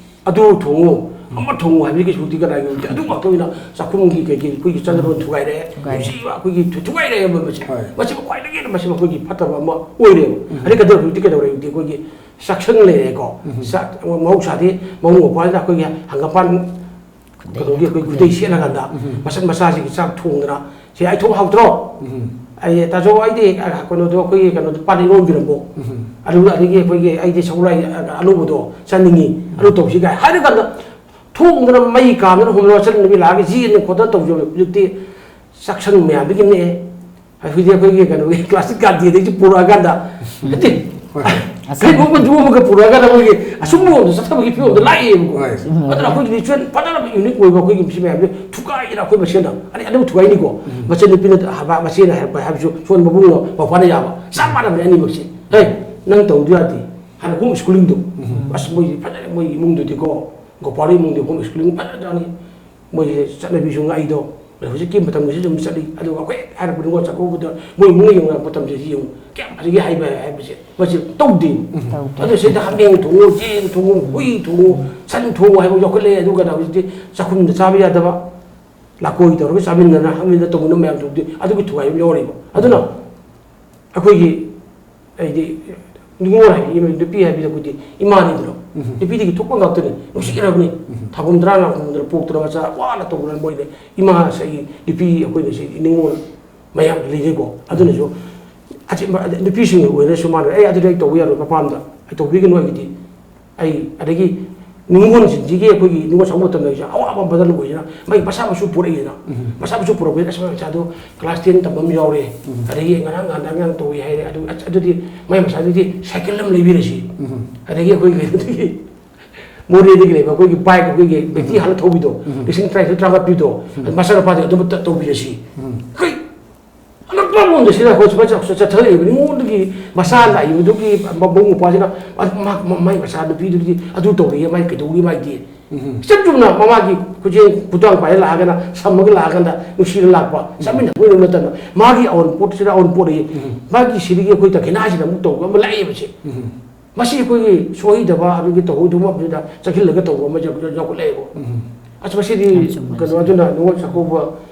ꯑꯗꯨ ꯊꯣꯡꯉꯨ, ꯑꯃ ꯊꯣꯡꯉꯨ ꯍꯥꯏꯕꯒꯤ ꯀꯩꯁꯨꯗꯤ ꯀꯅꯥꯒꯤ ꯑꯣꯏꯗꯦ꯫ ꯑꯗꯨ ꯉꯥꯛꯇ ꯑꯣꯏꯅ ꯆꯥꯛꯈꯨꯝꯒꯤ ꯀꯩꯀꯩ ꯑꯩꯈꯣꯏꯒꯤ ꯆꯠꯅꯕ ꯊꯨꯒꯥꯏꯔꯛꯑꯦ꯫ ꯊꯨꯒꯥꯏꯔꯦ꯫ ꯅꯨꯡꯁꯤꯕ ꯑꯩꯈꯣꯏꯒꯤ ꯊꯨ-, ꯊꯨꯒꯥꯏꯔꯛꯑꯦꯕ ꯃꯁꯤ꯫ ꯍꯣꯏ꯫ ꯃꯁꯤ ꯈ꯭ꯋꯥꯏꯗꯒꯤ ꯍꯦꯟꯅ ꯃꯁꯤ ꯑꯩꯈꯣꯏꯒꯤ ꯐꯠꯇꯕ ꯑꯃ ꯑꯣꯏꯔꯦꯕ꯫ ꯑꯗꯩ ꯀꯩꯗꯧ-, ꯍꯧꯖꯤꯛꯇꯤ ꯀꯩꯗꯧꯔꯦ? ꯍꯧꯖꯤꯛꯇꯤ ꯑꯩꯈꯣꯏꯒꯤ ꯆꯥꯛꯁꯪ ꯂꯩꯔꯦꯀꯣ꯫ ꯆꯥꯛ, ꯃꯍꯧꯁꯥꯗꯤ ꯃꯕꯨꯡ ꯃꯧꯄ꯭ꯋꯥꯁꯤꯅ ꯑꯩꯈꯣꯏꯒꯤ ꯍꯪꯒꯄꯥꯟ ꯈꯨꯗꯩ ꯀꯩꯅꯣꯒꯤ ꯑꯩꯈꯣꯏ ꯈꯨꯗꯩ ꯈꯨꯗꯩ ꯁꯦꯠꯂꯀꯥꯟꯗ ꯃꯆꯟ ꯃꯆꯥꯁꯤꯡꯒꯤ ꯆꯥꯛ ꯊꯣꯡꯗꯅ, "ꯁꯦ, ꯑꯩ ꯊꯣꯡ ꯍꯥꯎꯇ꯭ꯔꯣ? ꯑꯩ ꯇꯥꯆꯧ, ꯑꯩꯗꯤ ꯀꯩꯅꯣꯗꯣ, ꯑꯩꯈꯣꯏꯒꯤ ꯀꯩꯅꯣꯗꯣ, ꯄꯥꯟ ꯏꯔꯣꯟꯕꯤꯔꯝꯃꯣ, ꯑꯗꯨ ꯑꯗꯒꯤ ꯑꯩꯈꯣꯏꯒꯤ, ꯑꯩꯗꯤ ꯁꯒꯣꯜ ꯍꯋꯥꯏ ꯑꯂꯨꯕꯗꯣ ꯆꯥꯅꯤꯡꯉꯤ, ꯑꯂꯨ ꯇꯧꯁꯤ ꯀꯥꯏ ꯍꯥꯏꯔꯀꯥꯟꯗ, ꯊꯣꯡꯗꯅ ꯃꯩ ꯀꯥꯝꯗꯅ ꯍꯣꯝꯗꯅ ꯆꯠꯅꯕꯤ ꯂꯥꯛꯑꯒ ꯌꯦꯟꯅ ꯈꯣꯠꯇꯅ ꯇꯧꯖꯕ꯫ ꯍꯧꯖꯤꯛꯇꯤ ꯆꯥꯛꯁꯪ ꯃꯌꯥꯝꯗꯒꯤ ꯅꯦꯛꯑꯦ꯫ ꯍꯧꯖꯤꯛꯇꯤ ꯑꯩꯈꯣꯏꯒꯤ ꯀꯩꯅꯣꯒꯤ ꯀ꯭ꯂꯥꯁꯇꯤꯛ ꯀꯥꯇꯤꯗꯒꯤ ꯄꯨꯔꯛꯑꯀꯥꯟꯗ, ꯅꯠꯇꯦ, ꯍꯣꯏ꯫ ꯐ꯭ꯂꯤꯞ ꯑꯃ ꯌꯣꯝꯃꯒ ꯄꯨꯔꯛꯑꯀꯥꯟꯗ ꯑꯩꯈꯣꯏꯒꯤ ꯑꯁꯨꯝꯕ ꯃꯑꯣꯡꯗ ꯆꯠꯊꯕꯒꯤ ꯐꯤꯕꯝꯗ ꯂꯥꯛꯑꯦꯕꯀꯣ꯫ ꯍꯣꯏ꯫ ꯑꯗꯨꯅ ꯑꯩꯈꯣꯏꯒꯤ ꯔꯤꯆꯨꯋꯦꯜ ꯐꯖꯅ ꯌꯨꯅꯤꯛ ꯑꯣꯏꯕ ꯑꯩꯈꯣꯏꯒꯤ ꯁꯤ ꯃꯌꯥꯝꯁꯦ ꯊꯨꯒꯥꯏꯗꯅ ꯑꯩꯈꯣꯏ ꯃꯁꯦꯟꯗ, ꯑꯗꯩ ꯑꯗꯨꯝ ꯊꯨꯒꯥꯏꯅꯤꯀꯣ꯫ ꯎꯝ꯫ ꯃꯆꯟꯅꯨꯄꯤꯅ ꯍꯥꯏꯕ, ꯃꯆꯦꯅ ꯍꯥꯏꯔꯛꯄ ꯍꯥꯏꯕꯁꯨ ꯁꯣꯝ ꯃꯕꯨꯡꯅ ꯃꯧꯄ꯭ꯋꯥꯅ ꯌꯥꯕ ꯆꯞ ꯃꯥꯟꯅꯕꯅꯦ ꯑꯅꯤꯃꯛꯁꯦ꯫ "ꯍꯦ, ꯅꯪ ꯇꯧꯗ ꯌꯥꯗꯦ꯫ ꯍꯥꯟꯅ ꯍꯣꯝ ꯁ꯭ꯀꯨꯂꯤꯡꯗꯣ"꯫ ꯎꯝ꯫ ꯑꯁ, ꯃꯣꯏꯗꯤ ꯐꯖꯅ, ꯃꯣꯏ ꯏꯃꯨꯡꯗꯨꯗꯤꯀꯣ, ꯒꯣꯄꯥꯜ ꯏꯃꯨꯡꯗꯤ ꯍꯣꯝ ꯁ꯭ꯀꯨꯂꯤꯡ ꯐꯖꯅ, ꯃꯣꯏꯁꯦ ꯆꯠꯅꯕꯤꯁꯨ ꯉꯥꯛꯏꯗꯣ꯫ ꯍꯧꯖꯤꯛꯀꯤ ꯃꯇꯝꯒꯤꯁꯨ ꯑꯗꯨꯝ ꯆꯠꯂꯤ꯫ ꯑꯗꯨꯒ ꯑꯩꯈꯣꯏ ꯍꯥꯏꯔꯛꯄ ꯅꯤꯉꯣꯜ ꯆꯥꯛꯀꯧꯕꯗ ꯃꯣꯏ ꯏꯃꯨꯡꯅ ꯌꯦꯡꯉꯛꯄ ꯃꯇꯝꯁꯤꯗꯤ ꯌꯦꯡꯉꯨ, ꯀꯌꯥꯝ ꯐꯖꯒꯦ ꯍꯥꯏꯕ ꯍꯥꯏꯕꯁꯦ ꯃꯁꯤ ꯇꯧꯗꯦ꯫ ꯎꯝ꯫ ꯇꯧꯗꯦ꯫ ꯑꯗꯨ ꯁꯤꯗ ꯍꯥꯃꯦꯡ ꯊꯣꯡꯉꯨ, ꯌꯦꯟ ꯊꯣꯡꯉꯨ, ꯍꯨꯏ ꯊꯣꯡꯉꯨ, ꯁꯟ ꯊꯣꯡꯉꯨ ꯍꯥꯏꯕ ꯌꯥꯎꯈꯠꯂꯛꯑꯦ꯫ ꯑꯗꯨꯒ ꯍꯧꯖꯤꯛꯇꯤ ꯆꯥꯛꯈꯨꯝꯗ ꯆꯥꯕ ꯌꯥꯗꯕ, ꯂꯥꯀꯣꯏ ꯇꯧꯔꯒ ꯆꯥꯃꯤꯟꯅꯗꯅ ꯍꯥꯃꯦꯡꯗ ꯇꯧꯗꯅ ꯃꯌꯥꯝ ꯇꯧꯕꯗꯤ ꯑꯗꯨꯒꯤ ꯊꯨꯒꯥꯏꯕ ꯑꯃ ꯌꯥꯎꯔꯤꯕ꯫ ꯑꯗꯨꯅ ꯑꯩꯈꯣꯏꯒꯤ, ꯑꯩꯗꯤ ꯅꯤꯉꯣꯜ ꯍꯥꯏꯕ ꯏꯃ-, ꯅꯨꯄꯤ ꯍꯥꯏꯕꯗꯤ ꯑꯩꯈꯣꯏꯗꯤ ꯏꯃꯥꯅꯤꯗꯅ꯫ ꯎꯝ꯫ ꯅꯨꯄꯤꯗꯒꯤ ꯊꯣꯛꯄ ꯉꯥꯛꯇꯅꯤ, ꯅꯨꯡꯁꯤꯔꯕꯅꯤ꯫ ꯎꯝ꯫ ꯊꯥ ꯍꯨꯝꯗ꯭ꯔꯥ ꯉꯥ ꯍꯨꯝꯗ꯭ꯔꯥ ꯄꯣꯛꯇꯅ ꯃꯆꯥ ꯋꯥꯅ ꯇꯧꯗꯅ ꯃꯣꯏꯅ ꯏꯃꯥ ꯉꯁꯥꯏꯒꯤ ꯅꯨꯄꯤ ꯑꯩꯈꯣꯏꯅ ꯁꯤ ꯅꯤꯉꯣꯜ ꯃꯌꯥꯝ ꯂꯩꯖꯩꯀꯣ꯫ ꯑꯗꯨꯅꯁꯨ ꯑꯆꯤꯟꯕ ꯅꯨꯄꯤꯁꯤꯡꯒꯤ ꯑꯣꯏꯔꯁꯨ ꯃꯥꯅ, "ꯑꯦ, ꯑꯗꯨꯗꯤ ꯑꯩ ꯇꯧꯕ ꯌꯥꯔꯣꯏ, ꯃꯄꯥꯝꯗ ꯑꯩ ꯇꯧꯕꯤꯒꯅꯨ, ꯑꯩꯒꯤꯗꯤ ꯑꯩ", ꯑꯗꯒꯤ ꯅꯤꯉꯣꯜꯁꯤꯡꯁꯤꯒꯤ, ꯑꯩꯈꯣꯏꯒꯤ ꯅꯤꯉꯣꯜ ꯆꯥꯛꯀꯧꯕ ꯃꯇꯝꯗ ꯑꯩꯁꯦ ꯑꯋꯥꯕ ꯑꯃ ꯐꯖꯅ ꯑꯣꯏꯗꯅ ꯃꯥꯒꯤ ꯃꯆꯥ ꯃꯁꯨ ꯄꯨꯔꯛꯏꯗꯅ꯫ ꯎꯝ꯫ ꯃꯆꯥ ꯃꯁꯨ ꯄꯨꯔꯛꯄꯅꯤꯅ, "ꯑꯁ, ꯃꯆꯥꯗꯣ ꯀ꯭ꯂꯥꯁ ꯇꯦꯟ ꯇꯝꯕ ꯑꯃ ꯌꯥꯎꯔꯦ, ꯎꯝ꯫ ꯑꯗꯒꯤ ꯉꯔꯥꯡ ꯅꯍꯥꯟꯗ ꯑꯉꯥꯡ ꯇꯧꯏ ꯍꯥꯏꯔꯦ, ꯑꯗꯨ, ꯑꯁ, ꯑꯗꯨꯗꯤ ꯃꯥꯏ ꯃꯆꯥꯗꯨꯗꯤ ꯁꯥꯏꯀꯜ ꯑꯃ ꯂꯩꯕꯤꯔꯁꯤ"꯫ ꯎꯝ꯫ ꯑꯗꯒꯤ ꯑꯩꯈꯣꯏ ꯀꯩꯅꯣꯗꯒꯤ, ꯃꯣꯔꯦꯗꯒꯤ ꯂꯩꯕ ꯑꯩꯈꯣꯏꯒꯤ ꯕꯥꯏꯛ, ꯑꯩꯈꯣꯏꯒꯤ ꯕꯦꯇ꯭ꯔꯤ ꯎꯝ꯫ ꯍꯥꯜꯂ ꯊꯧꯕꯤꯗꯣ, ꯎꯝ꯫ ꯂꯤꯁꯤꯡ ꯇꯔꯥꯅꯤꯊꯣꯏ ꯇꯔꯥꯃꯉꯥ ꯄꯤꯕꯗꯣ, ꯎꯝ꯫ ꯃꯆꯥꯅꯨꯄꯥꯗ ꯑꯗꯨꯝ ꯇ-, ꯇꯧꯕꯤꯔꯁꯤ꯫ ꯎꯝ꯫ ꯑꯩꯈꯣꯏ ꯑꯉꯛꯄ ꯑꯃꯔꯣꯝꯗ ꯁꯤꯗ ꯑꯩꯈꯣꯏ ꯁꯨꯃꯥꯏꯅ ꯆꯠ-, ꯆꯠꯊꯔꯛꯏꯕ ꯅꯤꯉꯣꯜꯗꯒꯤ ꯃꯆꯥ ꯂꯥꯛꯏꯕꯗꯨꯒꯤ ꯃꯕꯨꯡ ꯃꯧꯄ꯭ꯋꯥꯁꯤꯅ, ꯃꯥ-, ꯃꯥ-, ꯃꯥꯏ ꯃꯆꯥ ꯅꯨꯄꯤꯗꯨꯗꯤ ꯑꯗꯨ ꯇꯧꯔꯤꯌꯦ, ꯃꯥꯏ ꯀꯩꯗꯧꯔꯤ ꯃꯥꯏꯗꯤ? ꯎꯝ꯫ ꯏꯆꯝ ꯆꯨꯝꯅ ꯃꯃꯥꯒꯤ ꯈꯨꯖꯦꯡ ꯈꯨꯗꯥꯡ ꯄꯥꯏꯔ ꯂꯥꯛꯑꯒꯅ, ꯁꯝꯃꯒ ꯂꯥꯛꯑꯀꯥꯟꯗ ꯅꯨꯡꯁꯤꯅ ꯂꯥꯛꯄ, ꯎꯝ꯫ ꯆꯥꯃꯤꯟꯅꯕ ꯑꯣꯏꯅ ꯅꯠꯇꯅ, ꯃꯥꯒꯤ ꯑꯑꯣꯟꯄꯣꯠꯁꯤꯗ ꯑꯑꯣꯟꯄꯣꯠ ꯑꯌꯦ, ꯎꯝ꯫ ꯃꯥꯒꯤ ꯁꯤꯗꯒꯤ ꯑꯩꯈꯣꯏ ꯗꯈꯤꯅꯥꯁꯤꯗ ꯑꯃꯨꯛ ꯇꯧꯕ ꯑꯃ ꯂꯥꯛꯑꯦꯕꯁꯦ꯫ ꯎꯝ꯫ ꯃꯁꯤ ꯑꯩꯈꯣꯏꯒꯤ ꯁꯣꯏꯗꯕ, ꯑꯗꯨꯒꯤ ꯇꯧꯍꯧꯗꯕ ꯑꯃꯁꯤꯗ ꯆꯪꯁꯤꯜꯂꯒ ꯇꯧꯕ ꯑꯃ ꯌꯥꯎ-, ꯌꯥꯎꯈꯠꯂꯛꯑꯦꯕ꯫ ꯎꯝ꯫ ꯑꯁ, ꯃꯁꯤꯗꯤ ꯌꯥꯝ ꯆꯨꯝꯕ ꯀꯩꯅꯣ, ꯋꯥꯐꯝꯅꯤ꯫ ꯑꯗꯨꯅ ꯅꯤꯉꯣꯜ ꯆꯥꯛꯀꯧꯕ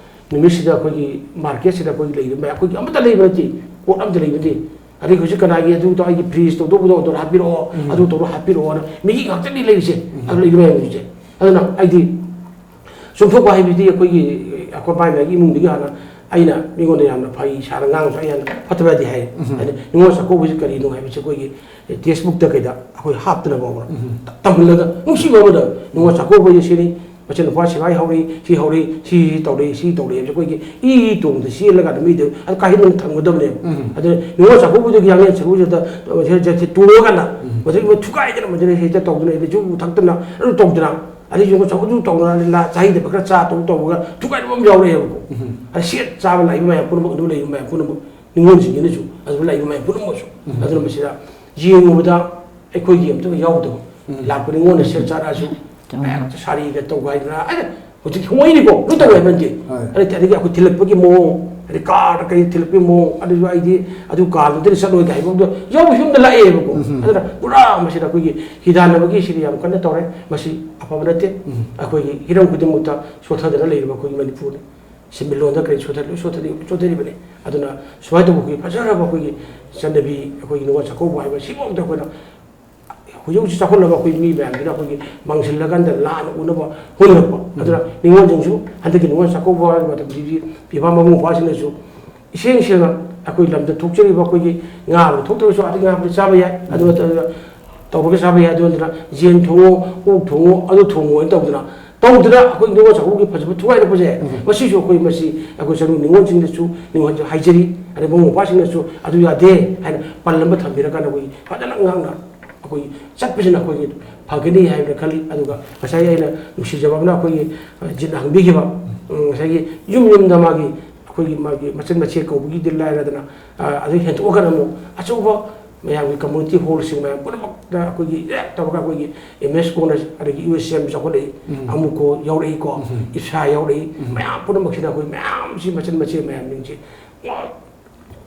ꯅꯨꯃꯤꯠꯁꯤꯗ ꯑꯩꯈꯣꯏꯒꯤ ꯃꯥꯔꯀꯦꯠꯁꯤꯗ ꯑꯩꯈꯣꯏꯒꯤ ꯂꯩꯔꯤꯕ ꯃꯌꯥꯝ, ꯑꯩꯈꯣꯏꯒꯤ ꯑꯃꯠꯇ ꯂꯩꯕ ꯅꯠꯇꯦ, ꯄꯣꯠ ꯑꯃꯠꯇ ꯂꯩꯕ ꯅꯠꯇꯦ꯫ ꯑꯗꯩ ꯍꯧꯖꯤꯛ ꯀꯅꯥꯒꯤ ꯑꯗꯨ ꯇꯧ-, ꯑꯩꯒꯤ ꯐ꯭ꯔꯤꯖ ꯇꯧꯗꯧꯕꯗꯣ ꯑꯣꯔꯗꯔ ꯍꯥꯞꯄꯤꯔꯛꯑꯣ, ꯎꯝ꯫ ꯑꯗꯨ ꯇꯧꯔꯣ ꯍꯥꯞꯄꯤꯔꯛꯑꯣꯅ ꯃꯤꯒꯤ ꯉꯥꯛꯇꯅꯤ ꯂꯩꯔꯤꯁꯦ꯫ ꯎꯝ꯫ ꯑꯗꯨ ꯂꯩꯕ ꯃꯌꯥꯝꯁꯦ꯫ ꯑꯗꯨꯅ ꯑꯩꯗꯤ ꯆꯨꯝꯊꯣꯛꯄ ꯍꯥꯏꯕꯗꯤ ꯑꯩꯈꯣꯏꯒꯤ, ꯑꯩꯈꯣꯏ ꯃꯥꯏ ꯃꯥꯏꯒꯤ ꯏꯃꯨꯡꯗꯒꯤ ꯍꯥꯟꯅ ꯑꯩꯅ ꯃꯤꯉꯣꯟꯗ ꯌꯥꯝꯅ ꯐꯩ ꯁꯥꯔ ꯉꯥꯡꯕꯁꯨ ꯑꯩ ꯌꯥꯝꯅ ꯐꯠꯇꯕ ꯌꯥꯗꯦ ꯍꯥꯏ꯫ ꯎꯝ꯫ ꯍꯥꯏꯗꯤ ꯅꯤꯉꯣꯜ ꯆꯥꯛꯀꯧꯕꯁꯤ ꯀꯔꯤꯅꯣ ꯍꯥꯏꯕꯁꯤ ꯑꯩꯈꯣꯏꯒꯤ ꯇꯦꯛꯁꯕꯨꯛꯇ ꯀꯩꯗ ꯑꯩꯈꯣꯏ ꯍꯥꯞꯇꯅ ꯐꯥꯎꯕ ꯎꯝ꯫ ꯇꯝꯍꯜꯂꯒ ꯅꯨꯡꯁꯤꯕ ꯑꯃꯗ ꯅꯤꯉꯣꯜ ꯆꯥꯛꯀꯧꯕꯁꯤ ꯁꯤꯅꯤ, ꯃꯆꯤꯟ ꯅꯨꯄꯥ ꯁꯤꯐꯥꯏ ꯍꯧꯔꯤ, ꯁꯤ ꯍꯧꯔꯤ, ꯁꯤ ꯁꯤ ꯇꯧꯔꯤ, ꯁꯤ ꯇꯧꯔꯤ ꯍꯥꯏꯕꯁꯦ ꯑꯩꯈꯣꯏꯒꯤ ꯏ ꯇꯣꯡꯗ ꯆꯦꯜꯂꯒ ꯑꯗꯨꯝ ꯃꯤꯗ ꯑꯗꯨ ꯀꯥꯏꯍꯟꯗꯅ ꯊꯝꯒꯗꯕꯅꯦꯕ꯫ ꯎꯝ꯫ ꯑꯗꯨꯅ ꯅꯤꯉꯣꯜ ꯆꯥꯛꯀꯧꯕꯗꯨꯒꯤ ꯌꯥꯡꯂꯦꯟ ꯁꯔꯨꯁꯤꯗ ꯇꯣꯡꯉꯀꯥꯟꯗ ꯎꯝ꯫ ꯃꯗꯨꯒꯤ ꯊꯨꯒꯥꯏꯗꯅ ꯃꯗꯨꯗ ꯍꯦꯛꯇ ꯇꯧꯗꯅ ꯑꯩꯗꯤ ꯌꯨ ꯊꯛꯇꯅ ꯑꯗꯨ ꯇꯧꯗꯅ ꯑꯗꯩ ꯌꯣꯡꯆꯥꯛ ꯑꯗꯨ ꯇꯧꯗꯅ ꯂꯤꯂꯥ ꯆꯍꯤꯗ ꯈꯔ ꯆꯥ ꯇꯧ ꯇꯧꯔꯒ ꯊꯨꯒꯥꯏꯅꯕ ꯑꯃ ꯌꯥꯎꯔꯛꯑꯦꯕꯀꯣ꯫ ꯎꯝ꯫ ꯑꯗ ꯁꯦꯠ ꯆꯥꯕ ꯂꯥꯛꯏꯕ ꯃꯌꯥꯝ ꯄꯨꯝꯅꯃꯛ, ꯑꯗꯨ ꯂꯩꯕ ꯃꯌꯥꯝ ꯄꯨꯝꯅꯃꯛ, ꯅꯤꯉꯣꯜꯁꯤꯡꯁꯤꯅꯁꯨ ꯑꯗꯨ ꯂꯥꯛꯏꯕ ꯃꯌꯥꯝ ꯄꯨꯝꯅꯃꯛꯁꯨ꯫ ꯎꯝ꯫ ꯑꯗꯨꯅ ꯃꯁꯤꯗ ꯌꯦꯡꯉꯨꯕꯗ ꯑꯩꯈꯣꯏꯒꯤ ꯑꯝꯇ ꯌꯥꯎꯗꯕ ꯎꯝ꯫ ꯂꯥꯛꯄ ꯅꯤꯉꯣꯜꯅ ꯁꯦꯠ ꯆꯥꯔꯛꯑꯁꯨ ꯆꯨꯝꯃꯦ꯫ ꯃꯌꯥꯝ ꯁꯥꯔꯤꯒ ꯇꯧꯒꯥꯏꯗꯅ ꯑꯩꯅ ꯍꯧꯖꯤꯛ ꯍꯣꯡꯉꯛꯏꯅꯤꯀꯣ, ꯂꯣꯏ ꯇꯧꯋꯦ ꯍꯥꯏꯕ ꯅꯠꯇꯦ꯫ ꯍꯣꯏ꯫ ꯑꯗꯩ ꯑꯗꯒꯤ ꯑꯩꯈꯣꯏ ꯊꯤꯜꯂꯛꯄꯒꯤ ꯃꯑꯣꯡ, ꯑꯗꯩ ꯀꯥꯔꯗ ꯀꯩ ꯊꯤꯜꯂꯛꯄꯒꯤ ꯃꯑꯣꯡ, ꯑꯗꯨꯁꯨ ꯑꯩꯗꯤ ꯑꯗꯨ ꯀꯥꯔꯗꯨꯗ ꯆꯠꯂꯣꯏ ꯀꯥꯏ ꯍꯥꯏꯕ ꯌꯥꯎꯕ ꯐꯤꯕꯝꯗ ꯂꯥꯛꯑꯦꯕꯀꯣ꯫ ꯎꯝ꯫ ꯑꯗꯨꯅ ꯄꯨꯔꯥ ꯃꯁꯤꯗ ꯑꯩꯈꯣꯏꯒꯤ ꯍꯤꯗꯥꯟꯅꯕꯒꯤ ꯁꯤꯗꯤ ꯌꯥꯝ ꯀꯟꯅ ꯇꯧꯔꯦ꯫ ꯃꯁꯤ ꯑꯐꯕ ꯅꯠꯇꯦ꯫ ꯎꯝ꯫ ꯑꯩꯈꯣꯏꯒꯤ ꯍꯤꯔꯝ ꯈꯨꯗꯤꯡꯃꯛꯇ ꯁꯣꯊꯗꯅ ꯂꯩꯔꯤꯕ ꯑꯩꯈꯣꯏꯒꯤ ꯃꯅꯤꯄꯨꯔꯅꯤ꯫ ꯁꯦꯟꯃꯤꯠꯂꯣꯟꯗ ꯀꯔꯤ ꯁꯣꯊ-, ꯂꯣꯏ ꯁꯣꯊꯔꯤ-, ꯁꯣꯊꯔꯤꯕꯅꯤ꯫ ꯑꯗꯨꯅ ꯁꯨꯃꯥꯏꯅ ꯇꯧꯕ ꯑꯩꯈꯣꯏꯒꯤ ꯐꯖꯔꯕ ꯑꯩꯈꯣꯏꯒꯤ ꯆꯠꯅꯕꯤ, ꯑꯩꯈꯣꯏꯒꯤ ꯅꯤꯉꯣꯜ ꯆꯥꯛꯀꯧꯕ ꯍꯥꯏꯕ ꯁꯤꯐꯥꯎꯗ ꯑꯩꯈꯣꯏꯅ ꯍꯧꯖꯤꯛ ꯍꯧꯖꯤꯛ ꯆꯥꯎꯈꯠꯂꯕ ꯑꯩꯈꯣꯏ ꯃꯤ ꯃꯌꯥꯝꯁꯤꯅ ꯑꯩꯈꯣꯏꯒꯤ ꯃꯥꯡꯁꯤꯜꯂꯀꯥꯟꯗ ꯂꯥꯟꯅ ꯎꯅꯕ ꯍꯣꯠꯅꯔꯛꯄ꯫ ꯎꯝ꯫ ꯑꯗꯨꯅ ꯅꯤꯉꯣꯜꯁꯤꯡꯁꯨ ꯍꯟꯗꯛꯀꯤ ꯅꯤꯉꯣꯜ ꯆꯥꯛꯀꯧꯕ ꯍꯥꯏꯕ ꯃꯇꯝꯁꯤꯗꯤ ꯄꯤꯕꯥ ꯃꯕꯨꯡ ꯃꯧꯄ꯭ꯋꯥꯁꯤꯡꯅꯁꯨ ꯏꯁꯦꯡ ꯁꯦꯡꯅ ꯑꯩꯈꯣꯏ ꯂꯝꯗ ꯊꯣꯛꯆꯔꯤꯕ ꯑꯩꯈꯣꯏꯒꯤ ꯉꯥ ꯑꯃ ꯊꯣꯛꯇ꯭ꯔꯒꯁꯨ ꯑꯗꯩ ꯉꯥ ꯑꯃꯗꯤ ꯆꯥꯕ ꯌꯥꯏ꯫ ꯑꯗꯨ ꯅꯠꯇ꯭ꯔꯒ ꯇꯧꯔꯒ ꯆꯥꯕ ꯌꯥꯏ꯫ ꯑꯗꯨ ꯅꯠꯇꯅ ꯌꯦꯟ ꯊꯣꯡꯉꯣ, ꯑꯣꯛ ꯊꯣꯡꯉꯣ, ꯑꯗꯨ ꯊꯣꯡꯉꯣ ꯍꯥꯏꯅ ꯇꯧꯗꯅ, ꯇꯧꯗꯅ ꯑꯩꯈꯣꯏ ꯅꯤꯉꯣꯜ ꯆꯥꯛꯀꯧꯕꯒꯤ ꯐꯖꯕ ꯊꯨꯒꯥꯏꯔꯛꯄꯁꯦ, ꯎꯝ꯫ ꯃꯁꯤꯁꯨ ꯑꯩꯈꯣꯏ ꯃꯁꯤ ꯑꯩꯈꯣꯏ ꯆꯅꯨ ꯅꯤꯉꯣꯜꯁꯤꯡꯗꯁꯨ ꯅꯤꯉꯣꯜ ꯍꯥꯏꯖꯔꯤ, ꯑꯗꯩ ꯃꯕꯨꯡ ꯃꯧꯄ꯭ꯋꯥꯁꯤꯡꯅꯁꯨ ꯑꯗꯨ ꯌꯥꯗꯦ ꯍꯥꯏꯅ ꯄꯜ ꯑꯃ ꯊꯝꯕꯤꯔꯀꯥꯟꯗ ꯑꯩꯈꯣꯏ ꯐꯖꯅ ꯉꯥꯡꯅ ꯑꯩꯈꯣꯏ ꯆꯠꯄꯁꯤꯅ ꯑꯩꯈꯣꯏꯒꯤ ꯐꯒꯅꯤ ꯍꯥꯏꯅ ꯈꯜꯂꯤ꯫ ꯑꯗꯨꯒ ꯉꯁꯥꯏ ꯑꯩꯅ ꯅꯨꯡꯁꯤꯖꯕ ꯑꯃꯅ ꯑꯩꯈꯣꯏꯒꯤ, ꯑ, ꯖꯤꯠꯅ ꯍꯪꯕꯤꯈꯤꯕ, ꯎꯝ, ꯉꯁꯥꯏꯒꯤ ꯌꯨꯝ ꯌꯨꯝꯗ ꯃꯥꯒꯤ ꯑꯩꯈꯣꯏꯒꯤ ꯃꯥꯒꯤ ꯃꯆꯟ ꯃꯆꯦ ꯀꯧꯕꯒꯤꯗꯤ ꯂꯥꯏꯔꯗꯅ, ꯑ, ꯑꯗꯨ ꯍꯦꯟꯗꯣꯛꯑꯒꯅ ꯑꯃꯨꯛ ꯑꯆꯧꯕ ꯃꯌꯥꯝꯒꯤ community hallꯁꯤꯡ ꯃꯌꯥꯝ ꯄꯨꯝꯅꯃꯛꯇ ꯑꯩꯈꯣꯏꯒꯤ ꯍꯦꯛ ꯇꯧꯔꯒ ꯑꯩꯈꯣꯏꯒꯤ M S Corner ꯑꯗꯒꯤ U S M ꯆꯥꯎꯈꯠꯂꯛꯏ, ꯎꯝ꯫ ꯑꯃꯨꯀꯣ ꯌꯥꯎꯔꯛꯏꯀꯣ, ꯎꯝ꯫ ꯏꯞꯁꯥ ꯌꯥꯎꯔꯛꯏ, ꯎꯝ꯫ ꯃꯌꯥꯝ ꯄꯨꯝꯅꯃꯛꯁꯤꯗ ꯑꯩꯈꯣꯏ ꯃꯌꯥꯝꯁꯤ ꯃꯆꯟ ꯃꯆꯦ ꯃꯌꯥꯝꯁꯤꯡꯁꯤ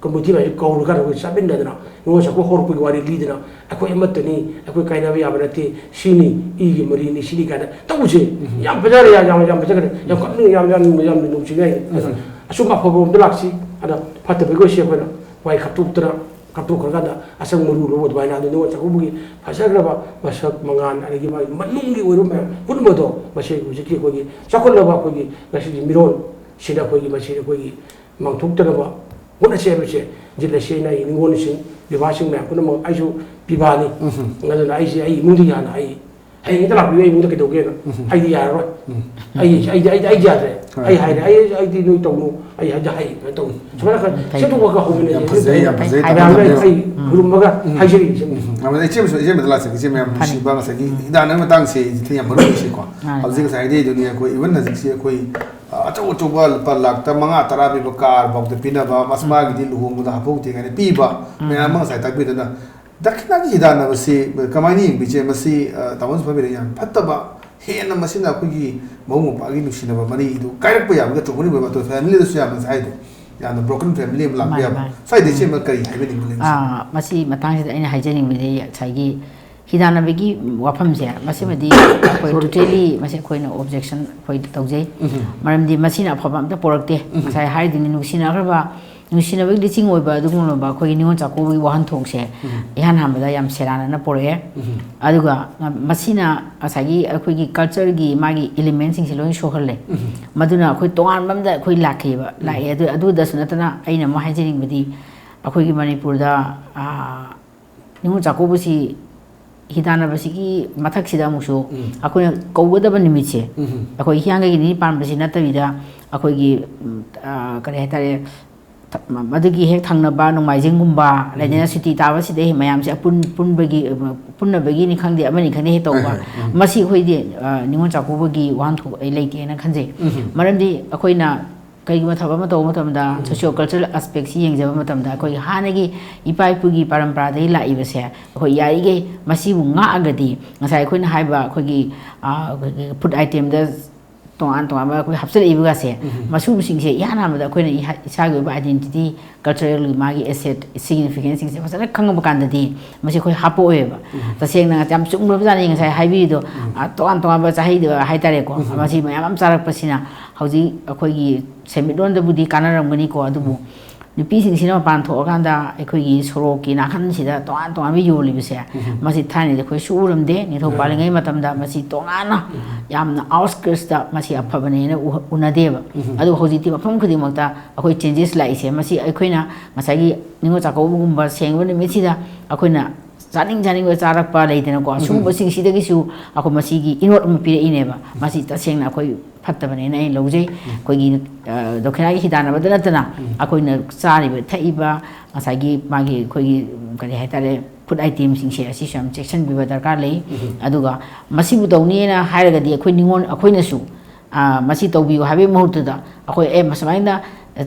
community ꯃꯌꯥꯝꯁꯤ ꯀꯧꯔꯀꯥꯟꯗ ꯑꯩꯈꯣꯏ ꯆꯥꯃꯤꯟꯅꯗꯅ ꯅꯤꯉꯣꯜ ꯆꯥꯛꯀꯧꯕ ꯍꯧꯔꯛꯄꯒꯤ ꯋꯥꯔꯤ ꯂꯤꯗꯅ ꯑꯩꯈꯣꯏ ꯑꯃꯠꯇꯅꯤ, ꯑꯩꯈꯣꯏ ꯀꯥꯏꯅꯕ ꯌꯥꯕ ꯅꯠꯇꯦ, ꯁꯤꯅꯤ, ꯏꯒꯤ ꯃꯔꯤꯅꯤ, ꯁꯤꯅꯤ ꯀꯥꯏꯅ ꯇꯧꯁꯦ꯫ ꯎꯝ꯫ ꯌꯥꯝ ꯐꯖꯔꯦ, ꯌꯥꯝ, ꯌꯥꯝ, ꯌꯥꯝ ꯐꯖꯈ꯭ꯔꯦ, ꯌꯥꯝ ꯀꯞꯅꯤꯡ-, ꯌꯥꯝ, ꯌꯥꯝ, ꯌꯥꯝ ꯅꯨꯡꯁꯤꯅꯤꯡꯉꯥꯏ꯫ ꯑꯗꯣ ꯎꯝ꯫ ꯑꯆꯨꯝꯕ ꯑꯐꯕꯔꯣꯝꯗ ꯂꯥꯛꯁꯤ꯫ ꯑꯗ ꯐꯠꯇꯕꯒꯤ ꯑꯣꯏꯁꯤ ꯑꯩꯈꯣꯏꯅ ꯋꯥꯏ ꯈꯞꯇꯣꯛꯇꯅ, ꯈꯞꯇꯣꯛꯈ꯭ꯔꯀꯥꯟꯗ ꯑꯆꯪꯕ ꯃꯔꯨ ꯂꯧꯕ ꯑꯗꯨꯃꯥꯏꯅ ꯑꯗꯨ ꯅꯤꯉꯣꯜ ꯆꯥꯛꯀꯧꯕꯒꯤ ꯐꯖꯈ꯭ꯔꯕ ꯃꯁꯛ ꯃꯉꯥꯜ, ꯑꯗꯒꯤ ꯃꯥꯒꯤ ꯃꯅꯨꯡꯒꯤ ꯑꯣꯏꯕ ꯃꯌꯥꯝ ꯄꯨꯝꯅꯃꯛꯇꯣ ꯃꯁꯤ ꯍꯧꯖꯤꯛꯀꯤ ꯑꯩꯈꯣꯏꯒꯤ ꯆꯥꯎꯈꯠꯂꯕ ꯑꯩꯈꯣꯏꯒꯤ ꯉꯁꯤꯒꯤ ꯃꯤꯔꯣꯟ ꯁꯤꯗ ꯑꯩꯈꯣꯏꯒꯤ ꯃꯁꯤ ꯑꯩꯈꯣꯏꯒꯤ ꯃꯥꯡꯊꯣꯛꯇꯅꯕ ꯍꯣꯠꯅꯁꯤ ꯍꯥꯏꯕꯁꯦ ꯖꯤꯜꯂꯁꯤ ꯑꯩꯅ ꯑꯩ ꯅꯤꯉꯣꯜꯁꯤꯡ, ꯄꯤꯕꯥꯁꯤꯡ ꯃꯌꯥꯝ ꯄꯨꯝꯅꯃꯛ, ꯑꯩꯁꯨ ꯄꯤꯕꯥꯅꯤ꯫ ꯑꯗꯨꯅ ꯑꯩꯁꯦ ꯑꯩ ꯏꯃꯨꯡꯗꯒꯤ ꯍꯥꯟꯅ ꯑꯩ ꯍꯌꯦꯡ ꯍꯦꯛꯇ ꯂꯥꯛꯄꯤꯌꯨ ꯑꯩ ꯏꯃꯨꯡꯗ ꯀꯩꯗꯧꯒꯦꯅ꯫ ꯑꯩꯗꯤ ꯌꯥꯔꯔꯣꯏ꯫ ꯑꯩ ꯑꯩꯗꯤ ꯑꯩꯗꯤ ꯑꯩꯗꯤ ꯌꯥꯗ꯭ꯔꯦ꯫ ꯑꯩ ꯍꯥꯏꯔꯦ, ꯑꯩ ꯑꯩꯗꯤ ꯅꯣꯏ ꯇꯧꯅꯨ, ꯑꯩ ꯍꯥꯏꯗꯤ ꯍꯩ ꯀꯩꯅꯣ ꯇꯧꯅꯤ ꯁꯨꯃꯥꯏꯅ ꯈꯔ ꯁꯦꯝꯗꯣꯛꯄꯒ ꯍꯧꯕꯅꯦ꯫ ꯌꯥꯝ ꯐꯖꯩ, ꯌꯥꯝ ꯐꯖꯩ꯫ ꯃꯌꯥꯝꯅ ꯑꯩ ꯈꯨꯔꯨꯝꯃꯒ ꯍꯥꯏꯖꯔꯤꯅꯤ ꯁꯤꯅꯤ꯫ ꯏꯆꯦ ꯑꯃꯁꯨ, ꯏꯆꯦ ꯑꯃꯗ ꯂꯥꯛꯆꯒꯦ꯫ ꯏꯆꯦ ꯃꯌꯥꯝ ꯅꯨꯡꯁꯤꯕ ꯉꯁꯥꯏꯒꯤ ꯍꯤꯗꯥꯟꯅꯕꯒꯤ ꯃꯇꯥꯡꯁꯦ ꯁꯤꯗ ꯌꯥꯝ ꯃꯔꯨ ꯑꯣꯏꯁꯤꯀꯣ꯫ ꯍꯧꯖꯤꯛ ꯉꯁꯥꯏꯗꯤ ꯑꯗꯨꯅꯤ ꯑꯩꯈꯣꯏ, even ꯍꯧꯖꯤꯛꯁꯤ ꯑꯩꯈꯣꯏ, ꯑ, ꯑꯆꯧ ꯑꯆꯧꯕ ꯂꯨꯄꯥ ꯂꯥꯛꯇ ꯃꯉꯥ ꯇꯔꯥ ꯄꯤꯕ ꯀꯥꯔ ꯐꯥꯎꯗ ꯄꯤꯅꯕ, ꯃꯁ ꯃꯥꯒꯤꯗꯤ ꯂꯨꯍꯣꯡꯕꯗ ꯍꯥꯞꯍꯧꯗꯦ ꯀꯥꯏꯅ ꯄꯤꯕ ꯃꯌꯥꯝ ꯑꯃ ꯉꯁꯥꯏ ꯇꯥꯛꯄꯤꯗꯅ, ꯗꯈꯤꯅꯥꯒꯤ ꯍꯤꯗꯥꯟꯅꯕꯁꯤ ꯀꯃꯥꯏꯅ ꯌꯦꯡꯕꯤꯒꯦ? ꯃꯁꯤ, ꯑ, ꯇꯥꯃꯣꯅꯁꯨ ꯍꯥꯏꯕꯤꯔꯦ, ꯌꯥꯝ ꯐꯠꯇꯕ, ꯍꯦꯟꯅ ꯃꯁꯤꯅ ꯑꯩꯈꯣꯏꯒꯤ ꯃꯕꯨꯡ ꯃꯧꯄ꯭ꯋꯥꯒꯤ ꯅꯨꯡꯁꯤꯅꯕ ꯃꯔꯤꯗꯨ ꯀꯥꯏꯔꯛꯄ ꯌꯥꯕꯒꯤ ꯑꯆꯧꯕꯅꯤ꯫ ꯃꯇꯨ family ꯗꯁꯨ ꯌꯥꯝꯅ ꯉꯁꯥꯏ ꯍꯥꯏꯗꯣ, ꯌꯥꯝꯅ broken family ꯑꯃ ꯂꯥꯛꯄ ꯌꯥꯕ꯫ ꯁ꯭ꯋꯥꯏꯗ ꯏꯆꯦ ꯑꯃ ꯀꯔꯤ ꯍꯥꯏꯕꯤꯅꯤꯡꯕ ꯂꯩ? ꯑꯥ, ꯃꯁꯤ ꯃꯇꯥꯡꯁꯤꯗ ꯑꯩꯅ ꯍꯥꯏꯖꯅꯤꯡꯕꯗꯤ ꯉꯁꯥꯏꯒꯤ ꯍꯤꯗꯥꯟꯅꯕꯒꯤ ꯋꯥꯐꯝꯁꯦ, ꯃꯁꯤꯃꯗꯤ ꯑꯩꯈꯣꯏ totally ꯃꯁꯤ ꯑꯩꯈꯣꯏꯅ objection ꯑꯩꯈꯣꯏ ꯇꯧꯖꯩ꯫ ꯃꯔꯝꯗꯤ ꯃꯁꯤꯅ ꯑꯐꯕ ꯑꯝꯇ ꯄꯣꯔꯛꯇꯦ꯫ ꯉꯁꯥꯏ ꯍꯥꯏꯔꯤꯗꯨꯅꯤ, ꯅꯨꯡꯁꯤꯅꯈ꯭ꯔꯕ, ꯅꯨꯡꯁꯤꯅꯕꯒꯤ ꯂꯤꯆꯤꯡ ꯑꯣꯏꯕ ꯑꯗꯨꯒꯨꯝꯂꯕ ꯑꯩꯈꯣꯏꯒꯤ ꯅꯤꯉꯣꯜ ꯆꯥꯛꯀꯧꯕꯒꯤ ꯋꯥꯍꯟꯊꯣꯛꯁꯦ ꯏꯍꯥꯟ ꯍꯥꯟꯕꯗ ꯌꯥꯝ ꯁꯦꯔꯥꯟꯅꯅ ꯄꯣꯔꯛꯑꯦ꯫ ꯑꯗꯨꯒ ꯃꯁꯤꯅ ꯉꯁꯥꯏꯒꯤ ꯑꯩꯈꯣꯏꯒꯤ culture ꯒꯤ ꯃꯥꯒꯤ element ꯁꯤꯡꯁꯦ ꯂꯣꯏ ꯁꯣꯛꯍꯜꯂꯦ꯫ ꯃꯗꯨꯅ ꯑꯩꯈꯣꯏ ꯇꯣꯉꯥꯟꯕ ꯑꯃꯗ ꯑꯩꯈꯣꯏ ꯂꯥꯛꯈꯤꯕ, ꯂꯥꯛꯑꯦ꯫ ꯑꯗꯨ, ꯑꯗꯨꯗꯁꯨ ꯅꯠꯇꯅ ꯑꯩꯅ ꯑꯃꯨꯛ ꯍꯥꯏꯖꯅꯤꯡꯕꯗꯤ ꯑꯩꯈꯣꯏꯒꯤ ꯃꯅꯤꯄꯨꯔꯗ, ꯑꯥ, ꯅꯤꯉꯣꯜ ꯆꯥꯛꯀꯧꯕꯁꯤ ꯍꯤꯗꯥꯟꯅꯕꯁꯤꯒꯤ ꯃꯊꯛꯁꯤꯗ ꯑꯃꯨꯛꯁꯨ ꯑꯩꯈꯣꯏꯅ ꯀꯧꯒꯗꯕ ꯅꯨꯃꯤꯠꯁꯦ, ꯑꯩꯈꯣꯏ ꯍꯤꯌꯥꯡꯒꯩꯒꯤ ꯅꯤꯅꯤ ꯄꯥꯟꯕꯁꯤ ꯅꯠꯇꯕꯤꯗ ꯑꯩꯈꯣꯏꯒꯤ, ꯎꯝ, ꯑ, ꯀꯔꯤ ꯍꯥꯏꯇꯥꯔꯦ, ꯊ-, ꯃ-, ꯃꯗꯨꯒꯤ ꯍꯦꯛ ꯊꯪꯅꯕ ꯅꯣꯡꯃꯥꯏꯖꯤꯡꯒꯨꯝꯕ, ꯂꯩꯗꯅ ꯁꯨꯇꯤ ꯇꯥꯕꯁꯤꯗ ꯍꯦꯛ ꯃꯌꯥꯝꯁꯦ ꯑꯄꯨꯟ-, ꯄꯨꯟꯕꯒꯤ, ꯑ, ꯄꯨꯟꯅꯕꯒꯤꯅꯤ ꯈꯪꯗꯦ, ꯑꯃꯅꯤ ꯈꯪꯗꯦ ꯍꯦꯛ ꯇꯧꯕ꯫ ꯃꯁꯤ ꯑꯩꯈꯣꯏꯗꯤ, ꯑ, ꯅꯤꯉꯣꯜ ꯆꯥꯛꯀꯧꯕꯒꯤ ꯋꯥꯍꯟꯊꯣꯛ ꯑꯩ ꯂꯩꯇꯦꯅ ꯈꯟꯖꯩ꯫ ꯃꯔꯝꯗꯤ ꯑꯩꯈꯣꯏꯅ ꯀꯩꯒꯨꯝꯕ ꯊꯕꯛ ꯑꯃ ꯇꯧꯕ ꯃꯇꯝꯗ, socio cultural aspect ꯁꯤ ꯌꯦꯡꯖꯕ ꯃꯇꯝꯗ, ꯑꯩꯈꯣꯏꯒꯤ ꯍꯥꯟꯅꯒꯤ ꯏꯄꯥ ꯏꯄꯨꯒꯤ ꯄꯔꯝꯄꯔꯥꯗꯒꯤ ꯂꯥꯛꯏꯕꯁꯦ, ꯑꯩꯈꯣꯏ ꯌꯥꯔꯤꯈꯩ ꯃꯁꯤꯕꯨ ꯉꯥꯛꯑꯒꯗꯤ, ꯉꯁꯥꯏ ꯑꯩꯈꯣꯏꯅ ꯍꯥꯏꯕ ꯑꯩꯈꯣꯏꯒꯤ, ꯑ, ꯑꯩꯈꯣꯏꯒꯤ food item ꯗ ꯇꯣꯉꯥꯟ ꯇꯣꯉꯥꯟꯕ ꯑꯩꯈꯣꯏ ꯍꯥꯞꯆꯤꯜꯂꯛꯏꯕꯒꯁꯦ, ꯃꯁꯤꯒꯨꯝꯕꯁꯤꯡꯁꯦ ꯏꯍꯥꯟ ꯍꯥꯟꯕꯗ ꯑꯩꯈꯣꯏꯅ ꯏꯍꯥ-, ꯏꯁꯥꯒꯤ ꯑꯣꯏꯕ identity, cultural ꯒꯤ ꯃꯥꯒꯤ asset, significance ꯁꯤꯡꯁꯦ ꯐꯖꯅ ꯈꯪꯉꯕ ꯀꯥꯟꯗꯗꯤ ꯃꯁꯤ ꯑꯩꯈꯣꯏ ꯍꯥꯞꯄꯛꯑꯣꯏꯕ꯫ ꯇꯁꯦꯡꯅ ꯌꯥꯝ ꯆꯨꯝꯈ꯭ꯔꯕꯖꯥꯠꯅꯤ ꯉꯁꯥꯏ ꯍꯥꯏꯕꯤꯔꯤꯗꯣ꯫ ꯑ, ꯇꯣꯉꯥꯟ ꯇꯣꯉꯥꯟꯕ ꯆꯍꯤꯗ ꯍꯥꯏꯇꯥꯔꯦꯀꯣ, ꯃꯁꯤ ꯃꯌꯥꯝ ꯑꯃ ꯆꯥꯔꯛꯄꯁꯤꯅ ꯍꯧꯖꯤꯛ ꯑꯩꯈꯣꯏꯒꯤ ꯁꯦꯟꯃꯤꯠꯂꯣꯟꯗꯕꯨꯗꯤ ꯀꯥꯟꯅꯔꯝꯒꯅꯤꯀꯣ, ꯑꯗꯨꯕꯨ ꯅꯨꯄꯤꯁꯤꯡꯁꯤꯅ ꯃꯄꯥꯟ ꯊꯣꯛꯑꯀꯥꯟꯗ ꯑꯩꯈꯣꯏꯒꯤ ꯁꯣꯔꯣꯛꯀꯤ ꯅꯥꯀꯟꯁꯤꯗ ꯇꯣꯉꯥꯟ ꯇꯣꯉꯥꯟꯕ ꯌꯣꯜꯂꯤꯕꯁꯦ, ꯃꯁꯤ ꯊꯥꯏꯅꯗꯤ ꯑꯩꯈꯣꯏ ꯁꯨꯛꯎꯔꯝꯗꯦ꯫ ꯅꯤꯡꯊꯧ ꯄꯥꯜꯂꯤꯉꯩ ꯃꯇꯝꯗ ꯃꯁꯤ ꯇꯣꯉꯥꯟꯅ ꯌꯥꯝꯅ ꯑꯥꯎꯠꯁꯀꯔꯠꯁꯇ ꯃꯁꯤ ꯑꯐꯕꯅꯦꯅ ꯎ-, ꯎꯅꯗꯦꯕ꯫ ꯑꯗꯨꯕꯨ ꯍꯧꯖꯤꯛꯇꯤ ꯃꯐꯝ ꯈꯨꯗꯤꯡꯃꯛꯇ ꯑꯩꯈꯣꯏ ꯆꯦꯟꯖꯦꯁ ꯂꯥꯛꯏꯁꯦ, ꯃꯁꯤ ꯑꯩꯈꯣꯏꯅ ꯉꯁꯥꯏꯒꯤ ꯅꯤꯉꯣꯜ ꯆꯥꯛꯀꯧꯕꯒꯨꯝꯕ ꯁꯦꯡꯕ ꯅꯨꯃꯤꯠꯁꯤꯗ ꯑꯩꯈꯣꯏꯅ ꯆꯥꯅꯤꯡ ꯆꯥꯅꯤꯡꯕ ꯆꯥꯔꯛꯄ ꯂꯩꯗꯅꯀꯣ, ꯁꯤꯒꯨꯝꯕꯁꯤꯡꯁꯤꯗꯒꯤꯁꯨ ꯑꯩꯈꯣꯏ ꯃꯁꯤꯒꯤ ꯏꯅꯣꯠ ꯑꯃ ꯄꯤꯔꯛꯏꯅꯦꯕ꯫ ꯃꯁꯤ ꯇꯁꯦꯡꯅ ꯑꯩꯈꯣꯏ ꯐꯠꯇꯕꯅꯦꯅ ꯑꯩꯅ ꯂꯧꯖꯩ꯫ ꯑꯩꯈꯣꯏꯒꯤ, ꯑ, ꯗꯈꯤꯅꯥꯒꯤ ꯍꯤꯗꯥꯟꯅꯕꯗ ꯅꯠꯇꯅ ꯑꯩꯈꯣꯏꯅ ꯆꯥꯔꯤꯕ ꯊꯛꯏꯕ, ꯉꯁꯥꯏꯒꯤ ꯃꯥꯒꯤ ꯑꯩꯈꯣꯏꯒꯤ, ꯀꯔꯤ ꯍꯥꯏꯇꯥꯔꯦ, ꯐꯨꯗ ꯑꯥꯏꯇꯦꯝꯁꯤꯡꯁꯦ, ꯑꯁꯤꯁꯨ ꯌꯥꯝ ꯆꯦꯛꯁꯤꯟꯕꯤꯕ ꯗꯔꯀꯥꯔ ꯂꯩ꯫ ꯑꯗꯨꯒ ꯃꯁꯤꯕꯨ ꯇꯧꯅꯤꯅ ꯍꯥꯏꯔꯒꯗꯤ ꯑꯩꯈꯣꯏ ꯅꯤꯉꯣꯜ, ꯑꯩꯈꯣꯏꯅꯁꯨ, ꯑ, ꯃꯁꯤ ꯇꯧꯕꯤꯌꯨ ꯍꯥꯏꯕꯒꯤ ꯃꯍꯨꯠꯇꯨꯗ ꯑꯩꯈꯣꯏ, "ꯑꯦ, ꯃꯁꯨꯃꯥꯏꯅ, ꯑ,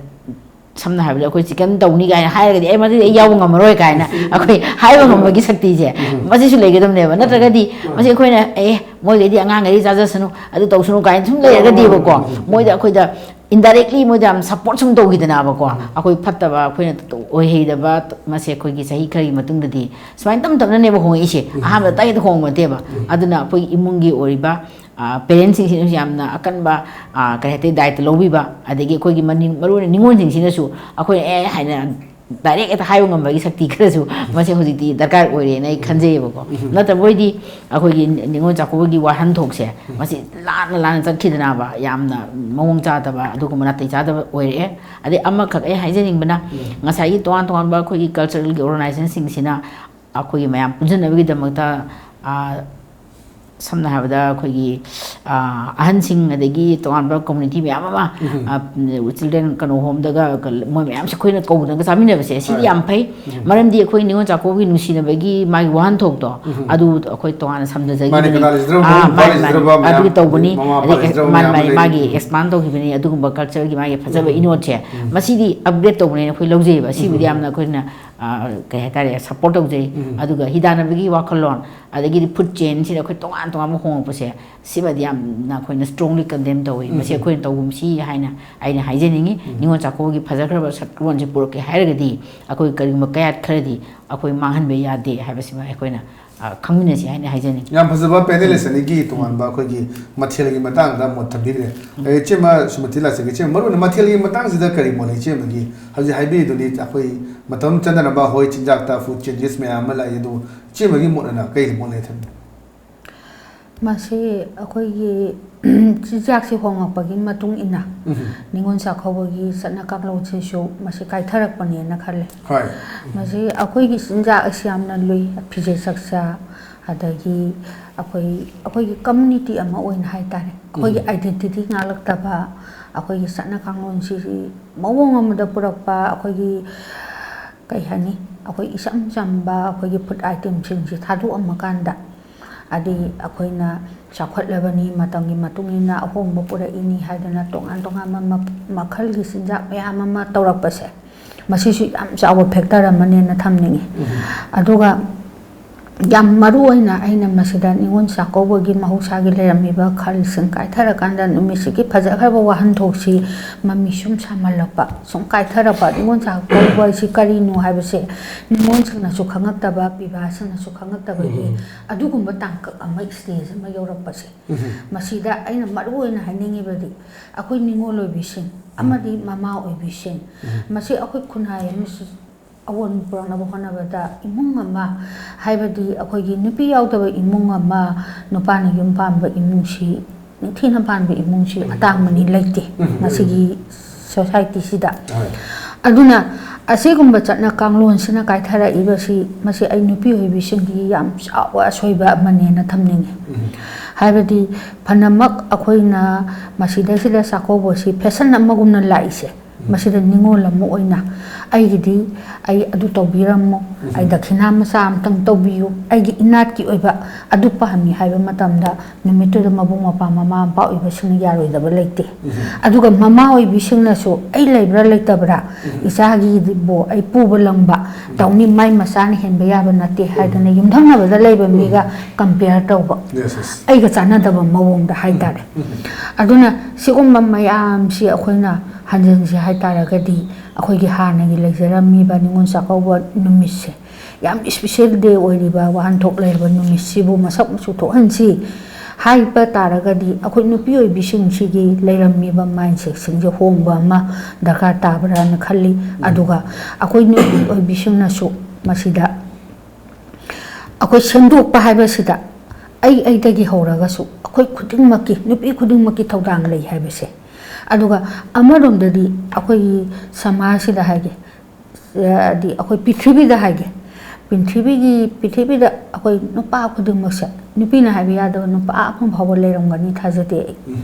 ꯁꯝꯅ ꯍꯥꯏꯔꯕꯗ ꯑꯩꯈꯣꯏ ꯆꯤꯀꯟ ꯇꯧꯅꯤ" ꯀꯥꯏꯅ ꯍꯥꯏꯔꯒꯗꯤ, "ꯑꯦ, ꯃꯗꯨꯗꯤ ꯑꯩ ꯌꯥꯎꯕ ꯉꯝꯃꯔꯣꯏ" ꯀꯥꯏꯅ ꯑꯩꯈꯣꯏ ꯍꯥꯏꯕ ꯉꯝꯕꯒꯤ ꯁꯛꯇꯤꯁꯦ ꯃꯁꯤꯁꯨ ꯂꯩꯒꯗꯕꯅꯦꯕ꯫ ꯅꯠꯇ꯭ꯔꯒꯗꯤ ꯃꯁꯤ ꯑꯩꯈꯣꯏꯅ, "ꯑꯦ, ꯃꯣꯏꯒꯩꯗꯤ ꯑꯉꯥꯡꯈꯩꯗꯤ ꯆꯥꯖꯁꯅꯨ, ꯑꯗꯨ ꯇꯧꯁꯅꯨ" ꯀꯥꯏꯅ ꯁꯨꯝ ꯂꯩꯔꯒꯗꯤꯕꯀꯣ, ꯃꯣꯏꯗ ꯑꯩꯈꯣꯏꯗ ꯏꯟꯗꯥꯏꯔꯦꯛꯂꯤ ꯃꯣꯏꯗ ꯌꯥꯝ ꯁꯞꯄꯣꯔꯠ ꯁꯨꯝ ꯇꯧꯈꯤꯗꯅꯕꯀꯣ, ꯑꯩꯈꯣꯏ ꯐꯠꯇꯕ, ꯑꯩꯈꯣꯏꯅ ꯑꯣꯏꯍꯩꯗꯕ ꯃꯁꯦ ꯑꯩꯈꯣꯏꯒꯤ ꯆꯍꯤ ꯈꯔꯒꯤ ꯃꯇꯨꯡꯗꯗꯤ ꯁꯨꯃꯥꯏꯅ ꯇꯞ ꯇꯞꯅꯅꯦꯕ ꯍꯣꯡꯉꯛꯏꯁꯦ꯫ ꯑꯍꯥꯟꯕꯗ ꯇꯥꯏꯗ ꯍꯣꯡꯕ ꯅꯠꯇꯦꯕ꯫ ꯑꯗꯨꯅ ꯑꯩꯈꯣꯏꯒꯤ ꯏꯃꯨꯡꯒꯤ ꯑꯣꯏꯔꯤꯕ, ꯑ, ꯄꯦꯔꯦꯟꯁꯁꯤꯡꯁꯤꯅꯁꯨ ꯌꯥꯝꯅ ꯑꯀꯟꯕ, ꯑ, ꯀꯔꯤ ꯍꯥꯏꯇꯥꯔꯦ, ꯗꯥꯏꯇ ꯂꯧꯕꯤꯕ, ꯑꯗꯒꯤ ꯑꯩꯈꯣꯏꯒꯤ ꯃꯅꯤꯡ-, ꯃꯔꯨꯑꯣꯏꯅ ꯅꯤꯉꯣꯜꯁꯤꯡꯁꯤꯅꯁꯨ ꯑꯩꯈꯣꯏꯅ "ꯑꯦ" ꯍꯥꯏꯅ ꯗꯥꯏꯔꯦꯛ ꯍꯦꯛꯇ ꯍꯥꯏꯕ ꯉꯝꯕꯒꯤ ꯁꯛꯇꯤ ꯈꯔꯁꯨ ꯃꯁꯤ ꯍꯧꯖꯤꯛꯇꯤ ꯗꯔꯀꯥꯔ ꯑꯣꯏꯔꯦꯅ ꯑꯩ ꯈꯟꯖꯩꯌꯦꯕꯀꯣ꯫ ꯅꯠꯇꯕ ꯑꯣꯏꯗꯤ ꯑꯩꯈꯣꯏꯒꯤ ꯅꯤꯉꯣꯜ ꯆꯥꯛꯀꯧꯕꯒꯤ ꯋꯥꯍꯟꯊꯣꯛꯁꯦ ꯃꯁꯤ ꯂꯥꯟꯅ ꯂꯥꯟꯅ ꯆꯠꯈꯤꯗꯅꯕ, ꯌꯥꯝꯅ ꯃꯑꯣꯡ ꯆꯥꯗꯕ ꯑꯗꯨꯒꯨꯝꯕ ꯅꯥꯇꯩ ꯆꯥꯗꯕ ꯑꯣꯏꯔꯛꯑꯦ꯫ ꯑꯗꯩ ꯑꯃꯈꯛ ꯑꯩ ꯍꯥꯏꯖꯅꯤꯡꯕꯅ, ꯉꯁꯥꯏꯒꯤ ꯇꯣꯉꯥꯟ ꯇꯣꯉꯥꯟꯕ ꯑꯩꯈꯣꯏꯒꯤ ꯀꯜꯆꯔꯦꯜꯒꯤ ꯑꯣꯔꯒꯅꯥꯏꯖꯦꯁꯟꯁꯤꯡꯁꯤꯅ ꯑꯩꯈꯣꯏꯒꯤ ꯃꯌꯥꯝ ꯄꯨꯟꯁꯤꯟꯅꯕꯒꯤꯗꯃꯛꯇ, ꯑ, ꯁꯝꯅ ꯍꯥꯏꯔꯕꯗ ꯑꯩꯈꯣꯏꯒꯤ, ꯑ, ꯑꯍꯟꯁꯤꯡ, ꯑꯗꯒꯤ ꯇꯣꯉꯥꯟꯕ ꯀꯝꯃꯨꯅꯤꯇꯤ ꯃꯌꯥꯝ ꯑꯃ, ꯑ, ꯆꯤꯜꯗ꯭ꯔꯦꯟ ꯀꯩꯅꯣ ꯍꯣꯝꯗꯒ ꯀ-, ꯃꯣꯏ ꯃꯌꯥꯝꯁꯦ ꯑꯩꯈꯣꯏꯅ ꯀꯧꯗꯅꯒ ꯆꯥꯃꯤꯟꯅꯕꯁꯦ, ꯁꯤꯗꯤ ꯌꯥꯝ ꯐꯩ꯫ ꯃꯔꯝꯗꯤ ꯑꯩꯈꯣꯏ ꯅꯤꯉꯣꯜ ꯆꯥꯛꯀꯧꯕꯒꯤ ꯅꯨꯡꯁꯤꯅꯕꯒꯤ ꯃꯥꯒꯤ ꯋꯥꯍꯟꯊꯣꯛꯇꯣ, ꯑꯗꯨ ꯑꯩꯈꯣꯏ ꯇꯣꯉꯥꯟꯅ ꯁꯝꯖꯖꯈꯤꯕꯅꯤ꯫ ꯃꯥꯅꯦ, ꯀꯅꯥ ꯂꯩꯖꯗ꯭ꯔꯕ, ꯑꯥ, ꯃꯃꯥ ꯃꯥꯅꯦ, ꯃꯄꯥ ꯃꯥꯅꯦ, ꯂꯩꯖꯗ꯭ꯔꯕ ꯃꯌꯥꯝ, ꯑꯗꯨꯒꯤ ꯇꯧꯕꯅꯤ꯫ ꯃꯃꯥ ꯃꯄꯥ ꯑꯗꯒꯤ ꯂꯩꯖꯗ꯭ꯔꯕ ꯃꯥꯅꯦ, ꯃꯌꯥꯝ ꯃꯥꯅꯦ, ꯂꯩ꯫ ꯃꯥꯒꯤ ꯑꯦꯛꯁꯄꯥꯟ ꯇꯧꯈꯤꯕꯅꯤ꯫ ꯑꯗꯨꯒꯨꯝꯕ ꯀꯜꯆꯔꯒꯤ ꯃꯥꯒꯤ ꯐꯖꯕ ꯏꯅꯣꯠꯁꯦ, ꯃꯁꯤꯗꯤ ꯑꯞꯒ꯭ꯔꯦꯗ ꯇꯧꯕꯅꯦꯅ ꯑꯩꯈꯣꯏ ꯂꯧꯖꯩꯑꯕ꯫ ꯁꯤꯕꯨꯗꯤ ꯌꯥꯝꯅ ꯑꯩꯈꯣꯏꯅ, ꯑ, ꯀꯩ ꯍꯥꯏꯇꯥꯔꯦ, ꯁꯞꯄꯣꯔꯠ ꯇꯧꯖꯩ꯫ ꯑꯗꯨꯒ ꯍꯤꯗꯥꯟꯅꯕꯒꯤ ꯋꯥꯈꯜꯂꯣꯟ, ꯑꯗꯒꯤꯗꯤ ꯐꯨꯗ ꯆꯦꯟꯁꯤꯗ ꯑꯩꯈꯣꯏ ꯇꯣꯉꯥꯟ ꯇꯣꯉꯥꯟꯕ ꯍꯣꯡꯉꯛꯄꯁꯦ, ꯁꯤꯃꯗꯤ ꯌꯥꯝꯅ ꯑꯩꯈꯣꯏꯅ ꯁ꯭ꯇꯔꯣꯡꯂꯤ ꯀꯟꯗꯦꯝ ꯇꯧꯋꯤ꯫ ꯃꯁꯤ ꯑꯩꯈꯣꯏꯅ ꯇꯧꯒꯨꯝꯁꯤ ꯍꯥꯏꯅ ꯑꯩꯅ ꯍꯥꯏꯖꯅꯤꯡꯉꯤ꯫ ꯅꯤꯉꯣꯜ ꯆꯥꯛꯀꯧꯕꯒꯤ ꯐꯖꯈ꯭ꯔꯕ ꯁꯛꯂꯣꯟꯁꯦ ꯄꯨꯔꯛꯀꯦ ꯍꯥꯏꯔꯒꯗꯤ ꯑꯩꯈꯣꯏ ꯀꯔꯤꯒꯨꯝꯕ ꯀꯌꯥꯠ ꯈꯔꯗꯤ ꯑꯩꯈꯣꯏ ꯃꯥꯡꯍꯟꯕ ꯌꯥꯗꯦ ꯍꯥꯏꯕꯁꯤꯃ ꯑꯩꯈꯣꯏꯅ ꯑ, ꯈꯪꯃꯤꯟꯅꯁꯤ ꯍꯥꯏꯅ ꯍꯥꯏꯖꯅꯤꯡꯉꯤ꯫ ꯌꯥꯝ ꯐꯖꯕ ꯄꯦꯅꯦꯂꯤꯁ ꯑꯅꯤꯒꯤ ꯇꯣꯉꯥꯟꯕ ꯑꯩꯈꯣꯏꯒꯤ ꯃꯊꯦꯜꯒꯤ ꯃꯇꯥꯡꯗ ꯃꯣꯠ ꯊꯝꯕꯤꯈ꯭ꯔꯦ꯫ ꯑꯗꯩ ꯏꯆꯦꯃ ꯁꯨꯃꯇꯤ ꯂꯥꯛꯆꯒꯦ꯫ ꯏꯆꯦꯃ, ꯃꯔꯨꯑꯣꯏꯅ ꯃꯊꯦꯜꯒꯤ ꯃꯇꯥꯡꯁꯤꯗ ꯀꯔꯤ ꯃꯣꯠ ꯂꯩ? ꯏꯆꯦꯃꯒꯤ ꯍꯧꯖꯤꯛ ꯍꯥꯏꯕꯤꯔꯤꯗꯨꯅꯤ, ꯑꯩꯈꯣꯏ ꯃꯇꯝ ꯆꯥꯅꯅꯕ, ꯍꯣꯏ, ꯆꯤꯟꯖꯥꯛꯇ ꯐꯨꯗ ꯆꯦꯟꯖꯦꯁ ꯃꯌꯥꯝ ꯑꯃ ꯂꯥꯛꯏ, ꯑꯗꯨꯕꯨ ꯏꯆꯦꯃꯒꯤ ꯃꯣꯠ ꯑꯣꯏꯅ ꯀꯔꯤ ꯃꯣꯠ ꯂꯩ ꯊꯝꯕꯤ? ꯃꯁꯤ ꯑꯩꯈꯣꯏꯒꯤ ꯆꯤꯟꯖꯥꯛꯁꯤ ꯍꯣꯡꯂꯛꯄꯒꯤ ꯃꯇꯨꯡ ꯏꯟꯅ ꯎꯝ꯫ ꯅꯤꯉꯣꯜ ꯆꯥꯛꯀꯧꯕꯒꯤ ꯆꯠꯅ ꯀꯥꯡꯂꯣꯟꯁꯤꯁꯨ ꯃꯁꯤ ꯀꯥꯏꯊꯔꯛꯄꯅꯦꯅ ꯈꯜꯂꯦ꯫ ꯍꯣꯏ꯫ ꯃꯁꯤ ꯑꯩꯈꯣꯏꯒꯤ ꯆꯤꯟꯖꯥꯛ ꯑꯁꯤ ꯌꯥꯝꯅ ꯂꯨꯏ꯫ ꯐꯤꯖꯦꯠ ꯆꯥꯛꯆꯥ, ꯑꯗꯒꯤ ꯑꯩꯈꯣꯏ, ꯑꯩꯈꯣꯏꯒꯤ ꯀꯝꯃꯨꯅꯤꯇꯤ ꯑꯃ ꯑꯣꯏꯅ ꯍꯥꯏ ꯇꯥꯔꯦ, ꯑꯩꯈꯣꯏꯒꯤ ꯎꯝ꯫ ꯑꯥꯏꯗꯦꯟꯇꯤꯇꯤ ꯉꯥꯛꯂꯛꯇꯕ, ꯑꯩꯈꯣꯏꯒꯤ ꯆꯠꯅ ꯀꯥꯡꯂꯣꯟꯁꯤ ꯃꯑꯣꯡ ꯑꯃꯗ ꯄꯨꯔꯛꯄ, ꯑꯩꯈꯣꯏꯒꯤ ꯀꯩ ꯍꯥꯏꯅꯤ, ꯑꯩꯈꯣꯏ ꯏꯆꯝ ꯆꯝꯕ ꯑꯩꯈꯣꯏꯒꯤ ꯐꯨꯗ ꯑꯥꯏꯇꯦꯝꯁꯤꯡꯁꯤ ꯊꯥꯗꯣꯛꯑꯝꯃꯀꯥꯟꯗ, ꯍꯥꯏꯗꯤ ꯑꯩꯈꯣꯏꯅ ꯆꯥꯎꯈꯠꯂꯕꯅꯤ, ꯃꯇꯝꯒꯤ ꯃꯇꯨꯡ ꯏꯟꯅ ꯑꯍꯣꯡꯕ ꯄꯨꯔꯛꯏꯅꯤ ꯍꯥꯏꯗꯅ ꯇꯣꯉꯥꯟ ꯇꯣꯉꯥꯟꯕ ꯃ-, ꯃꯈꯜꯒꯤ ꯆꯤꯟꯖꯥꯛ ꯃꯌꯥꯝ ꯑꯃ ꯇꯧꯔꯛꯄꯁꯦ, ꯃꯁꯤꯁꯨ ꯌꯥꯝ ꯆꯥꯎꯕ ꯐꯦꯛꯇꯔ ꯑꯃꯅꯦꯅ ꯊꯝꯅꯤꯡꯉꯤ꯫ ꯎꯝ꯫ ꯑꯗꯨꯒ ꯌꯥꯝ ꯃꯔꯨ ꯑꯣꯏꯅ ꯑꯩꯅ ꯃꯁꯤꯗ ꯅꯤꯉꯣꯜ ꯆꯥꯛꯀꯧꯕꯒꯤ ꯃꯍꯧꯁꯥꯒꯤ ꯂꯩꯔꯝꯃꯤꯕ ꯈꯜꯁꯤꯡ ꯀꯥꯏꯊꯔꯀꯥꯟꯗ ꯅꯨꯃꯤꯠꯁꯤꯒꯤ ꯐꯖꯈ꯭ꯔꯕ ꯋꯥꯍꯟꯊꯣꯛꯁꯤ ꯃꯃꯤ ꯁꯨꯝ ꯁꯥꯃꯜꯂꯛꯄ, ꯁꯨꯝ ꯀꯥꯏꯊꯔꯛꯄ, ꯅꯤꯉꯣꯜ ꯆꯥꯛꯀꯧꯕ ꯍꯥꯏꯁꯤ ꯀꯔꯤꯅꯣ ꯍꯥꯏꯕꯁꯦ ꯅꯤꯉꯣꯜꯁꯤꯡꯅꯁꯨ ꯈꯪꯉꯛꯇꯕ, ꯄꯤꯕꯥꯁꯤꯡꯅꯁꯨ ꯈꯪꯉꯛꯇꯕꯒꯤ ꯎꯝ꯫ ꯑꯗꯨꯒꯨꯝꯕ ꯇꯥꯡꯀꯛ ꯑꯃ, ꯁ꯭ꯇꯦꯖ ꯑꯃ ꯌꯧꯔꯛꯄꯁꯦ, ꯎꯝ꯫ ꯃꯁꯤꯗ ꯑꯩꯅ ꯃꯔꯨ ꯑꯣꯏꯅ ꯍꯥꯏꯅꯤꯡꯉꯤꯕꯗꯤ, ꯑꯩꯈꯣꯏ ꯅꯤꯉꯣꯜ ꯑꯣꯏꯕꯤꯁꯤꯡ ꯑꯃꯗꯤ ꯃꯃꯥ ꯑꯣꯏꯕꯤꯁꯤꯡ, ꯎꯝ꯫ ꯃꯁꯤ ꯑꯩꯈꯣꯏ ꯈꯨꯟꯅꯥꯏ ꯑꯃꯁꯨ ꯑꯑꯣꯟꯕ ꯄꯨꯔꯛꯅꯕ ꯍꯣꯠꯅꯕꯗ ꯏꯃꯨꯡ ꯑꯃ, ꯍꯥꯏꯕꯗꯤ ꯑꯩꯈꯣꯏꯒꯤ ꯅꯨꯄꯤ ꯌꯥꯎꯗꯕ ꯏꯃꯨꯡ ꯑꯃ, ꯅꯨꯄꯥꯅ ꯌꯨꯝ ꯄꯥꯟꯕ ꯏꯃꯨꯡꯁꯤ, ꯅꯤꯡꯊꯤꯅ ꯄꯥꯟꯕ ꯏꯃꯨꯡꯁꯤ ꯑꯇꯥꯡꯕꯅꯤ, ꯂꯩꯇꯦ ꯎꯝ꯫ ꯉꯁꯤꯒꯤ ꯁꯣꯁꯥꯏꯇꯤꯁꯤꯗ꯫ ꯍꯣꯏ꯫ ꯑꯗꯨꯅ ꯑꯁꯤꯒꯨꯝꯕ ꯆꯠꯅ ꯀꯥꯡꯂꯣꯟꯁꯤꯅ ꯀꯥꯏꯊꯔꯛꯏꯕꯁꯤ, ꯃꯁꯤ ꯑꯩ ꯅꯨꯄꯤ ꯑꯣꯏꯕꯤꯁꯤꯡꯒꯤ ꯌꯥꯝ ꯆꯥꯎꯕ ꯑꯁꯣꯏꯕ ꯑꯃꯅꯦꯅ ꯊꯝꯅꯤꯡꯉꯤ꯫ ꯎꯝ꯫ ꯍꯥꯏꯕꯗꯤ ꯐꯅꯃꯛ ꯑꯩꯈꯣꯏꯅ ꯃꯁꯤꯗꯩꯁꯤꯗ ꯆꯥꯛꯀꯧꯕꯁꯤ ꯐꯦꯁꯟ ꯑꯃꯒꯨꯝꯅ ꯂꯥꯛꯏꯁꯦ, ꯃꯁꯤꯗ ꯅꯤꯉꯣꯜ ꯑꯃ ꯑꯣꯏꯅ ꯑꯩꯒꯤꯗꯤ ꯑꯩ ꯑꯗꯨ ꯇꯧꯕꯤꯔꯝꯃꯣ, ꯑꯩ ꯗꯈꯤꯅꯥ ꯃꯆꯥ ꯑꯝꯇꯪ ꯇꯧꯕꯤꯌꯨ, ꯑꯩꯒꯤ ꯏꯅꯥꯠꯀꯤ ꯑꯣꯏꯕ ꯑꯗꯨ ꯄꯥꯝꯃꯤ ꯍꯥꯏꯕ ꯃꯇꯝꯗ ꯅꯨꯃꯤꯠꯇꯨꯗ ꯃꯕꯨꯡ ꯃꯧꯄ꯭ꯋꯥ ꯃꯃꯥ ꯃꯄꯥ ꯑꯣꯏꯕꯁꯤꯡꯅ ꯌꯥꯔꯣꯏꯗꯕ ꯂꯩꯇꯦ꯫ ꯑꯗꯨꯒ ꯃꯃꯥ ꯑꯣꯏꯕꯤꯁꯤꯡꯅꯁꯨ ꯑꯩ ꯂꯩꯕ꯭ꯔꯥ ꯂꯩꯇꯕ꯭ꯔꯥ, ꯏꯆꯥꯒꯤꯕꯨ ꯑꯩ ꯄꯨꯕ ꯂꯪꯕ ꯇꯧꯅꯤ, ꯃꯥꯏ ꯃꯆꯥꯅ ꯍꯦꯟꯕ ꯌꯥꯕ ꯅꯠꯇꯦ ꯍꯥꯏꯗꯅ ꯌꯨꯝꯊꯪꯅꯕꯗ ꯂꯩꯕ ꯃꯤꯒ ꯀꯝꯄꯤꯌꯔ ꯇꯧꯕ, Yes, yes. ꯑꯩꯒ ꯆꯥꯟꯅꯗꯕ ꯃꯑꯣꯡꯗ ꯍꯥꯏꯇꯥꯔꯦ꯫ ꯎꯝ꯫ ꯑꯗꯨꯅ ꯁꯤꯒꯨꯝꯕ ꯃꯌꯥꯝꯁꯤ ꯑꯩꯈꯣꯏꯅ ꯍꯟꯖꯤꯟꯁꯤ ꯍꯥꯏꯇꯥꯔꯒꯗꯤ, ꯑꯩꯈꯣꯏꯒꯤ ꯍꯥꯟꯅꯒꯤ ꯂꯩꯖꯔꯝꯃꯤꯕ ꯅꯤꯉꯣꯜ ꯆꯥꯛꯀꯧꯕ ꯅꯨꯃꯤꯠꯁꯦ, ꯌꯥꯝ special day ꯑꯣꯏꯔꯤꯕ ꯋꯥꯍꯟꯊꯣꯛ ꯂꯩꯔꯕ ꯅꯨꯃꯤꯠꯁꯤꯕꯨ ꯃꯁꯛ ꯃꯆꯨ ꯊꯣꯛꯍꯟꯁꯤ ꯍꯥꯏꯕ ꯇꯥꯔꯒꯗꯤ, ꯑꯩꯈꯣꯏ ꯅꯨꯄꯤ ꯑꯣꯏꯕꯤꯁꯤꯡꯁꯤꯒꯤ ꯂꯩꯔꯝꯃꯤꯕ mindsetꯁꯤꯡꯁꯦ ꯍꯣꯡꯕ ꯑꯃ ꯗꯔꯀꯥꯔ ꯇꯥꯕ꯭ꯔꯥꯅ ꯈꯜꯂꯤ꯫ ꯑꯗꯨꯒ ꯑꯩꯈꯣꯏ ꯅꯨꯄꯤ ꯑꯣꯏꯕꯤꯁꯤꯡꯅꯁꯨ ꯃꯁꯤꯗ ꯑꯩꯈꯣꯏ ꯁꯦꯝꯗꯣꯛꯄ ꯍꯥꯏꯕꯁꯤꯗ ꯑꯩ ꯑꯩꯗꯒꯤ ꯍꯧꯔꯒꯁꯨ ꯑꯩꯈꯣꯏ ꯈꯨꯗꯤꯡꯃꯛꯀꯤ, ꯅꯨꯄꯤ ꯈꯨꯗꯤꯡꯃꯛꯀꯤ ꯊꯧꯗꯥꯡ ꯂꯩ ꯍꯥꯏꯕꯁꯦ꯫ ꯑꯗꯨꯒ ꯑꯃꯔꯣꯝꯗꯗꯤ ꯑꯩꯈꯣꯏꯒꯤ ꯁꯃꯥꯖꯁꯤꯗ ꯍꯥꯏꯒꯦ, ꯍꯥꯏꯗꯤ ꯑꯩꯈꯣꯏ ꯄ꯭ꯔꯤꯊꯤꯕꯤꯗ ꯍꯥꯏꯒꯦ, ꯄ꯭ꯔꯤꯊꯤꯕꯤꯒꯤ, ꯄ꯭ꯔꯤꯊꯤꯕꯤꯗ ꯑꯩꯈꯣꯏ ꯅꯨꯄꯥ ꯈꯨꯗꯤꯡꯃꯛꯁꯦ, ꯅꯨꯄꯤꯅ ꯍꯥꯏꯕ ꯌꯥꯗꯕ ꯅꯨꯄꯥ ꯑꯃ ꯐꯥꯎꯕ ꯂꯩꯔꯝꯒꯅꯤ ꯊꯥꯖꯗꯦ ꯑꯩ꯫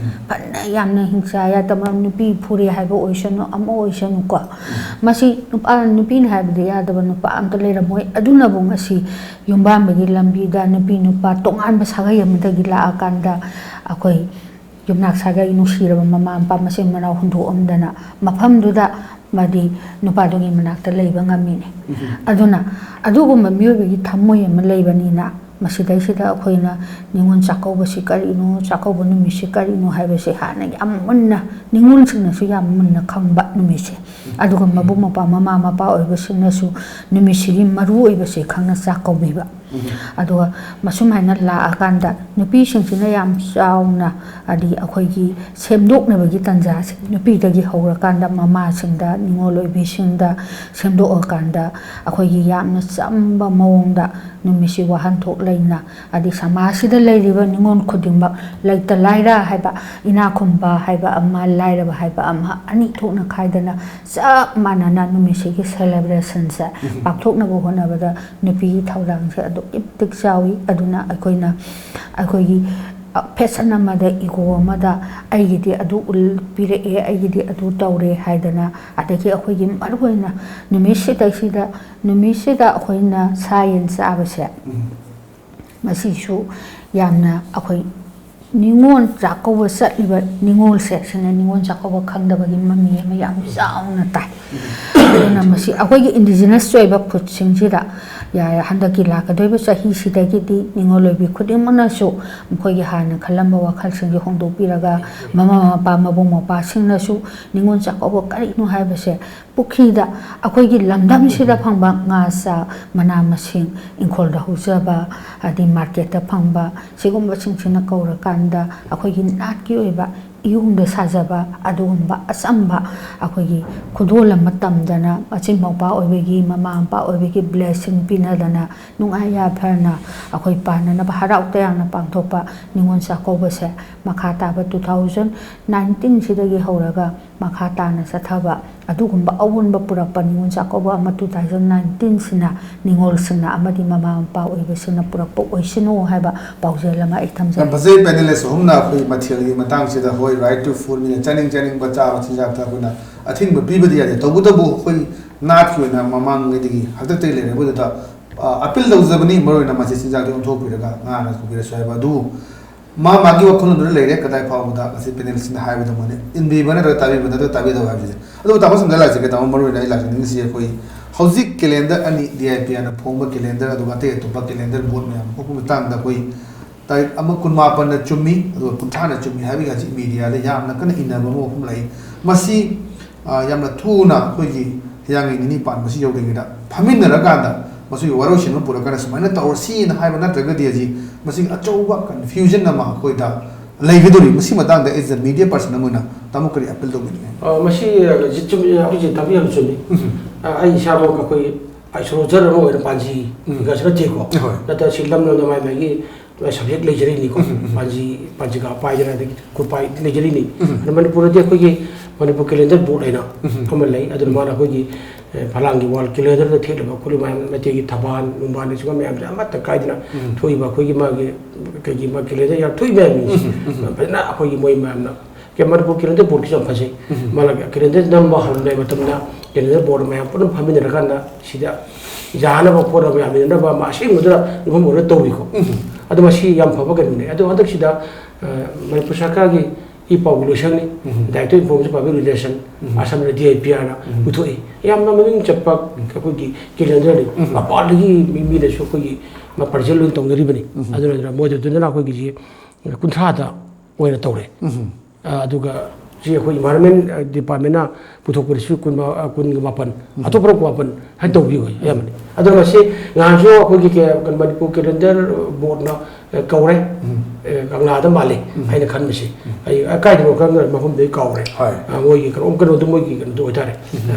ꯐꯅ ꯌꯥꯝꯅ ꯍꯤꯡꯁꯥ ꯌꯥꯗꯕ, ꯅꯨꯄꯤ ꯐꯨꯔꯦ ꯍꯥꯏꯕ ꯑꯣꯏꯁꯅꯨ, ꯑꯃ ꯑꯣꯏꯁꯅꯨꯀꯣ, ꯃꯁꯤ ꯅꯨꯄꯥ, ꯅꯨꯄꯤꯅ ꯍꯥꯏꯕꯗ ꯌꯥꯗꯕ ꯅꯨꯄꯥ ꯑꯝꯇ ꯂꯩꯔꯝꯃꯣꯏ꯫ ꯑꯗꯨꯅꯕꯨ ꯉꯁꯤ ꯌꯨꯝꯕꯥꯟꯕꯒꯤ ꯂꯝꯕꯤꯗ ꯅꯨꯄꯤ ꯅꯨꯄꯥ ꯇꯣꯉꯥꯟꯕ ꯁꯥꯒꯩ ꯑꯃꯗꯒꯤ ꯂꯥꯛꯑꯀꯥꯟꯗ ꯑꯩꯈꯣꯏ ꯌꯨꯝꯅꯥꯛ ꯁꯥꯒꯩ ꯅꯨꯡꯁꯤꯔꯕ ꯃꯃꯥ ꯃꯄꯥ ꯃꯆꯤꯟ ꯃꯅꯥꯎ ꯍꯨꯟꯗꯣꯛꯑꯝꯗꯅ ꯃꯐꯝꯗꯨꯗ ꯃꯥꯗꯤ ꯅꯨꯄꯥꯗꯨꯒꯤ ꯃꯅꯥꯛꯇ ꯂꯩꯕ ꯉꯝꯃꯤꯅꯦ꯫ ꯑꯗꯨꯅ ꯑꯗꯨꯒꯨꯝꯕ ꯃꯤꯑꯣꯏꯕꯒꯤ ꯊꯝꯃꯣꯏ ꯑꯃ ꯂꯩꯕꯅꯤꯅ, ꯃꯁꯤꯗꯩꯁꯤꯗ ꯑꯩꯈꯣꯏꯅ ꯅꯤꯉꯣꯜ ꯆꯥꯛꯀꯧꯕꯁꯤ ꯀꯔꯤꯅꯣ, ꯆꯥꯛꯀꯧꯕ ꯅꯨꯃꯤꯠꯁꯤ ꯀꯔꯤꯅꯣ ꯍꯥꯏꯕꯁꯤ ꯍꯥꯟꯅ ꯌꯥꯝ ꯃꯨꯟꯅ, ꯅꯤꯉꯣꯜꯁꯤꯡꯅꯁꯨ ꯌꯥꯝ ꯃꯨꯟꯅ ꯈꯪꯕ ꯅꯨꯃꯤꯠꯁꯦ꯫ ꯑꯗꯨꯒ ꯃꯕꯨꯡ ꯃꯧꯄ꯭ꯋꯥ, ꯃꯃꯥ ꯃꯄꯥ ꯑꯣꯏꯕꯁꯤꯡꯅꯁꯨ ꯅꯨꯃꯤꯠꯁꯤꯒꯤ ꯃꯔꯨ ꯑꯣꯏꯕꯁꯦ ꯈꯪꯅ ꯆꯥꯛꯀꯧꯕꯤꯕ꯫ ꯑꯗꯨꯒ ꯃꯁꯨꯃꯥꯏꯅ ꯂꯥꯛꯑꯀꯥꯟꯗ ꯅꯨꯄꯤꯁꯤꯡꯁꯤꯅ ꯌꯥꯝ ꯆꯥꯎꯅ, ꯍꯥꯏꯗꯤ ꯑꯩꯈꯣꯏꯒꯤ ꯁꯦꯝꯗꯣꯛꯅꯕꯒꯤ ꯇꯥꯟꯖꯥꯁꯦ, ꯅꯨꯄꯤꯗꯒꯤ ꯍꯧꯔꯀꯥꯟꯗ ꯃꯃꯥꯁꯤꯡꯗ, ꯅꯤꯉꯣꯜ ꯑꯣꯏꯕꯤꯁꯤꯡꯗ ꯁꯦꯝꯗꯣꯛꯑꯀꯥꯟꯗ, ꯑꯩꯈꯣꯏꯒꯤ ꯌꯥꯝꯅ ꯆꯝꯕ ꯃꯑꯣꯡꯗ ꯅꯨꯃꯤꯠꯁꯤ ꯋꯥꯍꯟꯊꯣꯛ ꯂꯩꯅ, ꯍꯥꯏꯗꯤ ꯁꯃꯥꯖꯁꯤꯗ ꯂꯩꯔꯤꯕ ꯅꯤꯉꯣꯜ ꯈꯨꯗꯤꯡꯃꯛ, ꯂꯩꯇ ꯂꯥꯏꯔ ꯍꯥꯏꯕ, ꯏꯅꯥꯛ ꯈꯨꯟꯕ ꯍꯥꯏꯕ ꯑꯃ, ꯂꯥꯏꯔꯕ ꯍꯥꯏꯕ ꯑꯃ, ꯑꯅꯤ ꯊꯣꯛꯅ ꯈꯥꯏꯗꯅ ꯆꯞ ꯃꯥꯟꯅꯅ ꯅꯨꯃꯤꯠꯁꯤꯒꯤ celebrationꯁꯦ ꯄꯥꯡꯊꯣꯛꯅꯕ ꯍꯣꯠꯅꯕꯗ ꯅꯨꯄꯤꯒꯤ ꯊꯧꯗꯥꯡꯁꯦ ꯑꯗꯨꯛꯀꯤ ꯃꯇꯤꯛ ꯆꯥꯎꯏ꯫ ꯑꯗꯨꯅ ꯑꯩꯈꯣꯏꯅ, ꯑꯩꯈꯣꯏꯒꯤ, ꯑ, fashion ꯑꯃꯗ, ego ꯑꯃꯗ ꯑꯩꯒꯤꯗꯤ ꯑꯗꯨ ꯎꯠ-, ꯄꯤꯔꯛꯑꯦ, ꯑꯩꯒꯤꯗꯤ ꯑꯗꯨ ꯇꯧꯔꯦ ꯍꯥꯏꯗꯅ, ꯑꯗꯒꯤ ꯑꯩꯈꯣꯏꯒꯤ ꯃꯔꯨꯑꯣꯏꯅ ꯅꯨꯃꯤꯠꯁꯤꯗꯩꯁꯤꯗ, ꯅꯨꯃꯤꯠꯁꯤꯗ ꯑꯩꯈꯣꯏꯅ ꯁꯥ ꯌꯦꯟ ꯆꯥꯕꯁꯦ, ꯃꯁꯤꯁꯨ ꯌꯥꯝꯅ ꯑꯩꯈꯣꯏ ꯅꯤꯉꯣꯜ ꯆꯥꯛꯀꯧꯕ ꯆꯠꯂꯤꯕ ꯅꯤꯉꯣꯜꯁꯦ, ꯁꯤꯅ ꯅꯤꯉꯣꯜ ꯆꯥꯛꯀꯧꯕ ꯈꯪꯗꯕꯒꯤ ꯃꯃꯤ ꯑꯃ ꯌꯥꯝ ꯆꯥꯎꯅ ꯇꯥꯏ꯫ ꯑꯗꯨꯅ ꯃꯁꯤ ꯑꯩꯈꯣꯏꯒꯤ ꯏꯟꯗꯤꯖꯤꯅꯁ ꯑꯣꯏꯕ ꯐꯨꯗꯁꯤꯡꯁꯤꯗ ꯌꯥꯔꯦ, ꯍꯟꯗꯛꯀꯤ ꯂꯥꯛꯀꯗꯣꯏꯕ ꯆꯍꯤꯁꯤꯗꯒꯤꯗꯤ ꯅꯤꯉꯣꯜ ꯑꯣꯏꯕꯤ ꯈꯨꯗꯤꯡꯃꯛꯅꯁꯨ ꯃꯈꯣꯏꯒꯤ ꯍꯥꯟꯅ ꯈꯜꯂꯝꯕ ꯋꯥꯈꯜꯁꯤꯡꯁꯦ ꯍꯣꯡꯗꯣꯛꯄꯤꯔꯒ, ꯃꯃꯥ ꯃꯄꯥ, ꯃꯕꯨꯡ ꯃꯧꯄ꯭ꯋꯥꯁꯤꯡꯅꯁꯨ ꯅꯤꯉꯣꯜ ꯆꯥꯛꯀꯧꯕ ꯀꯔꯤꯅꯣ ꯍꯥꯏꯕꯁꯦ ꯄꯨꯈ꯭ꯔꯤꯗ, ꯑꯩꯈꯣꯏꯒꯤ ꯂꯝꯗꯝꯁꯤꯗ ꯐꯪꯕ ꯉꯥ ꯆꯥꯛ, ꯃꯅꯥ ꯃꯁꯤꯡ, ꯏꯪꯈꯣꯜꯗ ꯍꯧꯖꯕ, ꯑꯗꯩ ꯃꯥꯔꯀꯦꯠꯇ ꯐꯪꯕ, ꯁꯤꯒꯨꯝꯕꯁꯤꯡꯁꯤꯅ ꯀꯧꯔꯀꯥꯟꯗ ꯑꯩꯈꯣꯏꯒꯤ ꯅꯥꯠꯀꯤ ꯑꯣꯏꯕ ꯏꯌꯣꯡꯗ ꯁꯥꯖꯕ ꯑꯗꯨꯒꯨꯝꯕ ꯑꯆꯝꯕ, ꯑꯩꯈꯣꯏꯒꯤ ꯈꯨꯗꯣꯜ ꯑꯃ ꯇꯝꯗꯅ, ꯃꯆꯤꯟ ꯃꯧꯄ꯭ꯋꯥ ꯑꯣꯏꯕꯒꯤ, ꯃꯃꯥ ꯃꯄꯥ ꯑꯣꯏꯕꯒꯤ ꯕ꯭ꯂꯦꯁꯤꯡ ꯄꯤꯅꯗꯅ, ꯅꯨꯡꯉꯥꯏ ꯌꯥꯏꯐꯅ ꯑꯩꯈꯣꯏ ꯄꯥꯟꯅꯅꯕ ꯍꯔꯥꯎ ꯇꯌꯥꯝꯅ ꯄꯥꯡꯊꯣꯛꯄ ꯅꯤꯉꯣꯜ ꯆꯥꯛꯀꯧꯕꯁꯦ ꯃꯈꯥ ꯇꯥꯕ ꯇꯨ ꯊꯥꯎꯖꯟ ꯅꯥꯏꯟꯇꯤꯟꯁꯤꯗꯒꯤ ꯍꯧꯔꯒ ꯃꯈꯥ ꯇꯥꯅ ꯆꯠꯊꯕ ꯑꯗꯨꯒꯨꯝꯕ ꯑꯑꯣꯟꯕ ꯄꯨꯔꯛꯄ ꯅꯤꯉꯣꯜ ꯆꯥꯛꯀꯧꯕ ꯑꯃ ꯇꯨ ꯊꯥꯎꯖꯟ ꯅꯥꯏꯟꯇꯤꯟꯁꯤꯅ ꯅꯤꯉꯣꯜꯁꯤꯡꯅ ꯑꯃꯗꯤ ꯃꯃꯥ ꯃꯄꯥ ꯑꯣꯏꯕꯁꯤꯡꯅ ꯄꯨꯔꯛꯄ ꯑꯣꯏꯁꯅꯨ ꯍꯥꯏꯕ ꯄꯥꯎꯖꯦꯜ ꯑꯃ ꯑꯩ ꯊꯝꯖꯒꯦ꯫ ꯌꯥꯝ ꯐꯖꯩ꯫ ꯄꯦꯅꯦꯂꯤꯁ ꯑꯍꯨꯝꯅ ꯑꯩꯈꯣꯏ ꯃꯊꯦꯜꯒꯤ ꯃꯇꯥꯡꯁꯤꯗ, ꯍꯣꯏ, ꯔꯥꯏꯠ ꯇꯨ ꯐꯨꯗ, ꯃꯤꯅ ꯆꯥꯅꯤꯡ ꯆꯥꯅꯤꯡꯕ ꯆꯥꯕ ꯆꯤꯟꯖꯥꯛꯇ ꯑꯩꯈꯣꯏꯅ ꯑꯊꯤꯡꯕ ꯄꯤꯕꯗꯤ ꯌꯥꯗꯦ, ꯇꯧꯕꯇꯕꯨ ꯑꯩꯈꯣꯏ ꯅꯥꯠꯀꯤ ꯑꯣꯏꯅ ꯃꯃꯥꯡꯉꯩꯗꯒꯤ ꯍꯥꯛꯇꯛꯇꯒꯤ ꯂꯩꯔꯛꯄꯗꯨꯗ, ꯑ, ꯑꯄꯤꯜ ꯇꯧꯖꯕꯅꯤ, ꯃꯔꯨꯑꯣꯏꯅ ꯃꯁꯤ ꯆꯤꯟꯖꯥꯛꯇ ꯑꯣꯟꯊꯣꯛꯄꯤꯔꯒ ꯉꯥꯅ ꯄꯨꯕꯤꯔꯁꯨ ꯍꯥꯏꯕ ꯑꯗꯨꯕꯨ ꯃꯥ ꯃꯥꯒꯤ ꯋꯥꯈꯜꯂꯣꯟꯗꯨꯗ ꯂꯩꯔꯦ, ꯀꯗꯥꯏ ꯐꯥꯎꯕꯗ ꯉꯁꯤ ꯄꯦꯅꯦꯜꯁꯤꯅ ꯍꯥꯏꯕꯗꯨꯃꯛꯅꯤ, ꯏꯟꯕꯤꯕ ꯅꯠꯇ꯭ꯔꯒ ꯇꯥꯕꯤꯕ ꯅꯠꯇ꯭ꯔꯒ ꯇꯥꯕꯤꯗꯕ ꯍꯥꯏꯕꯁꯤꯗꯤ꯫ ꯑꯗꯨꯕꯨ ꯇꯥꯃꯣ ꯁꯝꯗ ꯂꯥꯛꯆꯒꯦ, ꯇꯥꯃꯣ, ꯃꯔꯨꯑꯣꯏꯅ ꯑꯩ ꯂꯥꯛꯆꯅꯤꯡꯉꯤꯁꯤ ꯑꯩꯈꯣꯏ ꯍꯧꯖꯤꯛ ꯀꯦꯂꯦꯟꯗꯔ ꯑꯅꯤ, ꯗꯤ ꯑꯥꯏ ꯄꯤ ꯍꯥꯏꯅ ꯐꯣꯡꯕ ꯀꯦꯂꯦꯟꯗꯔ, ꯑꯗꯨꯒ ꯑꯇꯩ ꯑꯇꯣꯞꯄ ꯀꯦꯂꯦꯟꯗꯔ ꯕꯣꯔꯗ ꯃꯌꯥꯝ ꯊꯣꯛꯄ ꯃꯇꯥꯡꯗ ꯑꯩꯈꯣꯏ ꯇꯥꯔꯤꯛ ꯑꯃ, ꯀꯨꯟꯃꯥꯄꯟꯅ ꯆꯨꯝꯃꯤ, ꯑꯗꯨꯒ ꯀꯨꯟꯊ꯭ꯔꯥꯅ ꯆꯨꯝꯃꯤ ꯍꯥꯏꯕꯒꯤ ꯍꯧꯖꯤꯛ ꯃꯤꯗꯤꯌꯥꯗ ꯌꯥꯝꯅ ꯀꯟꯅ ꯏꯟꯅꯕ ꯑꯃ ꯋꯥꯐꯝ ꯂꯩ꯫ ꯃꯁꯤ, ꯑ, ꯌꯥꯝꯅ ꯊꯨꯅ ꯑꯩꯈꯣꯏꯒꯤ ꯍꯤꯌꯥꯡꯒꯩ ꯅꯤꯅꯤ ꯄꯥꯟꯕꯁꯤ ꯌꯧꯗ꯭ꯔꯤꯉꯩꯗ ꯐꯝꯃꯤꯟꯅꯔꯀꯥꯟꯗ ꯃꯁꯤꯒꯤ ꯋꯥꯔꯣꯏꯁꯤꯟ ꯑꯃ ꯄꯨꯔꯛꯀꯥꯟꯗ ꯁꯨꯃꯥꯏꯅ ꯇꯧꯔꯁꯤꯅ ꯍꯥꯏꯕ ꯅꯠꯇ꯭ꯔꯒꯗꯤ ꯍꯧꯖꯤꯛ ꯃꯁꯤꯒꯤ ꯑꯆꯧꯕ ꯀꯟꯐ꯭ꯌꯨꯖꯟ ꯑꯃ ꯑꯩꯈꯣꯏꯗ ꯂꯩꯒꯗꯧꯔꯤ꯫ ꯃꯁꯤ ꯃꯇꯥꯡꯗ as a media person ꯑꯃ ꯑꯣꯏꯅ ꯇꯥꯃꯣ ꯀꯔꯤ ꯑꯄꯤꯜ ꯇꯧꯕꯤꯅꯤꯡꯉꯤ? ꯑ, ꯃꯁꯤ, ꯑ, ꯆꯨꯝ-, ꯍꯧꯖꯤꯛ ꯇꯥꯕꯤꯌꯨ ꯌꯥꯝ ꯆꯨꯝꯃꯤ꯫ ꯎꯝ꯫ ꯑ, ꯑꯩ ꯏꯁꯥꯃꯛ ꯑꯩꯈꯣꯏ ꯑꯥꯏꯁꯣꯂꯣꯖꯔ ꯑꯃ ꯑꯣꯏꯅ ꯄꯥꯟꯖꯤ ꯎꯝ꯫ ꯒꯁꯨ ꯅꯠꯇꯦꯀꯣ꯫ ꯍꯣꯏ꯫ ꯅꯠꯇ꯭ꯔ ꯁꯤ ꯂꯝ ꯂꯝꯗ ꯃꯥꯏ ꯃꯥꯒꯤ ꯁꯕꯖꯦꯛ ꯂꯩꯖꯔꯤꯅꯤꯀꯣ꯫ ꯎꯝ, ꯎꯝ꯫ ꯄꯥꯟꯖꯤ, ꯄꯥꯟꯖꯤꯒꯥ ꯄꯥꯏꯗꯅ ꯑꯗꯒꯤ ꯈꯨꯠꯄꯥꯏ ꯂꯩꯖꯔꯤꯅꯤ꯫ ꯎꯝ꯫ ꯑꯗꯣ ꯃꯅꯤꯄꯨꯔꯗꯗꯤ ꯑꯩꯈꯣꯏꯒꯤ ꯃꯅꯤꯄꯨꯔ ꯀꯦꯂꯦꯟꯗꯔ ꯕꯣꯔꯗ ꯍꯥꯏꯅ ꯎꯝ꯫ ꯑꯃ ꯂꯩ꯫ ꯑꯗꯨꯅ ꯃꯥꯅ ꯑꯩꯈꯣꯏꯒꯤ, ꯑꯦ, ꯐꯂꯥꯡꯒꯤ ꯋꯥꯜ ꯀꯦꯂꯦꯟꯗꯔꯗ ꯊꯦꯠꯂꯤꯕ ꯈꯣꯠꯂꯤꯕ ꯃꯌꯥꯝ, ꯃꯩꯇꯩꯒꯤ ꯊꯕꯥꯜ ꯅꯨꯡꯕꯥꯜꯅꯆꯤꯡꯕ ꯃꯌꯥꯝꯁꯦ ꯑꯃꯠꯇ ꯀꯥꯏꯗꯅ ꯎꯝ꯫ ꯊꯣꯛꯏꯕ ꯑꯩꯈꯣꯏꯒꯤ ꯃꯥꯒꯤ ꯀꯩꯒꯤ ꯃꯥ ꯀꯦꯂꯦꯟꯗꯔ ꯌꯥꯝ ꯊꯣꯛꯏ ꯃꯌꯥꯝꯁꯦ꯫ ꯎꯝ, ꯎꯝ꯫ ꯐꯖꯅ ꯑꯩꯈꯣꯏꯒꯤ ꯃꯣꯏ ꯃꯌꯥꯝꯅ ꯀꯦ-, ꯃꯅꯤꯄꯨꯔ ꯀꯦꯂꯦꯟꯗꯔ ꯕꯣꯔꯗꯀꯤꯁꯨ ꯌꯥꯝ ꯐꯖꯩ꯫ ꯎꯝ꯫ ꯃꯥꯅ ꯀꯦꯂꯦꯟꯗꯔ ꯅꯝꯕ ꯍꯧꯔꯝꯗꯥꯏ ꯃꯇꯝꯗ ꯀꯦꯂꯦꯟꯗꯔ ꯕꯣꯔꯗ ꯃꯌꯥꯝ ꯄꯨꯟꯅ ꯐꯝꯃꯤꯟꯅꯔꯀꯥꯟꯗ ꯁꯤꯗ ꯌꯥꯅꯕ ꯈꯣꯠꯅꯕ ꯃꯌꯥꯝ ꯏꯅꯅꯕ ꯑꯃ ꯑꯁꯦꯡꯕꯗꯨꯗ ꯌꯨꯝꯐꯝ ꯑꯣꯏꯔ ꯇꯧꯔꯤꯀꯣ꯫ ꯎꯝ꯫ ꯑꯗꯣ ꯃꯁꯤ ꯌꯥꯝ ꯐꯕ ꯀꯩꯅꯣꯅꯦ꯫ ꯑꯗꯣ ꯍꯟꯗꯛꯁꯤꯗ, ꯑ, ꯃꯅꯤꯄꯨꯔ ꯁꯔꯀꯥꯔꯒꯤ ꯏ ꯄꯥꯎꯒꯤ ꯂꯣꯏꯁꯪꯅꯤ꯫ ꯎꯝ꯫ Director of Information Public Relation, um. ꯑꯁꯥꯝꯗ D I P R ꯅ ꯎꯝ꯫ ꯄꯨꯊꯣꯛꯏ꯫ ꯌꯥꯝꯅ ꯃꯃꯤꯡ ꯆꯠꯄ ꯎꯝ꯫ ꯑꯩꯈꯣꯏꯒꯤ calendar ꯅꯤ꯫ ꯎꯝ꯫ ꯃꯄꯥꯟꯗꯒꯤ ꯃꯤ, ꯃꯤꯅꯁꯨ ꯑꯩꯈꯣꯏꯒꯤ ꯃꯥ purchase ꯂꯣꯏ ꯇꯧꯅꯔꯤꯕꯅꯤ꯫ ꯎꯝ꯫ ꯑꯗꯨꯅ, ꯑꯗꯨꯅ ꯃꯣꯏꯗꯨꯗꯨꯅ ꯑꯩꯈꯣꯏꯒꯤ ꯍꯧꯖꯤꯛ ꯀꯨꯟꯊ꯭ꯔꯥꯗ ꯑꯣꯏꯅ ꯇꯧꯔꯦ꯫ ꯎꯝ꯫ ꯑ, ꯑꯗꯨꯒ ꯁꯤ ꯑꯩꯈꯣꯏ Environment, ꯑ, Department ꯅ ꯄꯨꯊꯣꯛꯄꯗꯁꯨ ꯀꯨꯟ ꯃ-, ꯑ, ꯀꯨꯟꯒ ꯃꯥꯄꯟ, ꯎꯝ꯫ ꯑꯇꯣꯞꯄꯅ ꯀꯨꯟꯃꯥꯄꯟ ꯍꯥꯏꯅ ꯇꯧꯕꯤꯌꯨ ꯍꯥꯏ ꯑꯌꯥꯝꯕꯅꯤ꯫ ꯑꯗꯣ ꯃꯁꯤ ꯉꯍꯥꯟꯁꯨ ꯑꯩꯈꯣꯏꯒꯤ ꯀꯦ-, ꯀꯩꯅꯣ, ꯃꯅꯤꯄꯨꯔ Calendar Board ꯅ, ꯑ, ꯀꯧꯔꯦ꯫ ꯎꯝ꯫ ꯑ, ꯀꯪꯂꯥꯗ ꯃꯥꯜꯂꯤ ꯎꯝ꯫ ꯍꯥꯏꯅ ꯈꯟꯕꯁꯤ꯫ ꯎꯝ꯫ ꯑꯩ, ꯑ, ꯀꯥꯏꯗꯅꯣ ꯈꯪꯗ꯭ꯔꯦ, ꯃꯐꯝꯗꯨ ꯑꯩ ꯀꯥꯎꯔꯦ꯫ ꯍꯣꯏ꯫ ꯑ, ꯃꯣꯏꯒꯤ ꯀꯩꯅꯣꯝ, ꯀꯩꯅꯣꯗꯨ ꯃꯣꯏꯒꯤ ꯀꯩꯅꯣꯗꯨ ꯑꯣꯏꯇꯥꯔꯦ꯫ ꯎꯝ꯫ ꯑ,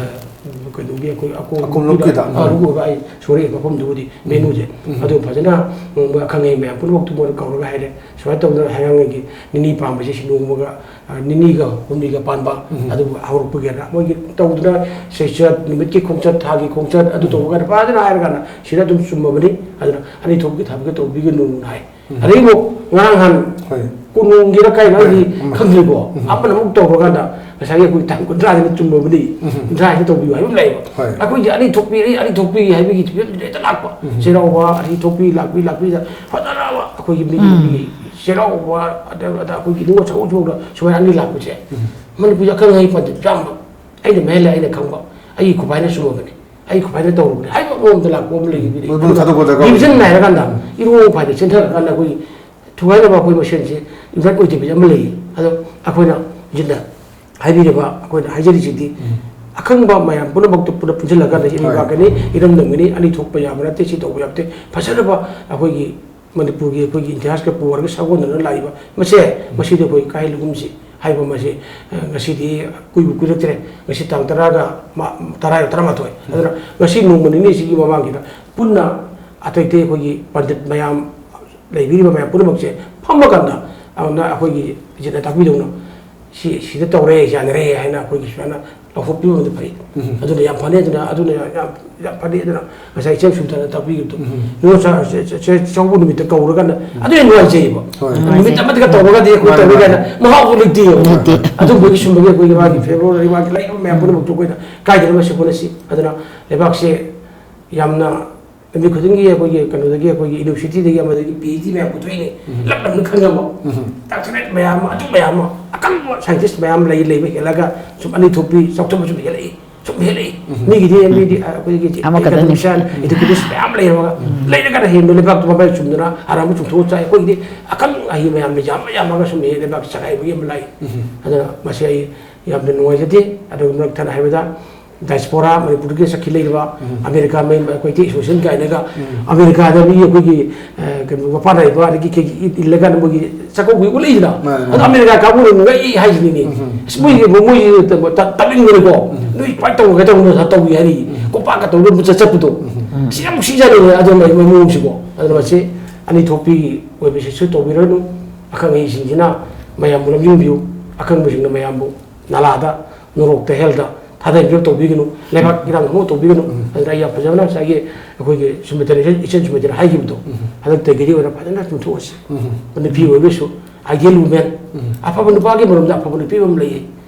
ꯀꯩꯅꯣꯒꯤ ꯑꯩꯈꯣꯏ ꯑꯀꯣꯝ-, ꯑꯀꯣꯝ ꯂꯨꯞꯀꯤꯗ, ꯑ, ꯎꯝ꯫ ꯂꯨꯞꯀꯤꯗ ꯑꯩ ꯁꯣꯔꯤ ꯃꯐꯝꯗꯨꯕꯨꯗꯤ ꯎꯝ꯫ venue ꯁꯦ꯫ ꯎꯝ꯫ ꯑꯗꯨ ꯐꯖꯅ, ꯎꯝ, ꯃꯣꯏ ꯑꯈꯪ ꯑꯍꯩ ꯃꯌꯥꯝ ꯄꯨꯝꯅꯃꯛꯇꯨ ꯃꯣꯏꯅ ꯀꯧꯔꯒ ꯍꯥꯏꯔꯦ, ꯁꯨꯃꯥꯏꯅ ꯇꯧꯗꯅ ꯍꯌꯦꯡꯒꯤ ꯅꯤꯅꯤ ꯄꯥꯟꯕꯁꯦ ꯁꯤ ꯅꯣꯡꯃꯒ, ꯑ, ꯅꯤꯅꯤꯒ ꯍꯨꯝꯅꯤꯒ ꯄꯥꯟꯕ, ꯎꯝ꯫ ꯑꯗꯨꯕꯨ ꯍꯧꯔꯛꯄꯒꯤꯅ ꯃꯣꯏꯒꯤ ꯇꯧꯗꯅ ꯆꯩꯆꯠ ꯅꯨꯃꯤꯠꯀꯤ ꯈꯣꯡꯆꯠ, ꯊꯥꯒꯤ ꯈꯣꯡꯆꯠ, ꯑꯗꯨ ꯎꯝ꯫ ꯇꯧꯕ ꯀꯥꯟꯗ ꯐꯖꯅ ꯍꯥꯏꯔꯀꯥꯟꯗ ꯁꯤꯗ ꯑꯗꯨꯝ ꯆꯨꯝꯃꯕꯅꯤ, ꯑꯗꯨꯅ ꯑꯅꯤ ꯊꯣꯛꯀꯤ ꯊꯕꯛꯀꯤ ꯇꯧꯕꯤꯒꯅꯨꯅ ꯍꯥꯏ꯫ ꯎꯝ꯫ ꯑꯗꯩ ꯑꯃꯨꯛ ꯉꯔꯥꯡ ꯅꯍꯥꯟ ꯍꯣꯏ꯫ ꯀꯣꯅꯨꯡꯒꯤꯔ ꯀꯥꯏꯅꯣ ꯍꯣꯏ꯫ ꯑꯩꯗꯤ ꯎꯝ꯫ ꯈꯪꯗ꯭ꯔꯤꯀꯣ꯫ ꯎꯝ꯫ ꯑꯃꯅ ꯑꯃꯨꯛ ꯇꯧꯔꯀꯥꯟꯗ ꯉꯁꯥꯏꯒꯤ ꯑꯩꯈꯣꯏ ꯇꯥꯡ ꯀꯨꯟꯊ꯭ꯔꯥꯁꯤꯅ ꯆꯨꯝꯃꯕꯅꯤ, ꯎꯝ꯫ ꯀꯨꯟꯊ꯭ꯔꯥꯁꯤꯅ ꯇꯧꯕꯤꯌꯨ ꯍꯥꯏꯕ ꯑꯃ ꯂꯩꯌꯦꯕ꯫ ꯍꯣꯏ꯫ ꯑꯩꯈꯣꯏꯁꯦ ꯑꯅꯤ ꯊꯣꯛꯄꯤ, ꯑꯅꯤ ꯊꯣꯛꯄꯤ ꯍꯥꯏꯕꯒꯤ ꯐꯤꯕꯝꯁꯤꯗ ꯍꯦꯛꯇ ꯂꯥꯛꯄ꯫ ꯎꯝ꯫ ꯆꯩꯔꯥꯎꯕ ꯑꯅꯤ ꯊꯣꯛꯄꯤ, ꯂꯥꯛꯄꯤ, ꯂꯥꯛꯄꯤꯗ ꯐꯖꯅ ꯑꯩꯈꯣꯏꯒꯤ ꯃꯤꯒꯤ, ꯎꯝ꯫ ꯃꯤꯒꯤ ꯆꯩꯔꯥꯎꯕ, ꯑꯗ, ꯑꯗ ꯑꯩꯈꯣꯏꯒꯤ ꯅꯤꯉꯣꯜ ꯆꯥꯛꯀꯧꯕ ꯐꯥꯎꯗ ꯁꯨꯃꯥꯏꯅ ꯑꯅꯤ ꯂꯥꯛꯄꯁꯦ, ꯎꯝ꯫ ꯃꯅꯤꯄꯨꯔꯗ ꯑꯈꯪ ꯑꯍꯩ ꯄꯟꯗꯤꯠ ꯌꯥꯝꯕ, ꯑꯩꯅ ꯃꯌꯥꯏ ꯂꯩ, ꯑꯩꯅ ꯈꯪꯕ, ꯑꯩꯒꯤ ꯈꯨꯐꯥꯏꯅ ꯆꯨꯝꯃꯕꯅꯤ, ꯑꯩꯒꯤ ꯈꯨꯐꯥꯏꯅ ꯇꯧꯔꯨꯕꯅꯤ ꯍꯥꯏꯕ ꯃꯑꯣꯡꯗ ꯂꯥꯛꯄ ꯑꯃ ꯂꯩꯔꯤꯕꯅꯤ꯫ ꯃꯣꯏ ꯃꯣꯏ ꯊꯥꯗꯣꯛꯄꯗ ꯀꯧꯏ꯫ Revision ꯅꯥꯏꯔꯀꯥꯟꯗ ꯏꯔꯣ ꯐꯥꯏꯗ ꯆꯦꯟꯊꯔꯀꯥꯟꯗ ꯑꯩꯈꯣꯏꯒꯤ ꯊꯨꯒꯥꯏꯅꯕ ꯑꯩꯈꯣꯏ ꯃꯁꯦꯟꯁꯦ unite ꯑꯣꯏꯗꯕ ꯑꯃ ꯂꯩꯌꯦ꯫ ꯑꯗꯣ ꯑꯩꯈꯣꯏꯅ ꯍꯧꯖꯤꯛꯇ ꯍꯥꯏꯕꯤꯔꯤꯕ, ꯑꯩꯈꯣꯏꯅ ꯍꯥꯏꯖꯔꯤꯁꯤꯗꯤ ꯎꯝ꯫ ꯑꯈꯪꯕ ꯃꯌꯥꯝ ꯄꯨꯝꯅꯃꯛꯇꯨ ꯄꯨꯟꯅ ꯄꯨꯟꯁꯤꯜꯂꯀꯥꯟꯗ ꯍꯣꯏ꯫ ꯏꯔꯝꯗꯝꯒꯤꯅꯤ, ꯑꯗꯨ ꯇꯧꯕ ꯌꯥꯕ ꯅꯠꯇꯦ, ꯁꯤ ꯇꯧꯕ ꯌꯥꯕ ꯅꯠꯇꯦ, ꯐꯖꯅꯕ ꯑꯩꯈꯣꯏꯒꯤ ꯃꯅꯤꯄꯨꯔꯒꯤ ꯑꯩꯈꯣꯏꯒꯤ ꯏꯇꯤꯍꯥꯁꯀ ꯄꯨꯋꯥꯔꯤꯒ ꯁꯥꯒꯣꯟꯅꯅ ꯂꯥꯛꯏꯕ ꯃꯁꯦ, ꯎꯝ꯫ ꯃꯁꯤꯗꯤ ꯑꯩꯈꯣꯏ ꯀꯥꯏ ꯂꯨꯒꯨꯝꯁꯤ ꯍꯥꯏꯕ ꯃꯁꯤ, ꯑ, ꯉꯁꯤꯗꯤ ꯀꯨꯏꯕꯨ ꯀꯨꯏꯔꯛꯇ꯭ꯔꯦ꯫ ꯉꯁꯤ ꯇꯥꯡ ꯇꯔꯥꯒ ꯃ-, ꯇꯔꯥꯒ ꯇꯔꯥꯃꯥꯊꯣꯏ꯫ ꯎꯝ꯫ ꯑꯗꯨꯅ ꯉꯁꯤ ꯅꯣꯡꯃ ꯅꯤꯅꯤꯁꯤꯒꯤ ꯃꯃꯥꯡꯁꯤꯗ ꯄꯨꯟꯅ ꯑꯇꯩ ꯑꯇꯩ ꯑꯩꯈꯣꯏꯒꯤ ꯄꯟꯗꯤꯠ ꯃꯌꯥꯝ, ꯂꯩꯕꯤꯔꯤꯕ ꯃꯌꯥꯝ ꯄꯨꯝꯅꯃꯛꯁꯦ ꯐꯝꯃꯀꯥꯟꯗ ꯑꯗꯨꯅ ꯑꯩꯈꯣꯏꯒꯤ ꯏꯖꯠꯅ ꯇꯥꯛꯄꯤꯗꯧꯅ ꯁꯤ, ꯁꯤꯗ ꯇꯧꯔꯦ, ꯌꯥꯅꯔꯦ ꯍꯥꯏꯅ ꯑꯩꯈꯣꯏꯒꯤ ꯁꯨꯃꯥꯏꯅ ꯂꯧꯊꯣꯛꯄꯤꯕꯅꯗꯤ ꯐꯩ꯫ ꯎꯝ꯫ ꯑꯗꯨꯅ ꯌꯥꯝ ꯐꯅꯤ, ꯑꯗꯨꯅ, ꯑꯗꯨꯅ ꯌꯥꯝ, ꯌꯥꯝ ꯐꯅꯤ꯫ ꯑꯗꯨꯅ ꯉꯁꯥꯏ ꯏꯆꯦ ꯁꯨꯝꯇꯅ ꯇꯥꯛꯄꯤꯈꯤꯕꯗꯣ, ꯎꯝ꯫ ꯅꯤꯉꯣꯜ ꯆꯥ-, ꯆꯦ-, ꯆꯦ-, ꯆꯦ-, ꯆꯥꯛꯀꯧꯕ ꯅꯨꯃꯤꯠꯇ ꯀꯧꯔꯀꯥꯟꯗ ꯎꯝ꯫ ꯑꯗꯨ ꯌꯥꯝ ꯅꯨꯡꯉꯥꯏꯖꯩꯌꯦꯕ꯫ ꯍꯣꯏ꯫ ꯅꯨꯃꯤꯠ ꯑꯃꯗꯒ ꯇꯧꯔꯒꯗꯤ ꯑꯩꯈꯣꯏ ꯃꯥꯅꯦ, ꯇꯧꯔꯤ ꯃꯥꯅꯦ꯫ ꯀꯥꯏꯅ ꯃꯍꯥꯎꯗꯣ ꯂꯩꯇꯦꯕ꯫ ꯂꯩꯇꯦ꯫ ꯑꯗꯨꯝꯕꯒꯤ ꯁꯨꯝꯕꯒꯤ ꯑꯩꯈꯣꯏꯒꯤ ꯃꯥꯒꯤ February ꯃꯥꯒꯤ ꯂꯩꯔꯤꯕ ꯃꯌꯥꯝ ꯄꯨꯝꯅꯃꯛꯇꯣ ꯑꯩꯈꯣꯏꯅ ꯀꯥꯏꯗꯅꯕ ꯁꯤ ꯍꯣꯠꯅꯁꯤ꯫ ꯑꯗꯨꯅ ꯂꯩꯕꯥꯛꯁꯦ ꯌꯥꯝꯅ ꯅꯨꯃꯤꯠ ꯈꯨꯗꯤꯡꯒꯤ ꯑꯩꯈꯣꯏꯒꯤ ꯀꯩꯅꯣꯗꯒꯤ, ꯑꯩꯈꯣꯏꯒꯤ universityꯗꯒꯤ ꯑꯃꯗꯒꯤ PhD ꯃꯌꯥꯝ ꯄꯨꯊꯣꯛꯏꯅꯦ꯫ ꯎꯝ꯫ ꯂꯝ ꯂꯝꯅ ꯈꯪꯅꯕ ꯎꯝ꯫ doctorate ꯃꯌꯥꯝ ꯑꯃ, ꯑꯗꯨ ꯃꯌꯥꯝ ꯑꯃ꯫ ꯑꯀꯪꯕ scientist ꯃꯌꯥꯝ ꯂꯩ, ꯂꯩꯕ ꯍꯦꯜꯂꯒ ꯁꯨꯝ ꯑꯅꯤ ꯊꯣꯛꯄꯤ ꯆꯥꯎꯊꯣꯛꯄ ꯁꯨꯝ ꯍꯦꯜꯂꯛꯏ, ꯁꯨꯝ ꯍꯦꯜꯂꯛꯏ꯫ ꯎꯝ꯫ ꯃꯤꯒꯤꯗꯤ ꯎꯝ꯫ ꯃꯤꯗꯤ ꯑꯩꯈꯣꯏꯒꯤ ꯑꯃꯈꯛꯇꯅꯤ꯫ Academician, ꯎꯝ꯫ Educators ꯃꯌꯥꯝ ꯂꯩꯔꯒ ꯎꯝ꯫ ꯂꯩꯔꯒꯅ ꯍꯦꯟꯕ ꯂꯩꯕꯥꯛꯇꯨ ꯃꯃꯥꯏ ꯆꯨꯝꯗꯅ ꯑꯔꯥꯟꯕ ꯆꯨꯝꯊꯣꯛꯑ ꯆꯥꯏ꯫ ꯑꯩꯈꯣꯏꯒꯤꯗꯤ ꯑꯀꯪ ꯑꯍꯩ ꯃꯌꯥꯝꯅ ꯌꯥꯝꯃ ꯌꯥꯝꯃꯒ ꯁꯨꯝ ꯂꯩꯕꯥꯛ ꯆꯈꯥꯏꯕꯒꯤ ꯑꯃ ꯂꯥꯛꯏ꯫ ꯎꯝ꯫ ꯑꯗꯨꯅ ꯃꯁꯤ ꯑꯩ ꯌꯥꯝꯅ ꯅꯨꯡꯉꯥꯏꯖꯗꯦ꯫ ꯑꯗꯨꯒ ꯃꯔꯛ ꯊꯠꯅ ꯍꯥꯏꯕꯗ diaspora ꯃꯅꯤꯄꯨꯔꯗꯒꯤ ꯆꯠꯈꯤ ꯂꯩꯔꯤꯕ ꯎꯝ꯫ ꯑꯃꯦꯔꯤꯀꯥ ꯃꯌꯨꯝ ꯑꯩꯈꯣꯏ ꯏꯁꯇꯦꯠ ꯑꯦꯁꯣꯁꯤꯌꯦꯁꯟ ꯀꯥꯏꯅꯒ ꯎꯝ꯫ ꯑꯃꯦꯔꯤꯀꯥꯗ ꯃꯤ ꯑꯩꯈꯣꯏꯒꯤ, ꯑ, ꯀꯩꯅꯣ, ꯃꯄꯥꯟ ꯅꯥꯏꯕ ꯑꯗꯒꯤ ꯀꯩꯒꯤ ꯏ-, ꯏꯜꯂꯒ ꯃꯣꯏꯒꯤ ꯆꯥꯛꯀꯧꯕꯒꯤ ꯎꯠꯂꯛꯏꯗꯅ꯫ ꯃꯥꯅꯦ, ꯃꯥꯅꯦ꯫ ꯑꯗꯣ ꯑꯃꯦꯔꯤꯀꯥ ꯀꯥꯡꯕꯨꯅ ꯉꯛꯏ ꯍꯥꯏꯁꯤꯅꯤꯅꯦ꯫ ꯎꯝ꯫ ꯑꯁ, ꯃꯣꯏꯒꯤ, ꯃꯣꯏꯒꯤ ꯇ-, ꯇ-, ꯇꯠꯅꯤꯡꯕꯅꯤꯀꯣ꯫ ꯎꯝ꯫ ꯅꯣꯏ ꯀꯃꯥꯏꯅ ꯇꯧꯔꯒ ꯇꯧꯕꯅꯣ ꯇꯧꯏ ꯍꯥꯏꯔꯤ꯫ ꯎꯝ꯫ ꯀꯣꯝꯄꯥꯛꯀ ꯇꯧꯔꯒ ꯆꯠ-, ꯆꯠꯄꯗꯣ꯫ ꯎꯝ꯫ ꯁꯤ ꯌꯥꯝ ꯅꯨꯡꯁꯤꯖꯥꯠꯅꯤꯅꯦ ꯑꯗꯨ ꯃꯣꯏ, ꯃꯣꯏ ꯃꯑꯣꯡꯁꯤꯀꯣ꯫ ꯑꯗꯨꯅ ꯃꯁꯤ ꯑꯅꯤ ꯊꯣꯛꯄꯤꯒꯤ ꯑꯣꯏꯕꯁꯤꯁꯨ ꯇꯧꯕꯤꯔꯅꯨ꯫ ꯑꯈꯪ ꯑꯍꯩꯁꯤꯡꯁꯤꯅ ꯃꯌꯥꯝꯕꯨ ꯂꯝꯖꯤꯡꯕꯤꯌꯨ꯫ ꯑꯈꯪꯕꯁꯤꯡꯅ ꯃꯌꯥꯝꯕꯨ ꯅꯥꯂꯥꯗ, ꯅꯣꯔꯣꯛꯇ, ꯍꯦꯜꯗ ꯊꯥꯗꯕꯤꯔ ꯇꯧꯕꯤꯒꯅꯨ꯫ ꯂꯩꯕꯥꯛ ꯏꯔꯥꯡ ꯑꯃ ꯇꯧꯕꯤꯒꯅꯨ꯫ ꯎꯝ꯫ ꯑꯗꯨꯅ ꯑꯩ ꯌꯥꯝ ꯐꯖꯅ ꯉꯁꯥꯏꯒꯤ ꯑꯩꯈꯣꯏꯒꯤ ꯁꯨꯃꯤꯇꯥꯅ, ꯏꯆꯟ, ꯏꯆꯟ ꯁꯨꯃꯤꯇꯥꯅ ꯍꯥꯏꯈꯤꯕꯗꯣ, ꯎꯝ꯫ ꯍꯟꯗꯛꯇꯒꯤꯗꯤ ꯑꯣꯏꯅ ꯐꯖꯅ ꯆꯨꯝꯊꯣꯛꯑꯁꯤ꯫ ꯎꯝ꯫ ꯅꯨꯄꯤ ꯑꯣꯏꯕꯁꯨ ideal woman, ꯎꯝ꯫ ꯑꯐꯕ ꯅꯨꯄꯥꯒꯤ ꯃꯔꯝꯗ ꯑꯐꯕ ꯅꯨꯄꯤ ꯑꯃ ꯂꯩꯌꯦ꯫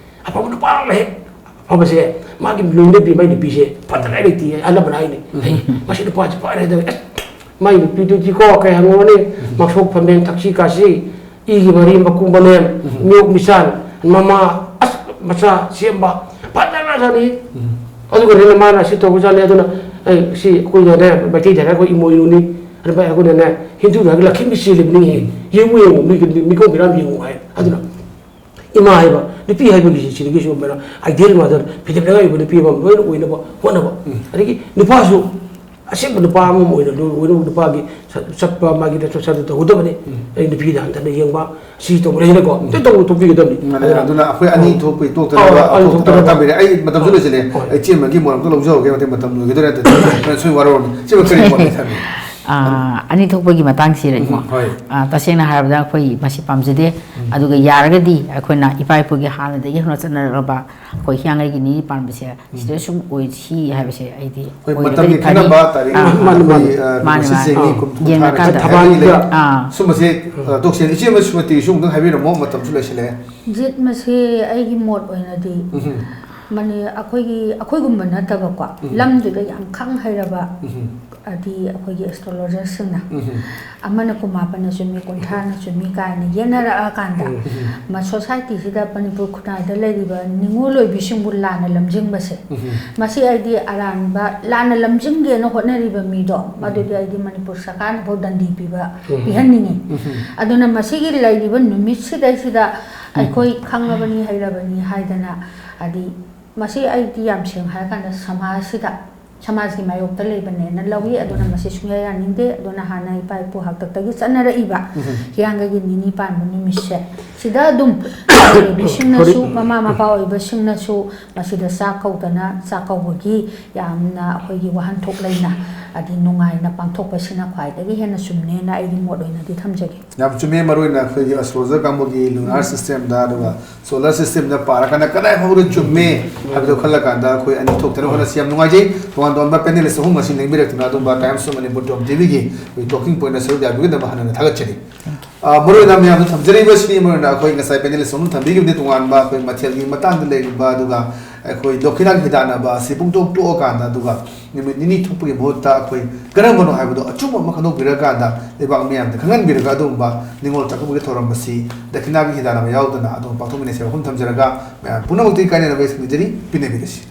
ꯑꯐꯕ ꯅꯨꯄꯥ ꯑꯃ ꯍꯦꯛ ꯑꯐꯕꯁꯦ, ꯃꯥꯒꯤ ꯂꯣꯏꯅꯕꯤ, ꯃꯥꯒꯤ ꯅꯨꯄꯤꯁꯦ ꯐꯠꯇꯅꯤꯡꯉꯥꯏ ꯂꯩꯇꯦ꯫ ꯑꯅꯝꯕꯅ ꯍꯥꯏꯅꯤ, ꯎꯝ꯫ "ꯑꯩ ꯃꯁꯤ ꯅꯨꯄꯥꯁꯦ ꯐꯔꯦ" ꯍꯥꯏꯗꯅ, ꯑꯦꯁ, ꯃꯥꯏ ꯅꯨꯄꯤꯗꯨꯗꯤꯀꯣ ꯀꯩ ꯍꯪꯉꯨꯔꯅꯤ, ꯎꯝ꯫ ꯃꯁꯣꯛ ꯐꯝꯃꯦꯟ, ꯊꯛꯁꯤ ꯈꯥꯁꯤ, ꯏꯒꯤ ꯃꯔꯤ, ꯃꯀꯨ ꯃꯅꯦꯝ, ꯎꯝ꯫ ꯃꯤꯌꯣꯛ ꯃꯤꯆꯥꯟ, ꯃꯃꯥ, ꯑꯁ, ꯃꯆꯥ ꯁꯦꯝꯕ, ꯐꯖꯅ ꯆꯥꯅꯤ꯫ ꯎꯝ꯫ ꯑꯗꯨꯒ ꯍꯦꯟꯅ ꯃꯥꯅ ꯑꯁꯤ ꯇꯧꯕꯖꯥꯠꯅꯤ꯫ ꯑꯗꯨꯅ ꯑꯩ ꯁꯤ ꯑꯩꯈꯣꯏꯅꯅꯦ, ꯃꯩꯇꯩꯗ ꯍꯥꯏꯔꯒ ꯑꯩꯈꯣꯏ ꯏꯃꯣꯏꯅꯨꯅꯤ, ꯑꯗꯨꯅ ꯑꯩꯈꯣꯏꯅꯅꯦ, ꯍꯤꯟꯗꯨꯗ ꯍꯥꯏꯔꯒ ꯂꯛꯈꯤꯃꯤ ꯆꯦꯜꯂꯤꯕꯅꯤ, ꯌꯦꯡꯉꯨ, ꯌꯦꯡꯉꯨ, ꯃꯤꯒꯤ ꯃꯤꯀꯣꯛ ꯃꯤꯔꯥꯡ ꯌꯦꯡꯉꯨ ꯍꯥꯏ꯫ ꯑꯗꯨꯅ ꯏꯃꯥ ꯍꯥꯏꯕ, ꯅꯨꯄꯤ ꯍꯥꯏꯕꯒꯤ ꯁꯤꯗꯒꯤꯁꯨ ꯑꯃꯅ ideal mother, ꯐꯤꯗꯝ ꯂꯩꯉꯥꯛ ꯑꯣꯏꯕ ꯅꯨꯄꯤ ꯑꯃ ꯂꯣꯏꯅ ꯑꯣꯏꯅꯕ ꯍꯣꯠꯅꯕ꯫ ꯎꯝ꯫ ꯑꯗꯒꯤ ꯅꯨꯄꯥꯁꯨ ꯑꯁꯦꯡꯕ ꯅꯨꯄꯥ ꯑꯃ ꯑꯣꯏꯅ ꯂꯣꯏꯅ ꯅꯨꯄꯥꯒꯤ ꯁ-, ꯆꯠꯄ ꯃꯥꯒꯤ ꯅꯠꯇ꯭ꯔ ꯁꯠꯇ ꯇꯧꯒꯗꯕꯅꯤ꯫ ꯎꯝ꯫ ꯑꯩ ꯅꯨꯄꯤꯗ ꯍꯟꯊꯅ ꯌꯦꯡꯕ, ꯁꯤ ꯇꯧꯕ ꯂꯩꯅꯀꯣ, ꯎꯝ꯫ ꯑꯗꯨ ꯇꯧꯕ ꯊꯣꯛꯄꯤꯒꯗꯕꯅꯤ꯫ ꯃꯥꯅꯦ, ꯑꯗꯨꯅ ꯑꯗꯨꯅ ꯑꯩꯈꯣꯏ ꯑꯅꯤ ꯑꯧ, ꯊꯣꯛꯄꯒꯤ ꯇꯣꯛꯇꯅꯕ ꯑꯧ, ꯑꯅꯤ ꯊꯣꯛꯇꯅꯕ ꯊꯣꯛꯇꯅꯕ꯫ ꯇꯥꯛꯄꯤꯔꯦ꯫ ꯑꯩ ꯃꯇꯝꯁꯨ ꯍꯣꯏ꯫ ꯂꯣꯏꯁꯤꯜꯂꯦ꯫ ꯍꯣꯏ꯫ ꯑꯩ ꯆꯦꯟꯕꯒꯤ ꯃꯣꯔꯝꯇ ꯂꯧꯖꯍꯧꯒꯦ, ꯃꯇꯝ ꯂꯣꯏꯒꯗꯧꯔꯦ꯫ ꯅꯠꯇ꯭ꯔꯗꯤ ꯁꯣꯏ ꯋꯥꯔꯧꯔꯅꯤ꯫ ꯁꯤꯃ ꯀꯔꯤ ꯃꯣꯠ ꯂꯩ ꯊꯝꯕꯤ? ꯑꯥ, ꯑꯅꯤ ꯊꯣꯛꯄꯒꯤ ꯃꯇꯥꯡꯁꯤꯗ ꯎꯝ, ꯏꯕꯨꯡꯉꯣ꯫ ꯍꯣꯏ꯫ ꯑꯥ, ꯇꯁꯦꯡꯅ ꯍꯥꯏꯔꯕꯗ ꯑꯩꯈꯣꯏ ꯃꯁꯤ ꯄꯥꯝꯖꯗꯦ꯫ ꯎꯝ꯫ ꯑꯗꯨꯒ ꯌꯥꯔꯒꯗꯤ ꯑꯩꯈꯣꯏꯅ ꯏꯄꯥ ꯏꯄꯨꯒꯤ ꯍꯥꯟꯅꯗꯒꯤ ꯍꯧꯅ ꯆꯠꯅꯔꯛꯂꯕ ꯑꯩꯈꯣꯏ ꯍꯤꯌꯥꯡꯒꯩꯒꯤ ꯅꯤꯅꯤ ꯄꯥꯟꯕꯁꯦ ꯎꯝ꯫ ꯁꯤꯗ ꯁꯨꯝ ꯑꯣꯏꯁꯤ ꯍꯥꯏꯕꯁꯦ ꯑꯩꯗꯤ ꯍꯣꯏ, ꯑꯣꯏꯔꯒꯗꯤ ꯃꯇꯝꯒꯤ ꯐꯅꯤ꯫ ꯈꯦꯠꯅꯕ ꯇꯥꯔꯤꯛ ꯑꯥ, ꯑꯥ꯫ ꯑꯩꯈꯣꯏ, ꯑꯥ, ꯃꯥꯅꯦ, ꯉꯁꯤ ꯃꯥꯅꯦ꯫ ꯆꯍꯤ ꯑꯥ, ꯀꯨꯟꯊ꯭ꯔꯥ ꯌꯦꯡꯉꯀꯥꯟꯗ꯫ ꯊꯥꯔꯒ ꯊꯕꯥꯜꯒ ꯂꯩ꯫ ꯑꯥ꯫ ꯁꯨꯝꯕꯁꯦ, ꯑꯥ, ꯇꯣꯛꯁꯦ꯫ ꯏꯆꯦ ꯑꯃ ꯁꯨꯃꯇꯤꯒꯤꯁꯨ ꯑꯃꯨꯛꯇꯪ ꯍꯥꯏꯕꯤꯔꯝꯃꯣ, ꯃꯇꯝꯁꯨ ꯂꯣꯏꯁꯤꯜꯂꯦ꯫ ꯖꯤꯠ ꯃꯁꯦ ꯑꯩꯒꯤ ꯃꯣꯠ ꯑꯣꯏꯅꯗꯤ ꯎꯝ꯫ ꯃꯅꯤ-, ꯑꯩꯈꯣꯏꯒꯤ, ꯑꯩꯈꯣꯏꯒꯨꯝꯕ ꯅꯠꯇꯕꯀꯣ, ꯎꯝ꯫ ꯂꯝꯗꯨꯗ ꯌꯥꯝ ꯈꯪ ꯍꯩꯔꯕ ꯎꯝ꯫ ꯑꯗꯤ ꯑꯩꯈꯣꯏꯒꯤ ꯑꯦꯁꯇ꯭ꯔꯣꯂꯣꯖꯔꯁꯤꯡꯅ ꯎꯝ꯫ ꯑꯃꯅ ꯀꯨꯟꯃꯥꯄꯟꯅ ꯆꯨꯝꯃꯤ, ꯀꯨꯟꯊ꯭ꯔꯥꯅ ꯆꯨꯝꯃꯤ ꯀꯥꯏꯅ ꯌꯦꯟꯅꯔꯛꯑꯀꯥꯟꯗ ꯎꯝ꯫ ꯃ ꯁꯣꯁꯥꯏꯇꯤꯁꯤꯗ ꯃꯅꯤꯄꯨꯔ ꯈꯨꯟꯅꯥꯏꯗ ꯂꯩꯔꯤꯕ ꯅꯤꯉꯣꯜ ꯑꯣꯏꯕꯤꯁꯤꯡꯕꯨ ꯂꯥꯟꯅ ꯂꯝꯖꯤꯡꯕꯁꯦ, ꯎꯝ꯫ ꯃꯁꯤ ꯑꯩꯗꯤ ꯑꯔꯥꯟꯕ ꯂꯥꯟꯅ ꯂꯝꯖꯤꯡꯒꯦꯅ ꯍꯣꯠꯅꯔꯤꯕ ꯃꯤꯗꯣ ꯃꯗꯨꯗꯤ ꯑꯩꯗꯤ ꯃꯅꯤꯄꯨꯔ ꯁꯔꯀꯥꯔꯅꯐꯥꯎ ꯗꯟꯗꯤ ꯄꯤꯕ ꯎꯝ꯫ ꯄꯤꯍꯟꯅꯤꯡꯉꯤ꯫ ꯎꯝ꯫ ꯑꯗꯨꯅ ꯃꯁꯤꯒꯤ ꯂꯩꯔꯤꯕ ꯅꯨꯃꯤꯠꯁꯤꯗꯩꯁꯤꯗ ꯑꯩꯈꯣꯏ ꯈꯪꯉꯕꯅꯤ ꯍꯩꯔꯕꯅꯤ ꯍꯥꯏꯗꯅ ꯍꯥꯏꯗꯤ ꯃꯁꯤ ꯑꯩꯗꯤ ꯌꯥꯝ ꯁꯦꯡꯅ ꯍꯥꯏꯔꯀꯥꯟꯗ ꯁꯃꯥꯖꯁꯤꯗ ꯁꯃꯥꯖꯒꯤ ꯃꯥꯌꯣꯛꯇ ꯂꯩꯕꯅꯦꯅ ꯂꯧꯏ꯫ ꯑꯗꯨꯅ ꯃꯁꯤ ꯁꯨꯡꯌꯥ ꯌꯥꯅꯤꯡꯗꯦ꯫ ꯑꯗꯨꯅ ꯍꯥꯟꯅ ꯏꯄꯥ ꯏꯄꯨ ꯍꯥꯛꯇꯛꯇꯒꯤ ꯆꯠꯅꯔꯛꯏꯕ ꯎꯝ꯫ ꯍꯤꯌꯥꯡꯒꯩꯒꯤ ꯅꯤꯅꯤ ꯄꯥꯟꯕ ꯅꯨꯃꯤꯠꯁꯦ ꯁꯤꯗ ꯑꯗꯨꯝ ꯅꯨꯄꯤꯁꯤꯡꯅꯁꯨ, ꯃꯃꯥ ꯃꯄꯥ ꯑꯣꯏꯕꯁꯤꯡꯅꯁꯨ ꯃꯁꯤꯗ ꯆꯥꯛ ꯀꯧꯗꯅ ꯆꯥꯛ ꯀꯧꯕꯒꯤ ꯌꯥꯝꯅ ꯑꯩꯈꯣꯏꯒꯤ ꯋꯥꯍꯟꯊꯣꯛ ꯂꯩꯅ ꯍꯥꯏꯗꯤ ꯅꯨꯡꯉꯥꯏꯅ ꯄꯥꯡꯊꯣꯛꯄꯁꯤꯅ ꯈ꯭ꯋꯥꯏꯗꯒꯤ ꯍꯦꯟꯅ ꯆꯨꯝꯃꯦꯅ ꯑꯩꯒꯤ ꯃꯣꯠ ꯑꯣꯏꯅꯗꯤ ꯊꯝꯖꯒꯦ꯫ ꯌꯥꯝ ꯆꯨꯝꯃꯦ꯫ ꯃꯔꯨꯑꯣꯏꯅ ꯑꯩꯈꯣꯏꯒꯤ ꯑꯦꯁꯇ꯭ꯔꯣꯂꯣꯖꯔ ꯀꯥꯡꯕꯨꯒꯤ ꯂꯨꯅꯥꯔ ꯁꯤꯁꯇꯦꯝꯗ ꯑꯗꯨꯒ ꯁꯣꯂꯔ ꯁꯤꯁꯇꯦꯝꯗ ꯄꯥꯔꯀꯥꯟꯗ ꯀꯗꯥꯏ ꯐꯥꯎꯕꯗ ꯆꯨꯝꯃꯦ ꯍꯥꯏꯕꯗꯣ ꯈꯜꯂꯀꯥꯟꯗ ꯑꯩꯈꯣꯏ ꯑꯅꯤ ꯊꯣꯛꯇꯅ ꯍꯣꯠꯅꯁꯤ꯫ ꯌꯥꯝ ꯅꯨꯡꯉꯥꯏꯖꯩ꯫ ꯇꯣꯉꯥꯟ ꯇꯣꯉꯥꯟꯕ ꯄꯦꯅꯦꯂꯤꯁ ꯑꯍꯨꯝ ꯑꯁꯤ ꯂꯦꯡꯕꯤꯔꯛꯇꯨꯅ ꯑꯗꯨꯝꯕ Times of Manipur dot com T V ꯒꯤ ꯑꯩꯈꯣꯏ ꯇꯣꯀꯤꯡ ꯄꯣꯏꯟꯠ ꯁꯔꯨꯛ ꯌꯥꯕꯤꯒꯗꯕ ꯍꯟꯅ ꯊꯥꯒꯠꯆꯔꯤ꯫ ꯑ, ꯃꯔꯨꯑꯣꯏꯅ ꯃꯌꯥꯝꯗ ꯊꯝꯖꯔꯤꯕꯁꯤꯅꯤ, ꯃꯔꯨꯑꯣꯏꯅ ꯑꯩꯈꯣꯏ ꯉꯁꯥꯏ ꯄꯦꯅꯦꯂꯤꯁ ꯑꯍꯨꯝ ꯊꯝꯕꯤꯈꯤꯕꯗꯤ ꯇꯣꯉꯥꯟꯕ ꯑꯩꯈꯣꯏ ꯃꯊꯦꯜꯒꯤ ꯃꯇꯥꯡꯗ ꯂꯩꯔꯤꯕ ꯑꯗꯨꯒ ꯑꯩꯈꯣꯏ ꯗꯣꯈꯤꯅꯥꯒꯤ ꯍꯤꯗꯥꯟꯅꯕ ꯑꯁꯤ ꯄꯨꯡꯇꯣꯛ ꯇꯣꯛꯑꯀꯥꯟꯗ ꯑꯗꯨꯒ ꯅꯨꯃꯤꯠ ꯅꯤꯅꯤ ꯊꯣꯛꯄꯒꯤ ꯃꯍꯨꯠꯇ ꯑꯩꯈꯣꯏ ꯀꯔꯝꯕꯅꯣ ꯍꯥꯏꯕꯗꯣ ꯑꯆꯨꯝꯕ ꯑꯃ ꯈꯪꯗꯣꯛꯄꯤꯔꯀꯥꯟꯗ ꯂꯩꯕꯥꯛ ꯃꯤꯌꯥꯝꯗ ꯈꯪꯍꯟꯕꯤꯔꯒ ꯑꯗꯨꯒꯨꯝꯕ ꯅꯤꯉꯣꯜ ꯆꯥꯛꯀꯧꯕꯒꯤ ꯊꯧꯔꯝ ꯑꯁꯤ ꯗꯈꯤꯅꯥꯒꯤ ꯍꯤꯗꯥꯟꯅꯕ ꯌꯥꯎꯗꯅ ꯑꯗꯨꯝ ꯄꯥꯡꯊꯣꯛꯃꯤꯟꯅꯁꯤ ꯍꯥꯏꯕ ꯋꯥꯐꯝ ꯊꯝꯖꯔꯒ ꯃꯌꯥꯝ ꯄꯨꯝꯅꯃꯛꯇꯒꯤ ꯀꯥꯏꯅꯅꯕ ꯌꯥꯏꯐꯅꯤꯖꯔꯤ꯫ ꯄꯤꯅꯕꯤꯔꯁꯤ꯫